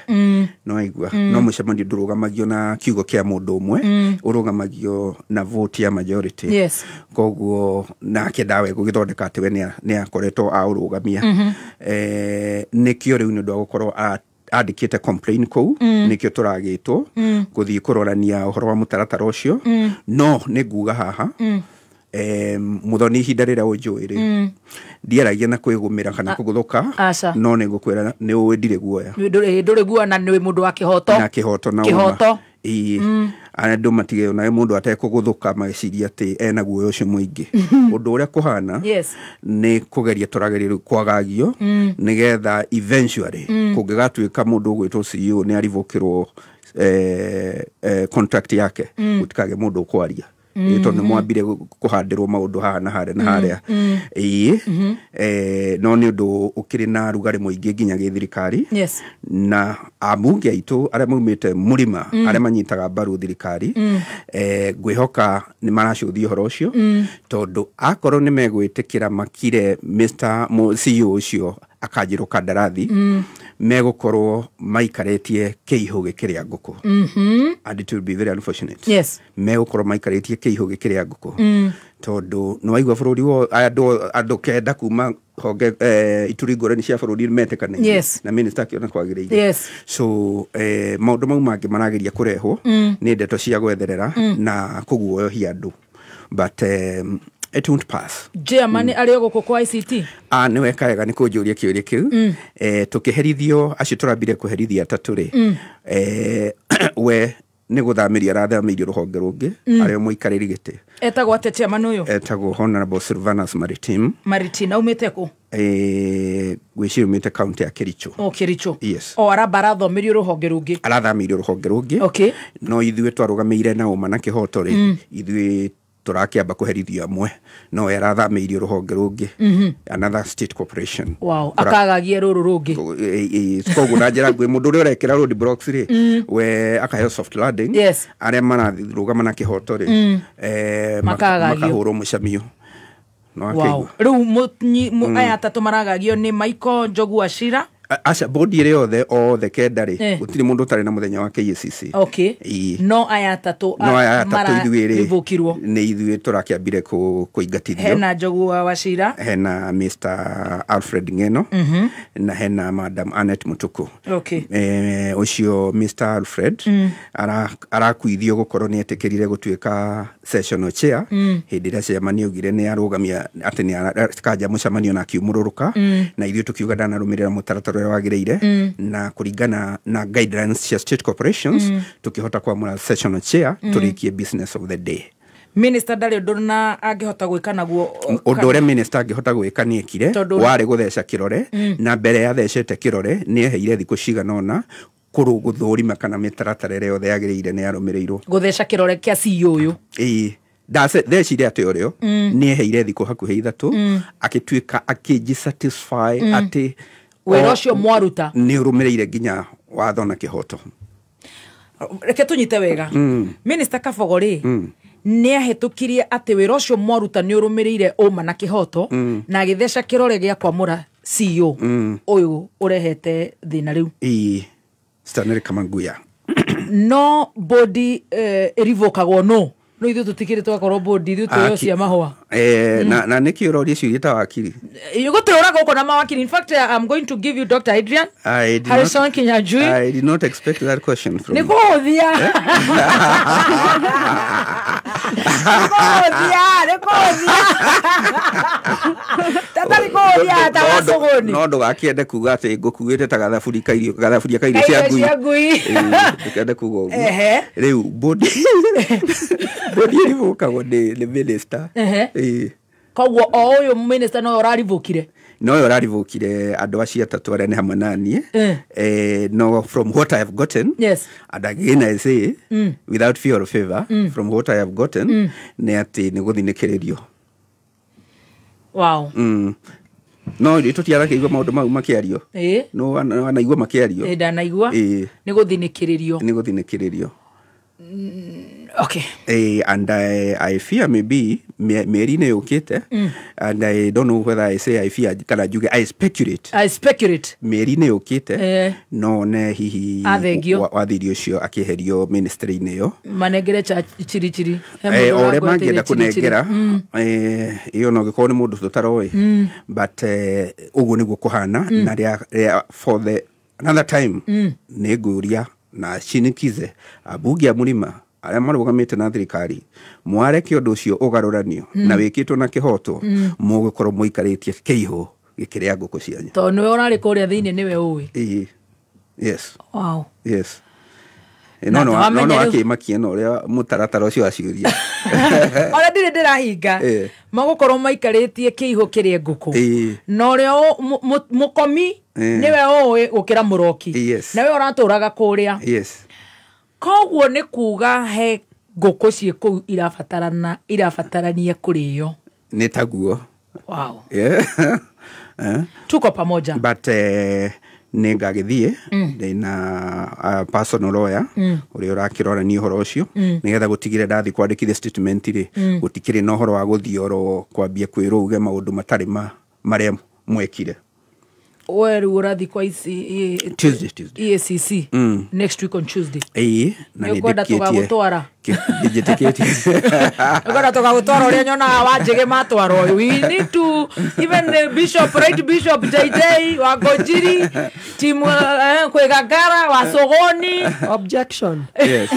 No aigua, no mũcemanio ndũrũgamagio na kiugo kĩa mũndũ ũmwe, ũrũgamagio na vote ya majority. Koguo nake ndawe gũgĩthondeka atĩ we nĩ akoretwo aũrũgamia. Nĩkĩo rĩu nĩ ũndũ wa gũkorwo andĩkĩte complain kũu, nĩkĩo tũragĩtwo gũthiĩ kũrorania ũhoro wa mũtaratara ũcio. No nĩ nguga haha, Muthoni ihinda rĩrĩa ũnjũĩ rĩ, ndiaragia na kwĩgũmĩra kana kũgũthũka, no nĩ ngũkwĩra nĩ ũĩ ndirĩ guoya. Ndũrĩ guoya na nĩ mũndũ wa kĩhoto. Na kĩhoto na ũma. Andũ matige ona mũndũ atekũgũthũka magĩciria atĩ ena guoya ũcio mũingĩ. Ũndũ ũrĩa kũhana nĩ kũgeria tũrageria kwagagio nĩgetha eventually kũngĩgatuĩka mũndũ ũgwĩtwo CEO nĩ arivũkĩrwo contract yake, gũtikage mũndũ ũkwaria. Ĩ tondũ nĩ mwambire kũhandĩrwo maũndũ haha na harĩa na harĩa. Ĩĩ, no nĩ ũndũ ũkĩrĩ na rugarĩ mũingĩ nginya gĩthirikari. Na ambunge aitũ arĩa maumĩte mũrĩma, arĩa manyitaga mbaru thirikari, ngwĩhoka nĩ maracũthia ũhoro ũcio, tondũ akorwo nĩ megwĩtĩkĩra makire Mr. CEO ũcio akanjĩrwo kandarathi, megũkorwo maikarĩtie kĩihũ gĩkĩrĩa ngũkũ. And it will be very unfortunate. Megũkorwo maikarĩtie kĩihũ gĩkĩrĩa ngũkũ, tondũ nĩ waigua bũrũri wo andũ 9 kuma honge ituri ngũrani cia bũrũri metĩkanĩirie, na minister akĩona kwagĩrĩire. So maũndũ mau mangĩ marageria kũrehwo nĩ ndeto cia gwetherera na kũguoyohia andũ, but it won't pass. Chairman arĩ o gũkũ kwa ICT? Ah, nĩ weka wega nĩ kũnjũria kĩũria kĩu. Tũkĩherithio acio tũrambire kũherithia atatũ rĩ, we nĩ gũthamĩrio arathamĩirio rũhonge rũngĩ, arĩa mũikarĩri gĩtĩ. Etagwo atĩa chairman ũyũ? Etagwo Honorable Silvanus Maritim. Maritim aumĩte kũ? Ngwĩciria aumĩte kaunti ya Kericho. O Kericho. Yes. O aramba arathomirio rũhonge rũngĩ. Arathamĩirio rũhonge rũngĩ. No ithuĩ twarũgamĩire na ũma na kĩhoto rĩ, ithuĩ tũrakĩamba kũherithio amwe, no we arathamĩirio rũhonge rũngĩ, another state corporation. Akagagia rũrũ rũngĩ. Koguo na njĩra nguhĩ, mũndũ ũrĩa ũrekĩra road blocks rĩ, we akaheo soft landing. Arĩa mararũgama na kĩhoto rĩ, Makagagio. Makahũrwo mũcamio. No akĩigua. Rĩu aya atatũ maragagio nĩ Michael Njogu Wachira. Aca, bodi ĩrĩa othe 9 rĩ, gũtirĩ mũndũ ũtarĩ na mũthenya wa KACC. No aya atatũ No aya atatũ ithuĩ rĩ, mararivũkirwo. nĩ ithuĩ tũrakĩambire kũingatithio. Hena Njogu wa Wachira. Hena Mr. Alfred Ngeno, na hena Madam Annette Mutuku. Ũcio Mr. Alfred arakuithio gũkorwo nĩ etĩkĩrire gũtuĩka sessional chair hĩndĩ ĩrĩa chairman augire nĩ arũgamia atĩ nĩ kanja mũcemanio na akiumũrũrũka, na ithuĩ tũkiuga ndanarũmĩrĩra mũtaratara ũrĩa wagĩrĩire, na kũringana na guidelines cia state corporations, tũkĩhota kwamũra sessional chair tũrĩkie business of the day. Minister ndarĩ ũndũ na angĩhota gwĩka naguo? Ũndũ ũrĩa minister angĩhota gwĩka nĩ ekire, warĩ gũtheca kĩrore, na mbere ya thecete kĩrore nĩ eheire thikũ cigana ũna gũthũrima kana mĩtaratara ĩrĩa yothe yagĩrĩire nĩ yarũmĩrĩirwo. Gũtheca kĩrore kĩa CEO ũyũ? Ĩĩ, thecire atĩ ũrĩo nĩ eheire thikũ hakuhĩ 3, akĩtuĩka akĩnji satisfy atĩ wĩra ũcio mwaruta nĩ ũrũmĩrĩire nginya watho na kĩhoto. Reke tũnyite wega. Minister Kabogo rĩ, nĩ ahĩtũkirie atĩ wĩra ũcio mwaruta nĩ ũrũmĩrĩire ũma na kĩhoto, na agĩtheca kĩrore gĩa kwamũra CEO ũyũ ũrehete thĩna rĩu. Ĩĩ, Stanley Kamanguya. No bodi ĩrivũkagwo no ithuĩ tũtikĩrĩ twakorwo bodi, ithuĩ twĩyo cia mahũa. Na nĩkĩ ũroria ciũria ta wakiri? Gũtũra gũkũ na mawakiri. In fact, I'm going to give you Dr. Adrian Harrison Kinyanjui. I did not expect that question from you. Nĩ kũhũthia. Nĩ kũhũthia. Tatarĩ kũhũthia ta wacũgũni. No ndũgakĩende kuga atĩ ngũkuĩte ta gathaburia ka irio, gathaburia ka irio cia ngui. Ndũkende kuga ũguo. Rĩu bodi ĩrivũkagwo nĩ minister. Koguo o ũyũ minister no ũrarivũkire? No ũyũ ũrarivũkire andũ acio atatũ arĩa nĩ hamwe na niĩ. No from what I have gotten, and again I say, without fear or favor, from what I have gotten, nĩ atĩ nĩ gũthinĩkĩrĩrio. No tũtiarakĩigua maũndũ mau makĩario. No wanaigua makĩario. Ndanaigua. Nĩ gũthinĩkĩrĩrio. Nĩ gũthinĩkĩrĩrio. And I fear maybe mĩeri-inĩ yũkĩte, and I don't know whether I say I fear kana njuge I speculate. I speculate. Mĩeri-inĩ yũkĩte no ne hihi wathiri ũcio akĩeherio ministry-inĩ ĩyo. Manengere chiri chiri. O ũrĩa mangĩenda kũnengera, ĩyo no gĩkorwo nĩ mũndũ tũtaroĩ, but ũguo nĩguo kũhana, na for the another time nĩ ngũria na shinikize ambunge a mũrĩma arĩa marũgamĩte na thirikari mwareke ũndũ ũcio ũgarũranio na wĩkĩtwo na kĩhoto, mũgũkorwo mũikarĩtie kĩihũ gĩkĩrĩa ngũkũ cianyu. Tondũ nĩwe ũrarĩ kũrĩa thĩinĩ nĩwe ũĩ. Yes. Wow. Yes. No akĩmakia na ũrĩa mũtaratara ũcio wa ciũria. Ona ndirĩ ndĩrahinga. Magũkorwo maikarĩtie kĩihũ kĩrĩa ngũkũ. Na ũrĩa mũkomi nĩwe ũĩ gũkĩra mũroki. Na we ũratũraga kũrĩa. Yes. Koguo nĩ kuga he Ngũkũ ciĩ kũu irabatarania kũrĩo. Nĩ taguo. Wow. Yeah. Tuko pamoja. But nĩ ngagĩthiĩ ndĩna personal lawyer ũrĩa ũrakĩrora nĩ ũhoro ũcio nĩgetha gũtigĩrĩra ndathiĩ kwandĩkithia statement rĩ gũtikĩrĩ na ũhoro wa gũthiĩ oro kwambia kwĩrwo uge maũndũ matarĩ marĩa mwekire. We rĩu ũrathiĩ kwa Tuesday. EACC next week on Tuesday. Ĩĩ, na nĩ ndĩkĩtie. Tũgagũtwara. Njĩtĩkĩtie. Ũkwenda tũgagũtwara ũrĩa nyonaga Wanjĩgĩ matwarwo. We need to even the Bishop, right Bishop JJ wa Ngojiri, team Kwĩgangara wa Sogoni. Objection. Yes.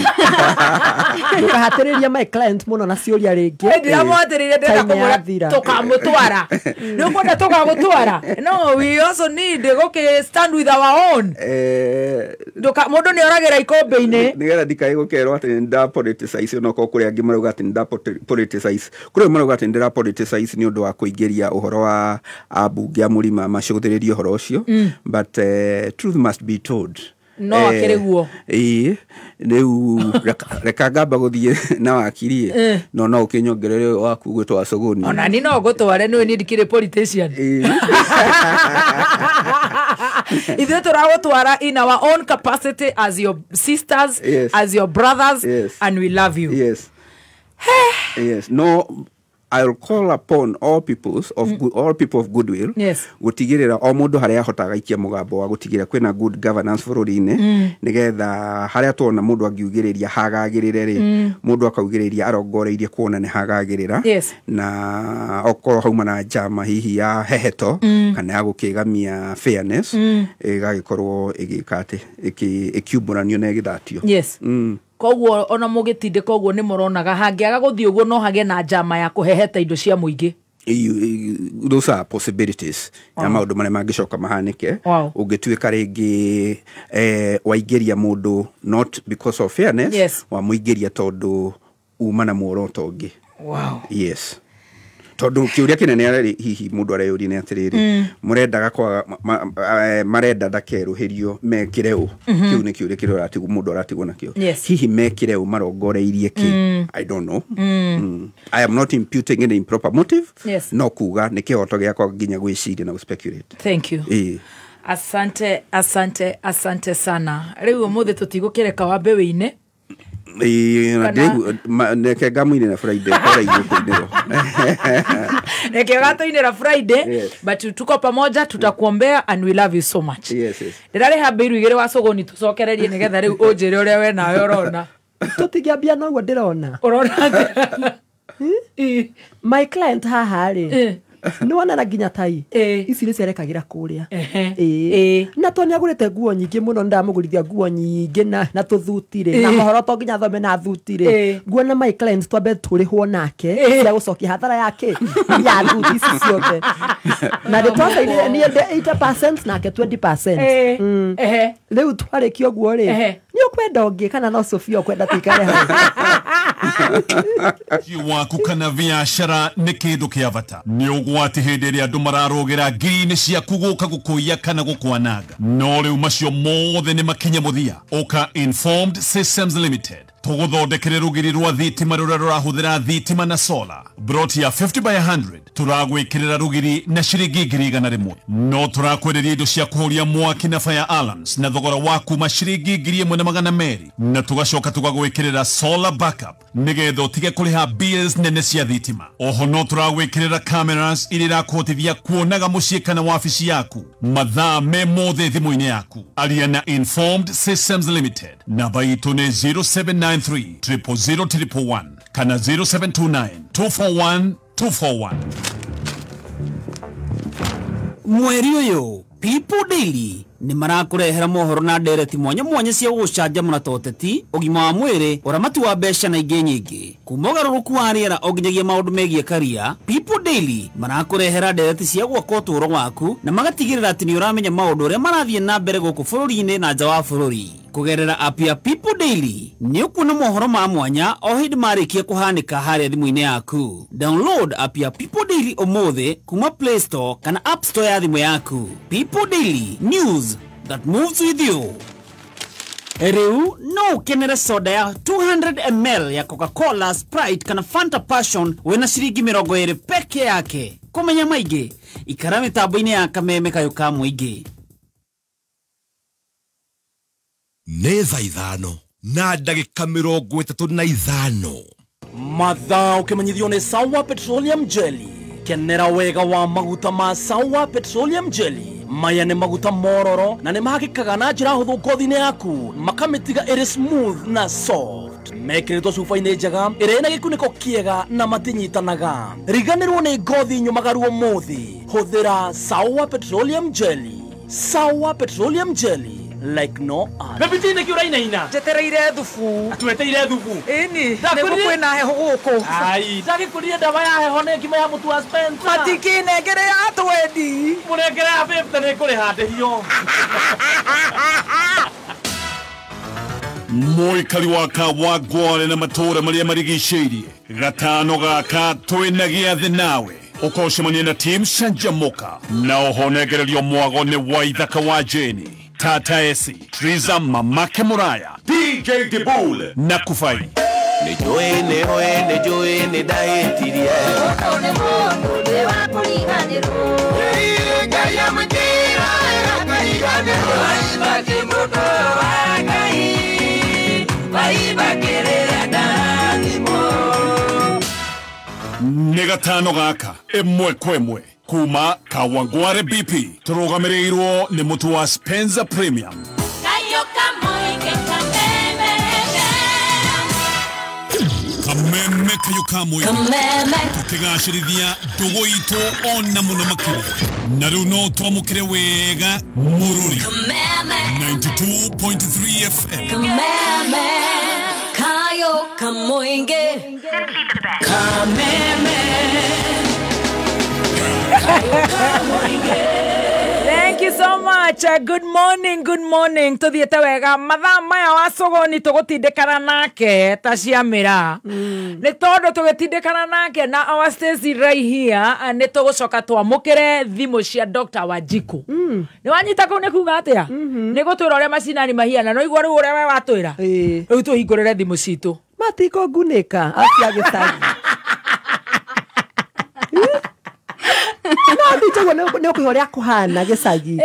Ndũkahatĩrĩrie my client mũno na ciũria rĩngĩ. Ndiramũhatĩrĩria, ndĩrenda kũmwĩra tũkamũtwara. Nĩ ũkwenda tũgagũtwara? No, we also need gũkĩ stand with our own. Mũndũ nĩ oragĩra ikũmbĩ-inĩ. Nĩgetha ndikae gũkerwo atĩ nĩ nda politicize, no korwo kũrĩ angĩ marauga atĩ nĩ nda politicize. Kũrĩ marauga atĩ ndĩra politicize nĩ ũndũ wa kũingĩria ũhoro wa ambunge a mũrima macũthĩrĩrie ũhoro ũcio. But truth must be told. No akĩrĩ guo. Ĩĩ, rĩu reka ngamba gũthiĩ na wakiri no no ũkĩnyongerere waku gwĩtwo wa Sogoni. Ona ni no ngũtware nĩ niĩ ndikĩrĩ politician. Ithuĩ tũragũtwara in our own capacity as your sisters, yes, as your brothers, yes, and we love you. Yes. Yes. No, I'll call upon all peoples of good, all people of goodwill. Yes. Gutigirira o mundu haria ahotaga ikia mugambo wa gutigira kwina good governance bururi-ini nigetha haria tuona mundu angiugiriria hagagirire ri mundu akaugiriria arongoreirie kuona ni hagagirira. Yes. Na okorwo hauma na njama hihi ya heheto kana ya gukigamia fairness igagikorwo igika ati ikiumburanio na igithatio. Yes. Koguo ona mugitindika uguo ni muronaga hangiaga guthii uguo no hage na njama ya kuheheta indo cia muingi. Those are possibilities ya maundu maria mangicoka mahanike. Ungituika ringi waingiria mundu not because of fairness. Yes. Wamuingiria tondu uma na muoroto ungi. Wow. Yes. Tondu kiuria kinene hihi mundu areyuria ni atiriri murendaga kwa marenda ndakeruhirio mekire u kiu ni kiuria kiria uratigwo mundu aratigwo nakio. Yes. Hihi mekire u marongoreirie ki. I don't know. I am not imputing any improper motive. Yes. No kuga ni kihoto giakwa nginya gwiciria na speculate. Thank you. Asante, asante, asante sana. Riu umuthi tutigukireka wambe wiine. Reke ngamũinĩra Friday kora igũkũinĩrwo. Reke gatũinĩra Friday. Yes. But tuko pamoja, tutakuombea and we love you so much. Yes, yes. Ndĩrarĩha mbĩru igĩrĩ wa Sogoni tũcokererie nĩgetha rĩu ũnjĩre ũrĩa we nawe ũrona. Tũtingĩambia noguo ndĩrona. Ũrona atĩa? My client haha rĩ nĩ wona nginya tai ici nĩ ciarekagĩra kũrĩa. Na to nĩagũrĩte nguo nyingĩ mũno, ndamũgũrithia nguo nyingĩ na tũthuti rĩ na mohoro to nginya thome na thuti rĩ nguona my client twambe tũrĩhwo nake cia gũcokia hathara yake ya thuti ici ciothe na nĩ twacainire niĩ 80% nake 20%. Rĩu twarĩkia ũguo rĩ nĩ ũkwenda ũngĩ kana no Sofia ũkwenda tũikare hau. Waku kana biacara nĩ kĩndũ kĩa bata nĩ ũgwati hĩndĩ ĩrĩa andũ mararũgĩra ngiri-inĩ ciaku gũka gũkũiya kana gũkwananga no rĩu macio mothe nĩ makinye mũthia. Ũka Informed Systems Limited tũgũthondekere rũgiri rwa thitima rũrĩa rũrahũthĩra thitima na solar broti ya 50 by 100 tũragwĩkĩrĩra rũgiri na ciringi 100,000 no tũrakwenderia indo cia kũhoria mwaki na fire alarms na thogora wa kuma ciringi 1,200 na tũgacoka tũgagwĩkĩrĩra solar backup nĩgetha ũtige kũrĩha bills nene cia thitima. Oho no tũragwĩkĩrĩra cameras iria irakũhotithia kuonaga mũciĩ kana wabici yaku mathaa me mothe thimũ-inĩ yaku. Aria na Informed Systems Limited namba itũ nĩ 0793 000 111 kana 0729 241 241. Mweri ũyũ People Daily nĩ marakũrehera mohoro na ndereti mwanya mwanya cia gũgũcanjamũra ta ũteti, ũgima wa mwĩrĩ, ũramati wa mbeca na ingĩ nyingĩ. Kuma ũgarũrũku wa rĩera o nginyagia maũndũ megiĩ karia, People Daily marakũrehera ndereti cia gwaka ũtũũro waku na magatigĩrĩra atĩ nĩ ũramenya maũndũ ũrĩa marathiĩ na mbere gũkũ bũrũri-inĩ na nja wa bũrũri. Kũgerera app ya People Daily nĩ ũkuona mohoro ma mwanya o hĩndĩ marĩkia kũhanĩka harĩa thimũ-inĩ yaku. Download app ya People Daily ũmũthĩ kuma Play Store kana App Store ya thimũ yaku. People Daily, news that moves with you. Rĩu no ũkenere soda ya 200 ml ya Coca-Cola, Sprite kana Fanta Passion wĩna ciringi 20 peke yake. Kũmenya maingĩ ikara mĩtambo-inĩ ya Kameme Kayũ ka Mũingĩ. Nĩ thaa 5:35. Mathaa ũkĩmenyithio nĩ Sawa Petroleum Jelly. Kenera wega wa maguta ma Sawa Petroleum Jelly. Maya nĩ maguta mororo na nĩ mahakĩkaga na njĩra hũthũ ngothi-inĩ yaku, makamĩtiga ĩrĩ smooth na soft. Mekĩrĩtwo cuba-inĩ njega ĩrĩa ĩna gĩkunĩko kĩega na matinyitanaga. Riganĩrwo nĩ ngothi nyũmagaru ũmũthĩ. Hũthĩra Sawa Petroleum Jelly. Sawa Petroleum Jelly, like no other. Baby nä kä å rainaina Njetereire thubu. Tweteire thubu. Ĩni, nĩguo kwĩna heho gũkũ. Ai, ndagĩkũrire ndawa ya heho nĩ ngima ya mũtu wa Spencer. Matikĩnengere ya twendi. Mũnengere ya 50 nĩ kũrĩha ndĩhio. Mũikari wa Kawangware na matũũra marĩa marigicĩirie gatano gaka twĩna gĩathĩ nawe ũkocemania na team Canjamũka na ũhonegererio mwago nĩ Waithaka wa Jeni, Tata Esi, Triza Mamake Muraya, DJ Dibul na Kufai. Nĩ gatano gaka ĩmwe kwa ĩmwe kuma Kawangware BP tũrũgamĩrĩirwo nĩ mũtu wa Spencer Premium. Kameme Kayũ ka Mũingĩ tũkĩgacĩrithia ndũgũ itũ ona mũno makĩria na rĩu no twamũkĩre wega Mũrũri 92.3 FM. Kameme Kayũ ka Mũingĩ. Kameme. Thank you so much. Good morning, good morning. Tuthiete wega mathaa maya wa Sogoni tugutindikana nake ta ciamira. Ni tondu tugitindikana nake na our Stacy right here ni tugucoka twamukire thimu cia Dr. Wanjiku. Ni wanyita kuu ni kuga atia? Ni gutwira uria macinani mahiana no igua riu uria we watwira. Riu tuhingurire thimu citu. Matiko ngunĩka acia gĩcagi. No ndijagwo nĩ ũkũigua ũrĩa kũhana gĩcagi.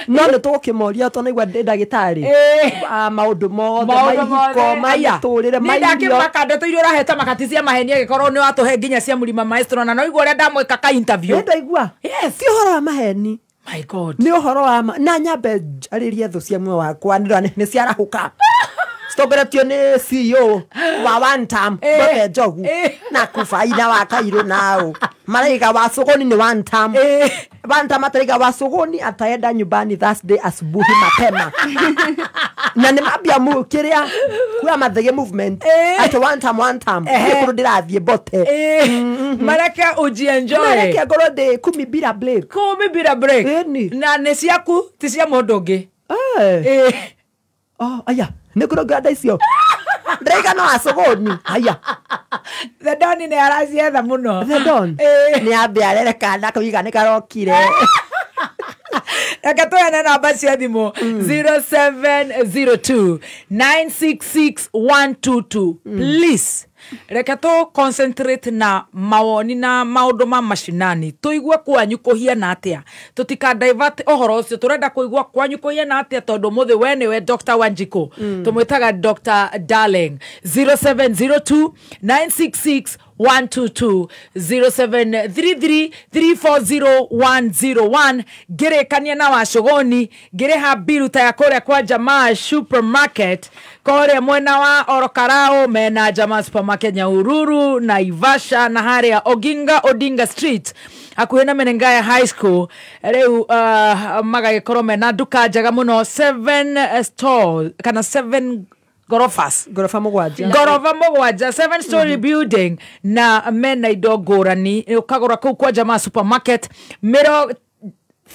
No nĩ tũgũkĩmoria tũnaigua ndĩ ndagĩtarĩ. Maũndũ mothe ma ihiko, ma mĩtũrĩre, ma irio. Ndakĩmaka ndeto iria ũraheta makati cia maheni agĩkorwo nĩ watũhe nginya cia Mũrima Maestro na no igua ũrĩa ndamwĩka ka interview. Nĩ ndaigua. Ti ũhoro wa maheni. My God. Nĩ ũhoro wa ma na nyambe njarĩrie thũ cia muoyo wakwa nĩ ciarahũka. Citongoretio nĩ CEO wa one term Mbote Njogu na Kubaina wa Kairũ nao maraiga wa Sogoni ni one term. One term ataraiga wa Sogoni ataenda nyumbani Thursday asubuhi mapema. Na nĩ mambia kiria kwa mathege movement ati one term one term kũrũ ndĩrathiĩ Mbote. Mareke ujienjoy. Mareke ngorwo ndĩ kumi bila break. Kumi bila break. Na nĩ ciaku ti cia mũndũ ũngĩ. Oh, aya nä kå ronga nda icio ndĩraiga no acogoni aya. The Don nĩ aracietha mũno. The Don nĩ ambe arere kana kau nĩ karokire. Reke tũheane namba cia thimũ 0702 966 122. Please reke tũ concentrate na mawoni na maũndũ ma macinani tũigue kwanyu kũhiana atĩa, tũtika divert ũhoro ũcio, tũrenda kũigua kwanyu kũhiana atĩa tondũ mũthĩ we nĩwe Dr. Wanjiku. Tũmwĩtaga Dr. Darling. 0702 966 122 0733 340 101. Ngĩrĩkania na Wacogoni ngĩrĩha biru ta ya kũrĩa kwa Jamaa Supermarket kũrĩa mwena wa Orokarao mena Jamaa Supermarket Nyahururu, Naivasha na harĩa Oginga Odinga Street hakuhĩ na Menengai High School. Rĩu magagĩkorwo mena nduka njega mũno 7 store kana 7 gorofas, gorofa mũgwanja, gorofa mũgwanja, 7 story building na mena indo ngũrani ũkagũra kũu kwa Jamaa Supermarket mĩro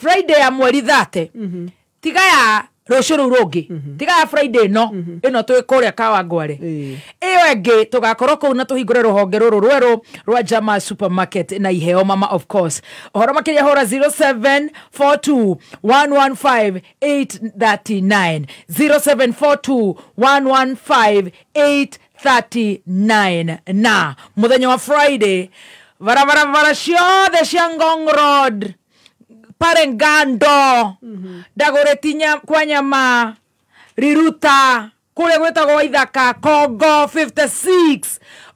Friday ya mweri 30 tiga ya Rũciũ rũu rũngĩ tiga ya Friday no ĩno twĩ kũrĩa Kawangware ĩyo ĩngĩ tũgakorwo kũu na tũhingũre rũhonge rũrũ rwerũ rwa Jama Supermarket na iheo mama of course. Ũhoro makĩria hũra 0742 115 839 0742 115 839. Na mũthenya wa Friday barabara ciothe cia Ngong Road pare Ngando Dagoretti kwa nyama Riruta kũrĩa gwĩtagwo Ithaka Kongo 56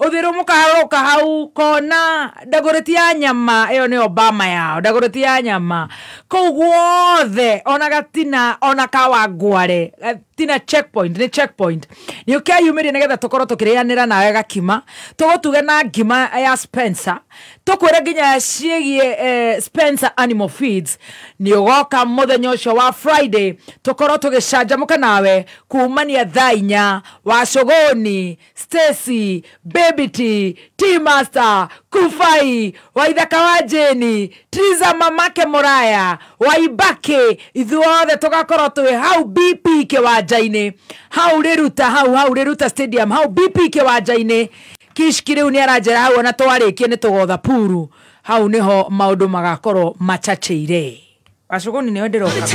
ũthĩrwo mũkaharũka hau kona Dagoretti ya nyama ĩyo nĩ Obama yao Dagoretti ya nyama kũu guothe ona Gatina ona Kawangware Gatina checkpoint nĩ checkpoint nĩ ũkĩyumĩrie nĩgetha tũkorwo tũkĩrĩanĩra nawe gakima tũgũtuge na ngima ya Spencer tũkwĩre nginya ciĩgiĩ Spencer Animal Feeds nĩ ũgoka mũthenya ũcio wa Friday tũkorwo tũgĩcanjamũka nawe kumania thaa inya wa Shogoni Stacy Baby T T Master Kufai Waithaka wa Jeni Triza mamake Muraya Waibake ithuothe tũgakorwo twĩ hau BP kĩwanja-inĩ hau Riruta hau Riruta Stadium hau BP kĩwanja-inĩ Kishki rĩu nĩ aranjĩra hau ona twarĩkie nĩ tũgotha puru hau nĩho maũndũ magakorwo machacheire. Wacogoni nĩwe ndĩroka.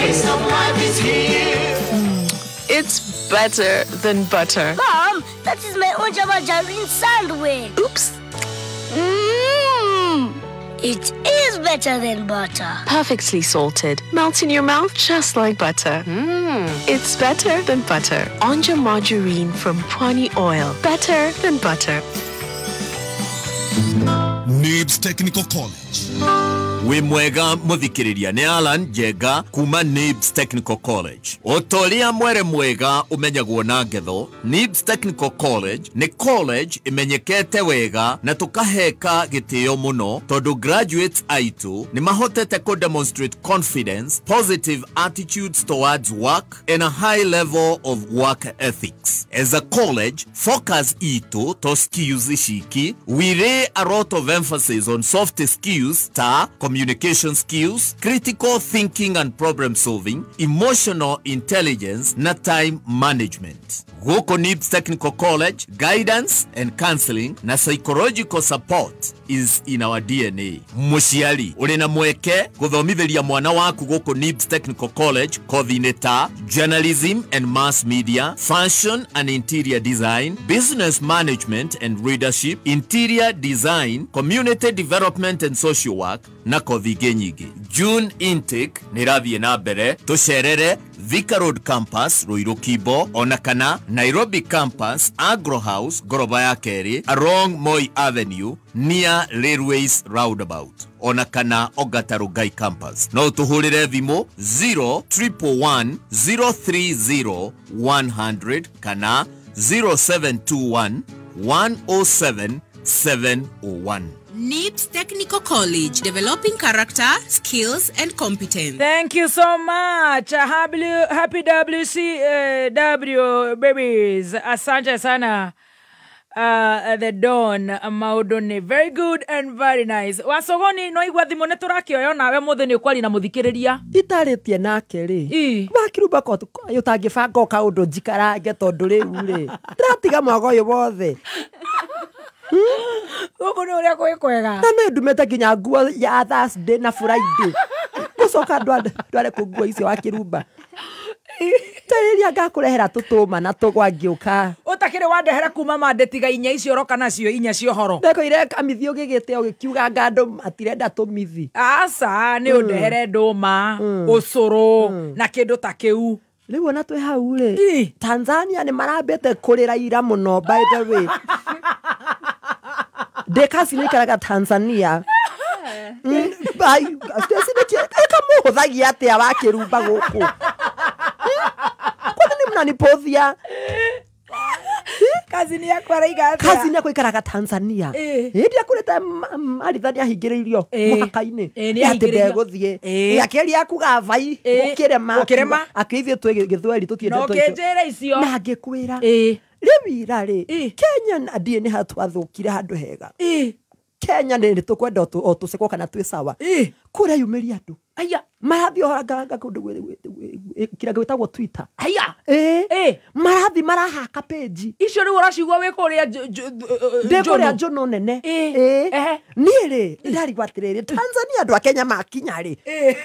It's better than butter. Mom, that is my Onja margarine sandwich. Oops. It is better than butter. Perfectly salted. Melts in your mouth just like butter. It's better than butter. Onja margarine from Pwani Oil. Better than butter. Nibs Technical College. Wĩ mwega mũthikĩrĩria nĩ Alan Njenga kuma Nibs Technical College. Ũtoria mwere mwega ũmenyagwo na ngetho, Nibs Technical College nĩ college ĩmenyekete wega na tũkaheka gĩtĩo mũno tondũ graduates aitũ nĩ mahotete kũ demonstrate confidence, positive attitudes towards work and a high level of work ethics. As a college, focus itũ to skills ciki, we lay a lot of emphasis on soft skills ta communication skills, critical thinking and problem solving, emotional intelligence, na time management. Gũkũ Nibs Technical College, guidance and counseling na psychological support is in our DNA. Mũciari ũrĩ na mweke gũthomithĩria mwana waku gũkũ Nibs Technical College kothi-inĩ ta journalism and mass media, fashion and interior design, business management and leadership, interior design, community development and social work na kothi ingĩ nyingĩ. June intake nĩ ĩrathiĩ na mbere, tũcerere Thika Road Campus, Ruiru Kibo, ona kana Nairobi Campus, Agro House, ngoroba ya kerĩ, along Moi Avenue, near Railways Roundabout, ona kana Ogata Rugai Campus. No tũhũrĩre thimũ 0111 030 100 kana 0721 107 701. Nibs Technical College, developing character, skills, and competence. Thank you so much. Happy WCW babies. Asante sana. The Don Maudoni. Very good and very nice. Wasogoni no igwa thimo ne turakioyo nawe muthe ni ukwari na muthikiriria. Itaritie nake ri. Wakiruba ko utangibanga kaundu njikarange tondu riu ri. Ndatiga mwago uyu wothe. Gũkũ nĩ ũrĩa kwĩ kwega. Na nĩ ndumĩte nginya nguo ya Thursday na Friday. Gũcoka ndware kũ nguo icio wakĩrumba. Tarĩria ngakũrehera tũtũma na tũgwa ngĩũka. Ũtakĩrĩ wandehera kuma mande tiga inya icio ũroka nacio inya cia ũhoro. Ndekũire kamithi ũgĩgĩte ũgĩkiuga anga andũ matirenda tũmithi. Aca nĩ ũndehere ndũma, ũcũrũ na kĩndũ ta kĩu. Rĩu ona twĩ hau rĩ, Tanzania nĩ marambĩte kũrĩra ira mũno by the way. Ndekasi nĩikaraga Tanzania. Ĩkamũhũthagia atĩa wakĩrumba gũkũ? Kwani nĩ mnanipothia? Kazini yakwa araiga atĩa? Kazini yakwa ikaraga Tanzania. Hĩndĩ akũrĩte Maritha nĩahingĩrĩirio mũhaka-inĩ. Atĩ ndegũthiĩ. Akĩaria kuga vai gũkĩrema. Akĩithuĩ twĩ gĩthweri tũtiendete. No kĩnjĩre icio. Na ngĩkwĩra. Rĩu ira rĩ, Kenya na ndiĩ nĩ hatwathũkire handũ hega. Kenya nĩ tũkwenda o tũcekwo kana twĩ sawa. Kũrĩa yumĩria andũ. Aya. Marathiĩ ohanganga kũndũ kĩrĩa gwĩtagwo Twitter. Aya. Marathiĩ marahaka page. Icio rĩu ũracigua wĩ kũrĩa ndĩ kũrĩa njũnũ nene. Niĩ rĩ ndarigwo atĩrĩrĩ, Tanzania andũ a Kenya makinya rĩ,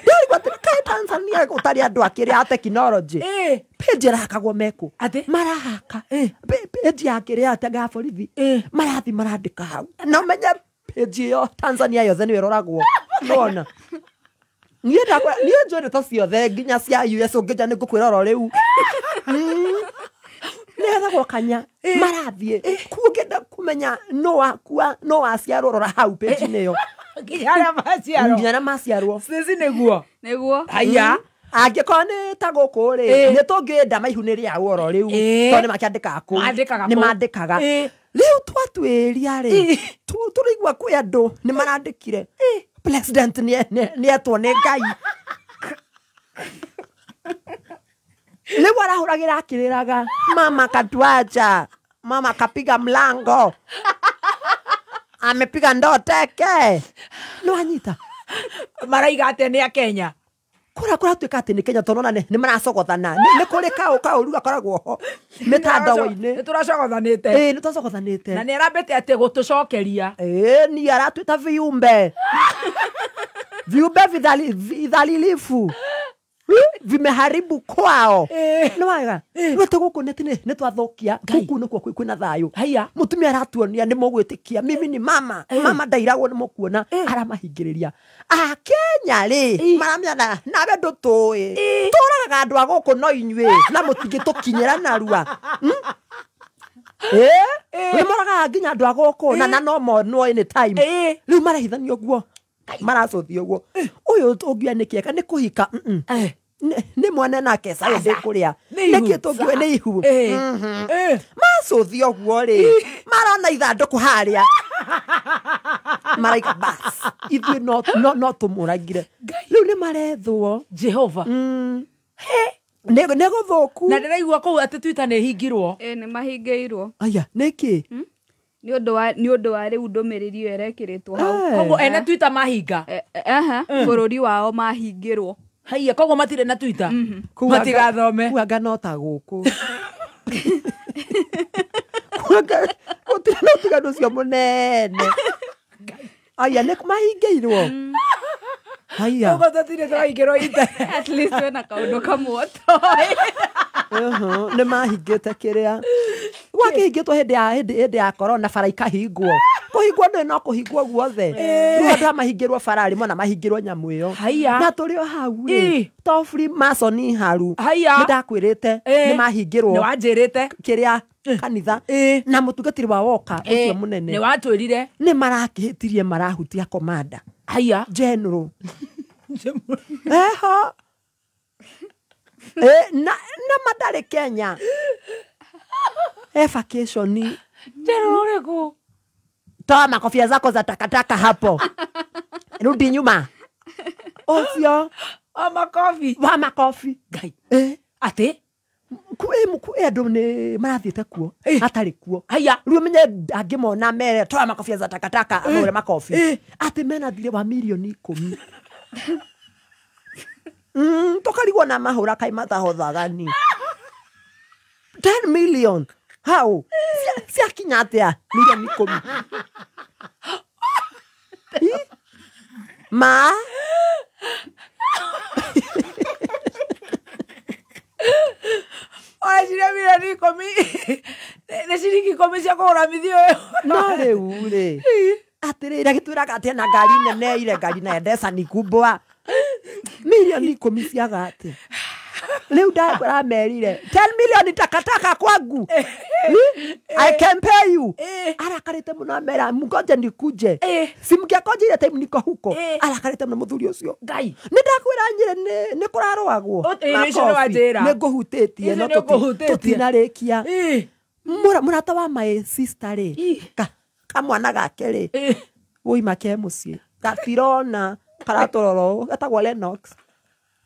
ndarigwo atĩrĩ kaĩ Tanzania gũtarĩ andũ akĩrĩa a tekinoronjĩ. Page ĩrahakagwo mekũ? Marahaka page ya kĩrĩa ya borithi. Marathiĩ marandĩka hau. Na ũmenye page ĩyo Tanzania yothe nĩyo ĩroragwo. Nĩwona? Niĩ njũĩ ndeto ciothe nginya cia US ũngĩnja nĩ ngũkwĩra oro rĩu. Nĩhethagwo kanya marathiĩ kuo ũngĩenda kũmenya no wakua no waciarwo rora hau page-inĩ ĩyo. Nginya arĩa maciarwo. Nginya arĩa maciarwo. Cici nĩguo. Nĩguo. Haya. Angĩkorwo nĩ ta gũkũ rĩ, nĩ tũngĩenda maihu nĩ rĩao oro rĩu tondũ nĩ makĩandĩkaga kũu. Nĩ mandĩkaga. Rĩu twatuĩria rĩ, tũraigua kwĩ andũ nĩ marandĩkire president nĩ etwo nĩ Ngai. Rĩu arahũragĩra akĩrĩraga, mama katuacha, mama kapiga mlango, amepiga ndoo teke. Nĩ wanyita? Maraiga atĩa nĩ a Kenya? Kũrĩa kũratuĩka atĩ nĩ Kenya tondũ ona nĩ maracogothana. Nĩ kũrĩ kaũru gakoragwo ho mĩtandao-inĩ. Nĩ tũracogothanĩte. Nĩ tũracogothanĩte. Na nĩ arambĩte atĩ gũtũcokeria. Niĩ aratwĩta viumbe. Viumbe vidhalilifu. Vimeharibu kwao. Nĩ wega. Rĩu atĩ gũkũ nĩ twathũkia. Gũkũ nĩkuo kwĩna thayũ. Mũtumia aratuonia nĩ mũgwĩtĩkia. Mimi ni mama. Mama ndairagwo nĩ mũkuona. Aramahingĩrĩria. Akenya rĩ maramenya nawe ndũtũĩ. Tũragaga andũ a gũkũ no inyuĩ na mũtingĩtũkinyĩra narua. Nĩ moragaga nginya andũ a gũkũ na no monwo anytime. Rĩu marahithania ũguo. Maracũthia ũguo. Ũyũ ũngiuga nĩ kĩeka nĩ kũhika. Nĩ mwana nake sayo ndĩ kũrĩa. Nĩkĩ tũngiuga nĩ ihu. Macũthia ũguo rĩ, marona ithandũkũ harĩa. Maraiga bas. Ithuĩ no tũmũragire. Rĩu nĩ marethwo. Jehova. Nĩ gũthũku. Na ndĩraigua kũu atĩ Twitter nĩ ĩhingirwo. Nĩ mahingĩirwo. Aya, nĩkĩ? Nĩ ũndũ wa rĩu ndũmĩrĩri ĩyo ĩrekĩrĩtwo hau. Koguo ene Twitter mahinga. Bũrũri wao mahingĩrwo. Haiya, koguo matirĩ na Twitter. Matigathome. Kuanga no ta gũkũ. Kuanga gũtirĩ na ũtiganu ũcio mũnene. Aya, nĩ mahingĩirwo. Haiya. Koguo tũtirĩ tũrahingĩrwo internet. At least wĩna kaũndũ kamwe ũtoĩ. Nĩ mahingĩte kĩrĩa. Gwakĩhingĩtwo hĩndĩ ya corona bara ikahingwo. Kũhingwo nĩ no kũhingwo guothe. Rĩu andũ mahingĩrwo bara rĩmwe na mahingĩrwo nyamũ ĩyo. Na tũrĩ o hau rĩ, to Freemason haru. Nĩ ndakwĩrĩte nĩ mahingĩrwo. Nĩ wanjĩrĩte. Kĩrĩa kanitha na mũtungatĩri wa woka ũcio mũnene. Nĩ watwĩrire. Nĩ marakĩhĩtirie marahutia komanda. Haiya. General. Eho. Na madarĩ Kenya. Vacation. General ũrĩkũ? Toa makofia zako za takataka hapo. Rudi nyuma. Ũcio. Wa makobi. Wa makobi. Ngai. Atĩ? Kwĩ andũ nĩ marathiĩte kuo. Atarĩ kuo. Haiya. Rĩu ũmenye angĩmona mere toa makofia za takataka ahũre makobi. Atĩ mena thirĩ wa mirioni 10. Tũkarigwo na mahũra kaĩ matahothaga ni. 10 million. How? Ciakinya atĩa mirioni 10? Ma? Ũreciria mirioni 10 nĩ ciringi 10 cia kũgũra mithio ĩyo. No rĩu rĩ, atĩrĩrĩ agĩtwĩraga atĩ ena ngari nene ile ngari na endesa ni kubwa. Mirioni 10 ciaga atĩa? Rĩu ndaramerire 10 million takataka kwangu. I can pay you. Arakarĩte mũno amera mngoje nikuje. Si mngĩakonje ile time niko huko. Arakarĩte mũno mũthuri ũcio. Ngai. Nĩ ndakwĩra nyĩrĩ nĩ kũrarũagwo. Nĩ ngũhutĩtie no tũtinarĩkia. Mũrata wa my sister rĩ, kamwana gake rĩ, woima ke mũciĩ. Gatirona karatũrora ũũ, getagwo Lennox.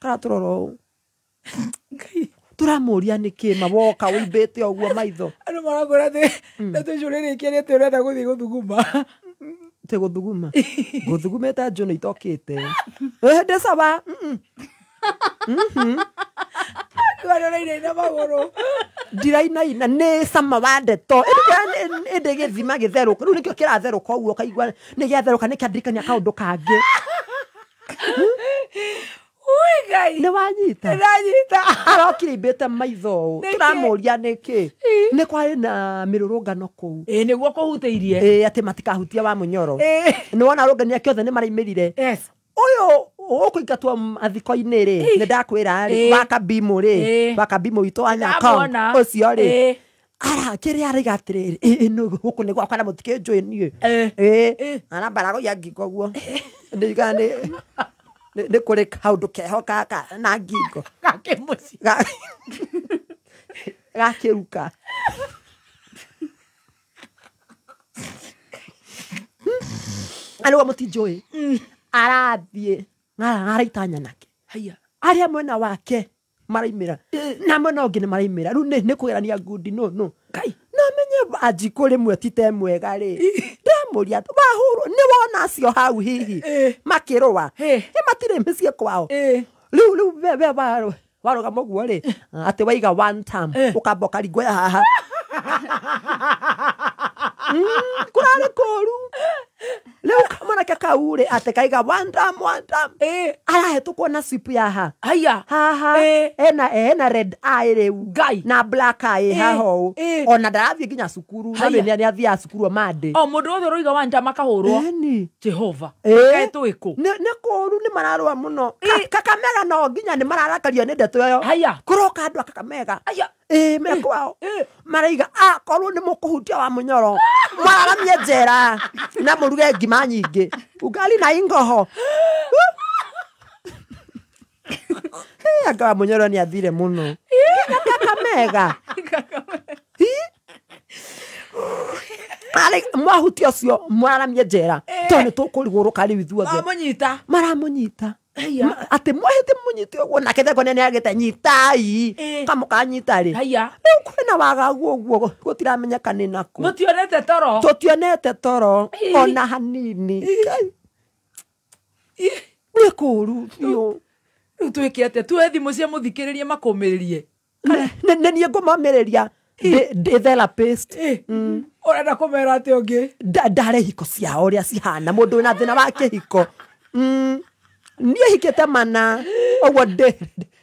Karatũrora ũũ. Tũramũria nĩkĩ mawoka ũimbĩte ũguo maitho. Andũ marakwĩra atĩ ndeto icio ũrĩrĩkia nĩ atĩ ũrenda gũthiĩ gũthuguma. Te gũthuguma ngũthugumĩte njũnũ itokĩte ndĩ sawa. Ndirainaina magũrũ ndirainaina nĩ cama wa ndeto ĩndĩ gĩthima gĩtherũka rĩu nĩkĩo kĩratherũka ũguo ũkaigua nĩ gĩatherũka nĩ kĩandirikania kaũndũ kangĩ. Ui Ngai nĩ wanyita nĩndanyita. Arokire imbĩte maitho ũũ tũramũria nĩkĩ nĩ kwarĩ na mĩrũrũngano kũu. Ĩĩ nĩguo kũhutĩirie. Ĩĩ atĩ matikahutia wa Mũnyoro. Nĩ wona arũngani ake othe nĩ maraimĩrire. Ũyũ ũkũingatwo mathiko-inĩ rĩ nĩ ndakwĩra rĩ wa Kabimũ rĩ wa Kabimũ witũ wa Nyakong ũcio rĩ ara kĩrĩa araiga atĩrĩrĩ ĩ gũkũ nĩ gwakwa na mũtikĩnjũĩ niĩ ĩ arambaragoia ngingo ũguo ndĩiga nĩ nĩ kũrĩ kaũndũ keho gaka na ngingo gakĩmũciĩ gakĩruka. Arauga mũtinjũĩ arathiĩ araita nyanake arĩa mwena wake maraimĩra na mwena ũngĩ nĩ maraimĩra rĩu nĩ kũgerania ngundi no no no menye Wanjikũ rĩmwe ti te mwega rĩ ndamũria wahũrwo nĩ wona acio hau hihi makĩrũa ĩ matirĩ mĩciĩ kwao rĩu rĩu we warũgama ũguo rĩ atĩ waiga one term ũkamba ũkaringwo haha kũrarĩ kũru rĩu kamwanake kau rĩ atĩ kaiga one term arahĩtũkwo na sweep ya ha haha ena red eye rĩu Ngai na black eye haha ũũ ona ndarathiĩ nginya cukuru no nĩ athiaga cukuru o Monday o mũndũ wothe ũroiga one term akahũrwo ĩni Jehova kaĩ twĩkũ nĩ kũru nĩ mararũa mũno Kakamega no nginya nĩ mararakario nĩ ndeto ĩyo kũroka andũ a Kakamega ĩ me kwao maraiga akorwo nĩ mũkũhutia wa Mũnyoro mwararamie njera na mũruge ngima nyingĩ ugali na ingoho. Anga wa Mũnyoro nĩ athire mũno Kakamega mwahutia ũcio mwararamie njera tondũ nĩ tũkũrigũrũka rĩu ithuothe maramũnyita atĩ mwahĩte mũnyite ũguo nake theko nĩ agĩte nyitai kamũkanyita rĩ rĩu kwĩna wagagu ũguo gũtiramenyeka nĩ nakũ mũtionete toro tũtionete toro ona hanini nĩ kũru biũ. Rĩu twĩke atĩa tuoe thimũ cia mũthikĩrĩria makũmĩrĩrie nĩ niĩ ngũmomĩrĩria ndĩ therapist ũrenda kũmera atĩa ũngĩ ndare hiko ciao ũrĩa cihana mũndũ wĩna thĩna wa kĩhiko niĩ hikĩte mana ũguo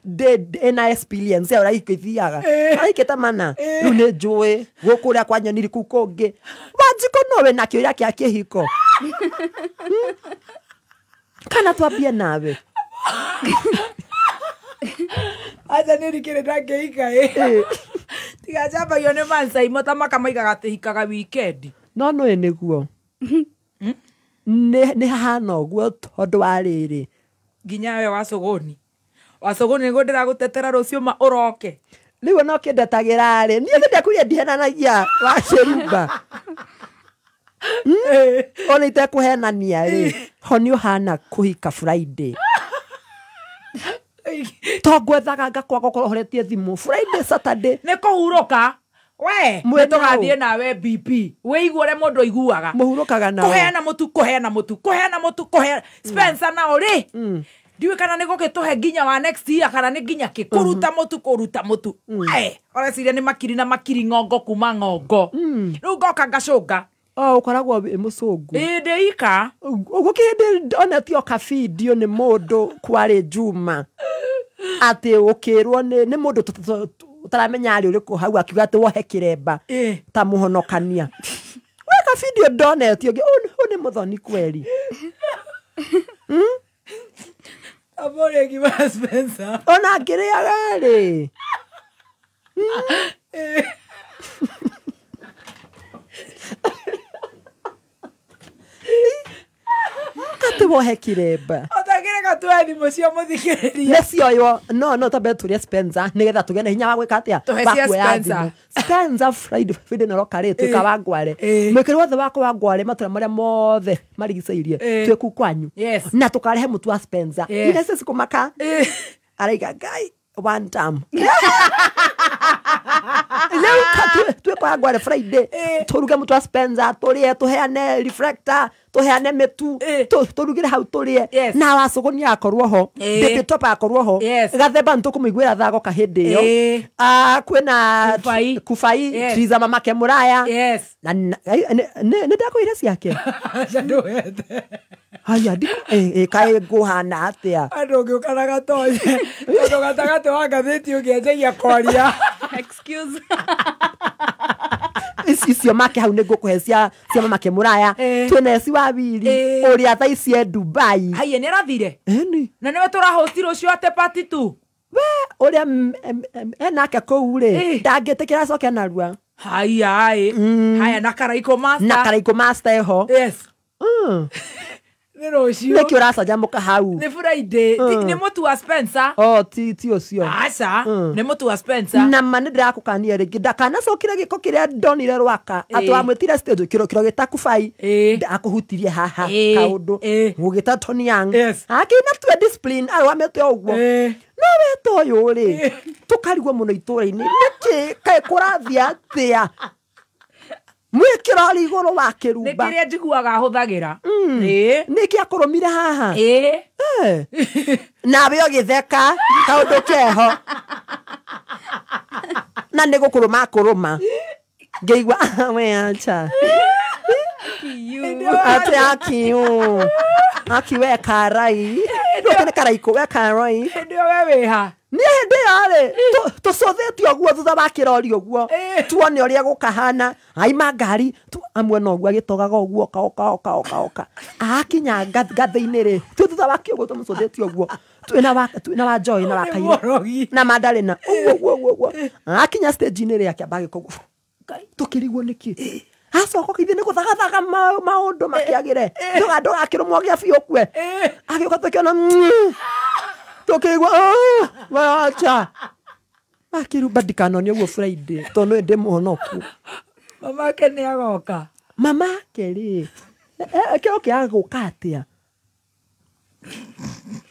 ndĩ na experience ya ũrĩa hiko ithiaga hikĩte mana rĩu nĩ njũĩ gũkũ ũrĩa kwanyoniri kũu kũngĩ Wanjikũ no wĩna kĩũria kĩa kĩhiko kana twambie nawe aca nĩ rikĩrĩ ndangĩhika ĩ tigacambagio nĩ mancaimo ta makamaigaga atĩ hikaga wikendi no nĩũĩ nĩguo nĩ hahana ũguo tondũ wa rĩrĩ nginya we wacũgũni wacũgũni nĩguo ndĩragũtetera rũciũ ma ũroke rĩu ona ũkĩndetagĩra rĩ niĩ nĩndakuire ndihenanagia wacĩrumba ona itekũhenania rĩ ho nĩ ũhana kũhika Friday to ngwethaga ngakwaga ũkorwo ũhoretie thimũ Friday Saturday nĩ kũhurũka we nĩ tũgathiĩ nawe BP wĩigue ũrĩa mũndũ aiguaga mũhurũkaga nawe kũheana mũtu kũheana mũtu kũheana mũtu kũheana Spencer nao rĩ ndiũĩ kana nĩ gũgĩtũhe nginya wa next year kana nĩ nginya kĩ kũruta mũtu kũruta mũtu we ũreciria nĩ makiri na makiri ng'ongo kuma ng'ongo rĩu ngoka ngacũnga o ũkoragwo wĩ mũcũngũ ĩ ndĩika ũguo kĩhĩndĩ onetio kabidio nĩ mũndũ kwarĩ Juma atĩ ũkĩrwo nĩ mũndũ ũtaramenya arĩ ũrĩkũ hau akiuga atĩ wohe kĩremba ta mũhonokania we kabidio ndonetio ũyũ nĩ mũthoni kweri Amore ngima Spencer ona ngĩrĩaga rĩ atĩ wohe kĩremba ũtangĩreka tuoe thimũ cia mũthikĩrĩria nĩ cioywo no twambe tũrie Spencer nĩgetha tũgĩe na hinya wa gwĩka atĩa Tũhe cia Spencer. Spencer Friday Friday nĩroka rĩ twĩka wa Ngware mwĩkĩri wothe wakwa wa Ngware matũra marĩa mothe marigicĩirie twĩ kũu kwanyu na tũkarehe mũtu wa Spencer ina icio cikũmaka araiga Ngai one term rĩu Twĩkoya ngware Friday tũruge mũtu wa Spencer tũrĩe tũheane reflector tũheane mĩtu tũrugĩre hau tũrĩe na wacũgũnia akorwo ho Baby Top akorwo ho gathemba nĩtũkũmũiguĩra tha goka hĩndĩ ĩyo. Kwĩna Kufai Triza mamake Mũraya na nĩ ndakũire ciake. Haya kaĩ ngũhana atĩa andũ ũngĩũka na gatonye tondũ gatagatĩ wa ngathĩti ũngĩanjagia kwaria. Excuse. Icio make hau nĩ ngũkũhe cia mamake Mũraya. Twĩna Eci wa Wili ũrĩa thaa ici e Dubai. Haiya nĩ arathire ĩni na nĩwe tũrahosti rũciũ ate party tu we ũrĩa enake kũu rĩ ndangĩtĩkĩra acoke narua. Haiya ĩ haya na Karaiko Master na Karaiko Master eho. Yes. Nĩ rũciũ nĩkĩ ũracanjamũka hau nĩ Friday nĩ mũtu wa Spencer. Oh ti ũcio aca nĩ mũtu wa Spencer na ma nĩ ndĩrakũkania rĩngĩ ndakanacokire gĩko kĩrĩa ndonire Rwaka atĩ wamwĩtire stage kĩro gĩta Kufai akũhutirie haha kaũndũ gũgĩta Tony Young akĩina tue discipline arũgamĩte ũguo no weta ũyũ rĩ tũkarigwo mũno itũra-inĩ nĩkĩ kaĩ kũrathiĩ atĩa mwĩkĩro arĩ igũrũ wa kĩrumba nĩ kĩrĩa njiguaga ahũthagĩra nĩkĩ akũrũmire haha nawe ũgĩtheka kaũndũ keho na nĩ gũkũrũma akũrũma ngĩigua we acha atĩ akiu aki we karai nĩ Karaiko we karai hĩndĩ ĩyo we wĩha niĩ hĩndĩ ĩyo rĩ tũcũthĩte ũguo thutha wa kĩrori ũguo tuone ũrĩa gũkahana aima ngari amuona ũguo agĩtogaga ũguo oka oka oka oka oka akinya ngathĩ-inĩ rĩ twĩ thutha wake ũguo tũmũcũthĩte ũguo twĩna wa Joy na wa Kairũ na Mandarina ũguo ũguo ũguo akinya stage-inĩ rĩ akĩamba agĩka ũguo tũkĩrigwo nĩkĩ acoka ithuĩ nĩ gũthagathaga maũndũ makĩagĩre ndũgakĩrũmwo gĩa biũ ũkue agĩũka tũkĩona tũkĩigua wacha akĩrumba ndikanone ũguo Friday tondũ nĩ ndĩ mũhonoku. Mamake nĩ agoka mamake rĩ kĩro kĩaga gũka atĩa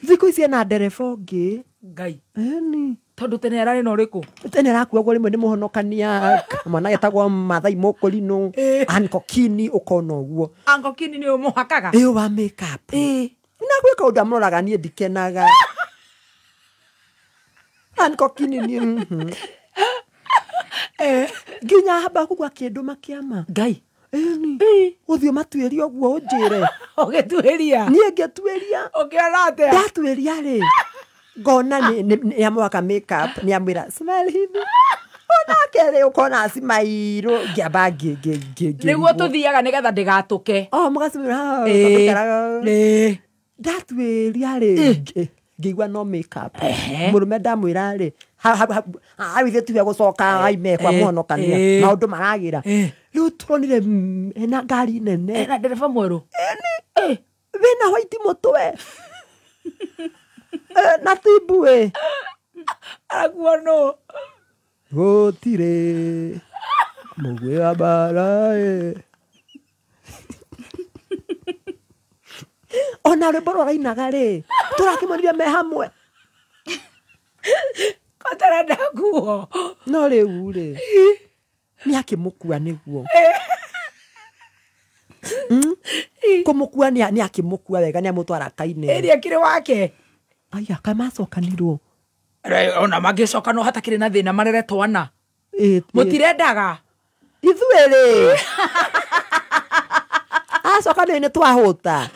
thikũ ici ena ndereba ũngĩ Ngai ĩni tondũ tene ararĩ na ũrĩkũ tene arakuagwo rĩmwe nĩ mũhonokania mwana getagwo Mathai Mũkũrinũ Ankokini ũkona ũguo Ankokini nĩ ũmũhakaga ĩyo wa makeup na gwĩ kaũndũ amũroraga niĩ ndikenaga Ankokini ni nginya hamba kugwa kĩndũ makĩama Ngai ĩni ũthiũ matuĩrie ũguo ũnjĩre ũgĩtuĩria niĩ ngĩtuĩria ũkĩona atĩa ndatuĩria rĩ ngona nĩ amwaka makeup nĩ amwĩra smile hivi onake rĩ ũkona acimairwo ngĩamba nĩguo tũthiaga nĩgetha ndĩgatũke o mũgacimĩra ndatuĩria rĩ ngĩigua no makeup mũrũme ndamwĩra rĩ hau ithuĩ tiwe gũcoka aime kwa mũhonokania maũndũ maragĩra rĩu tũronire ena ngari nene ena ndereba mwerũ ĩni wĩna white mũtwe na timbu arakuo nũ gũtirĩ mũgwĩ wa mbara ona rwĩmbo rũrainaga rĩ tũrakĩmonire me hamwe kotarenda nguo no rĩu rĩ nĩ akĩmũkua nĩguo kũmũkua nĩ akĩmũkua wega nĩ amũtwara kaine ĩrĩa akĩrĩ wake aya kaĩ macokanirwo ona mangĩcokanwo hatakĩrĩ na thĩna marere twana mũtirendaga ithuĩ rĩ acokanĩrĩ nĩ twahũta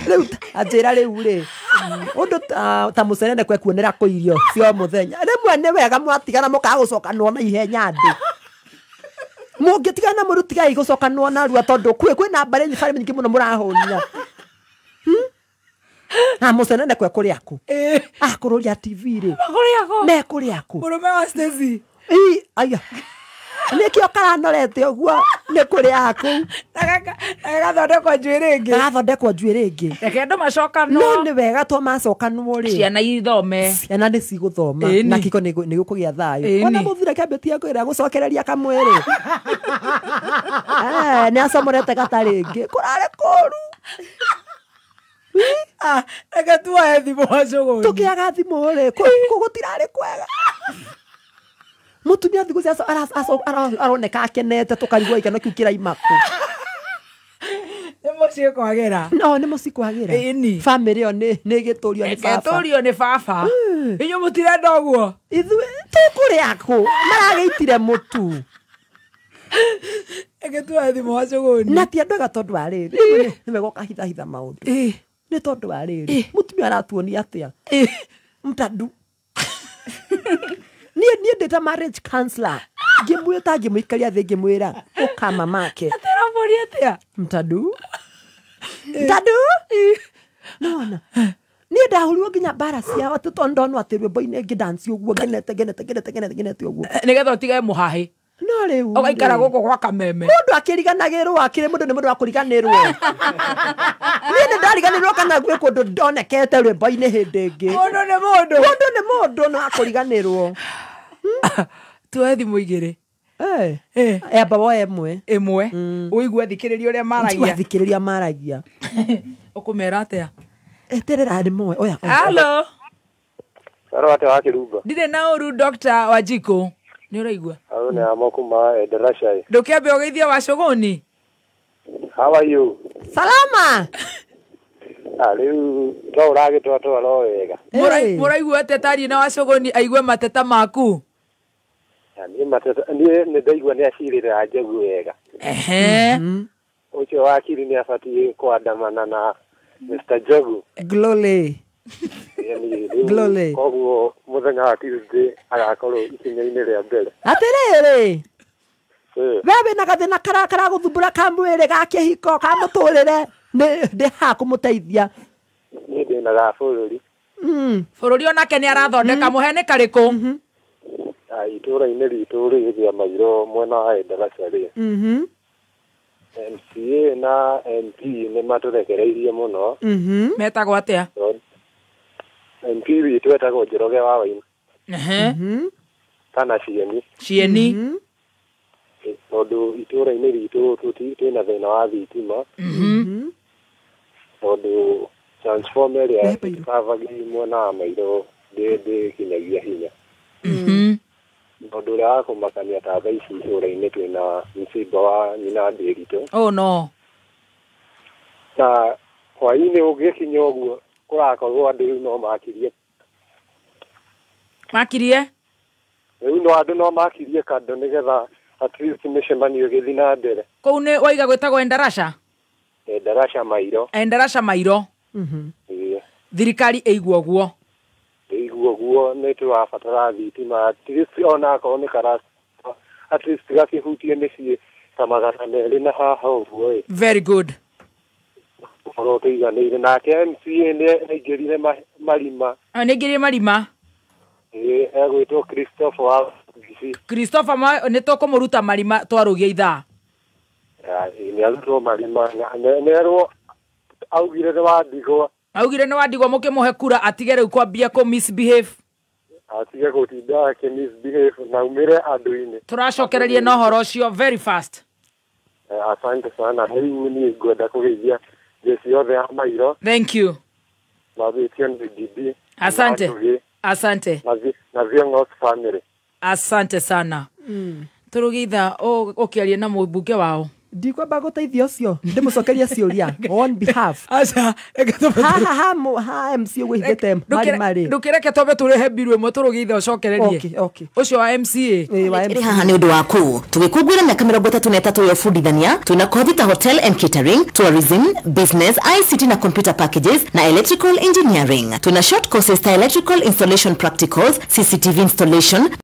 rĩu anjĩra rĩu rĩ ũndũ ta mũcenene kwe kuonera kũ irio cia mũthenya rĩmwe nĩ wega mwatigana mũkaga gũcokanwo na ihenya andũ mũngĩtigana mũru tigai gũcokanwo narua tondũ kwĩna mbarĩ nyingĩ mũno mũrahũnia na mũcenene kwe kũrĩ akũ akũrũria TV rĩ me kũrĩ akũ mũrũme wa Stacy aya nĩkĩo karanorete ũguo nĩ kũrĩ akũ gagathondekwo njuĩrĩ ĩngĩ gagathondekwo njuĩrĩ ĩngĩ reke andũ macokanwo no nĩ wega to macokanwo rĩ ciana ithome ciana nĩ cigũthoma na kĩko nĩ gũkũgĩa thayũ ona mũthuri akĩambĩtie kwĩra gũcokereria kamwĩrĩ nĩ acomorete gata rĩngĩ kũrarĩ kũru reke tuoe thimũ wacũgũni tũkĩaga thimũ rĩ gũtirarĩ kwega Mutumia thikũ ici aroneka akenete tũkarigwo gĩkeno kĩu kĩraima kũ. Nĩ mũciĩ kwagĩra. No, nĩ mũciĩ kwagĩra. Ĩni. Bamĩrĩ ĩyo nĩ ĩgĩtũrio nĩ baba. Ĩgĩtũrio nĩ baba. Inyuĩ mũtirenda ũguo? Ithuĩ tũkũrĩa kũ? Maragĩitire mũtu. Ĩgĩtua thimũ wa cũgũni. Na ti andũ ega tondũ wa rĩrĩ. Nĩ wega ũkahithahitha maũndũ. Nĩ tondũ wa rĩrĩ. Mũtumia aratuonia atĩa? Mtadu. Niĩ ndĩ ta marriage counselor. Ngĩmwĩta ngĩmũikaria thĩ ngĩmwĩra ũka mamake. Atĩramũria atĩa? Mtadu. Mtadu. Nona. Niĩ ndahũrirwo nginya mbara ciao atĩ tondũ ndonwo atĩ rwĩmbo-inĩ ngĩdance ũguo ngenete ngenete ngenete ngenete ngenete ũguo. Nĩgetha ũtige mũhahĩ. No rĩu. Ũgaikara gũkũ gwa kameme. Mũndũ akĩriganagĩrwo akĩrĩ mũndũ nĩ mũndũ wa kũriganĩrwo. Niĩ nĩ ndariganĩrwo kana gwĩ kũndũ ndonekete rwĩmbo-inĩ hĩndĩ ĩngĩ. Mũndũ nĩ mũndũ. Mũndũ nĩ mũndũ no akũriganĩrwo. Tuoe thimũ igĩrĩ. Amba woe ĩmwe. Ĩmwe. Ũigue thikĩrĩria ũrĩa maragia. Thikĩrĩria maragia. Ũkũmera atĩa? Eterera ndĩmoe. Oya. Hello. Hello atĩa wa Kĩrumba? Ndirĩ na ũru Dr. Wanjikũ. Nĩ ũraigua? Hau nĩ amo kuma Endarasha. Ndũkĩambe ũgeithie Wacũgũni. How are you? Salama. Rĩu to ũragĩtwatwara o wega. Mũraigua atĩa tariĩ na Wacũgũni aigue mateta maku? Niĩ nĩ ndaigua nĩ acirĩra Njegu wega. Ehe. Ũcio wakiri nĩ abatiĩ kũandamana na Mr. Njogu. Glory. Glory. Koguo mũthenya wa Tuesday agakorwo ikinya-inĩ rĩa mbere. Atĩrĩrĩ. We wĩna gathĩna karagũthumbũra ka mwĩrĩ ga kĩhiko ka mũtũrĩre ndĩ haha kũmũteithia. Niĩ ndĩna ga bũrũri. Bũrũri onake nĩ arathondeka mũhe nĩ karĩkũ? Itũũra-inĩ ritũ rĩgĩthia mairo mwena wa Endarasha rĩ. MCA na MP nĩ matũrekereirie mũno. Metagwo atĩa? MP witũ etagwo Njoroge wa Waina. Kana Cieni. Cieni. Tondũ itũũra-inĩ ritũ twĩna thĩna wa thitima. Tondũ transformer ĩrĩa ĩkavagi mwena wa mairo ndĩkinyagia hinya. Tondũ ũrĩa wa kũmakania ta thaa ici itũũra-inĩ twĩna mũcimba wa nyina Ndĩritũ. Oh no. Na hwaĩ-inĩ ũgĩkinya ũguo kũrakorwo andũ rĩu no makirie. Makirie? Rĩu no andũ no makirie kando nĩgetha at least mĩcemanio ĩgĩthiĩ na mbere. Kũu nĩ waiga gwĩtagwo Endarasha? Endarasha Mairo. Endarasha Mairo. Thirikari ĩigua ũguo. Ĩigua ũguo nĩ tũrabatara thitima at least ona akorwo nĩ kara at least gakĩhutie mĩciĩ ta 200 na haha ũguo ĩ. Very good. Ũkorwo tũiganĩire nake MCA nĩ aingĩrire marima. Nĩ aingĩrire marima. Ĩ egwĩtwo Christopher wa Gicii. Christopher nĩ tũkũmũruta marima twarũgia ithaa. Nĩ arutwo marima nĩ augire nĩ wandigwa. Augire nĩ wandigwa mũkĩmũhe kura atige rĩu kwambia kũ misbehave. Atige gũtinda akĩ misbehave na umĩre andũ-inĩ. Tũracokereria na ũhoro ũcio very fast. Asante sana. Rĩu niĩ ngwenda kũgeithia jeshi yothe ya Mairo. Thank you. Mabĩtio nĩ DB. Asante. Asante. Na Viongozi family. Asante sana. Tũrũgĩitha ũkĩaria na mũmbunge wao. Ndikwamba gũteithia ũcio ndĩmũcokerie ciũria on behalf. Aca ha ha MC ũgũhithĩte marĩ. Ndũkĩreke twambe tũrĩhe mbiru ĩmwe tũrũgĩitha ũcokererie. Okay. Ũcio wa MCA. Ĩrĩ haha nĩ ũndũ waku tũgĩkũngũĩra mĩaka 33 ya ũbundithania twĩna kothi ta hotel and catering, tourism, business, ICT na computer packages na electrical engineering. Twĩna short courses ta electrical installation practicals, CCTV installation.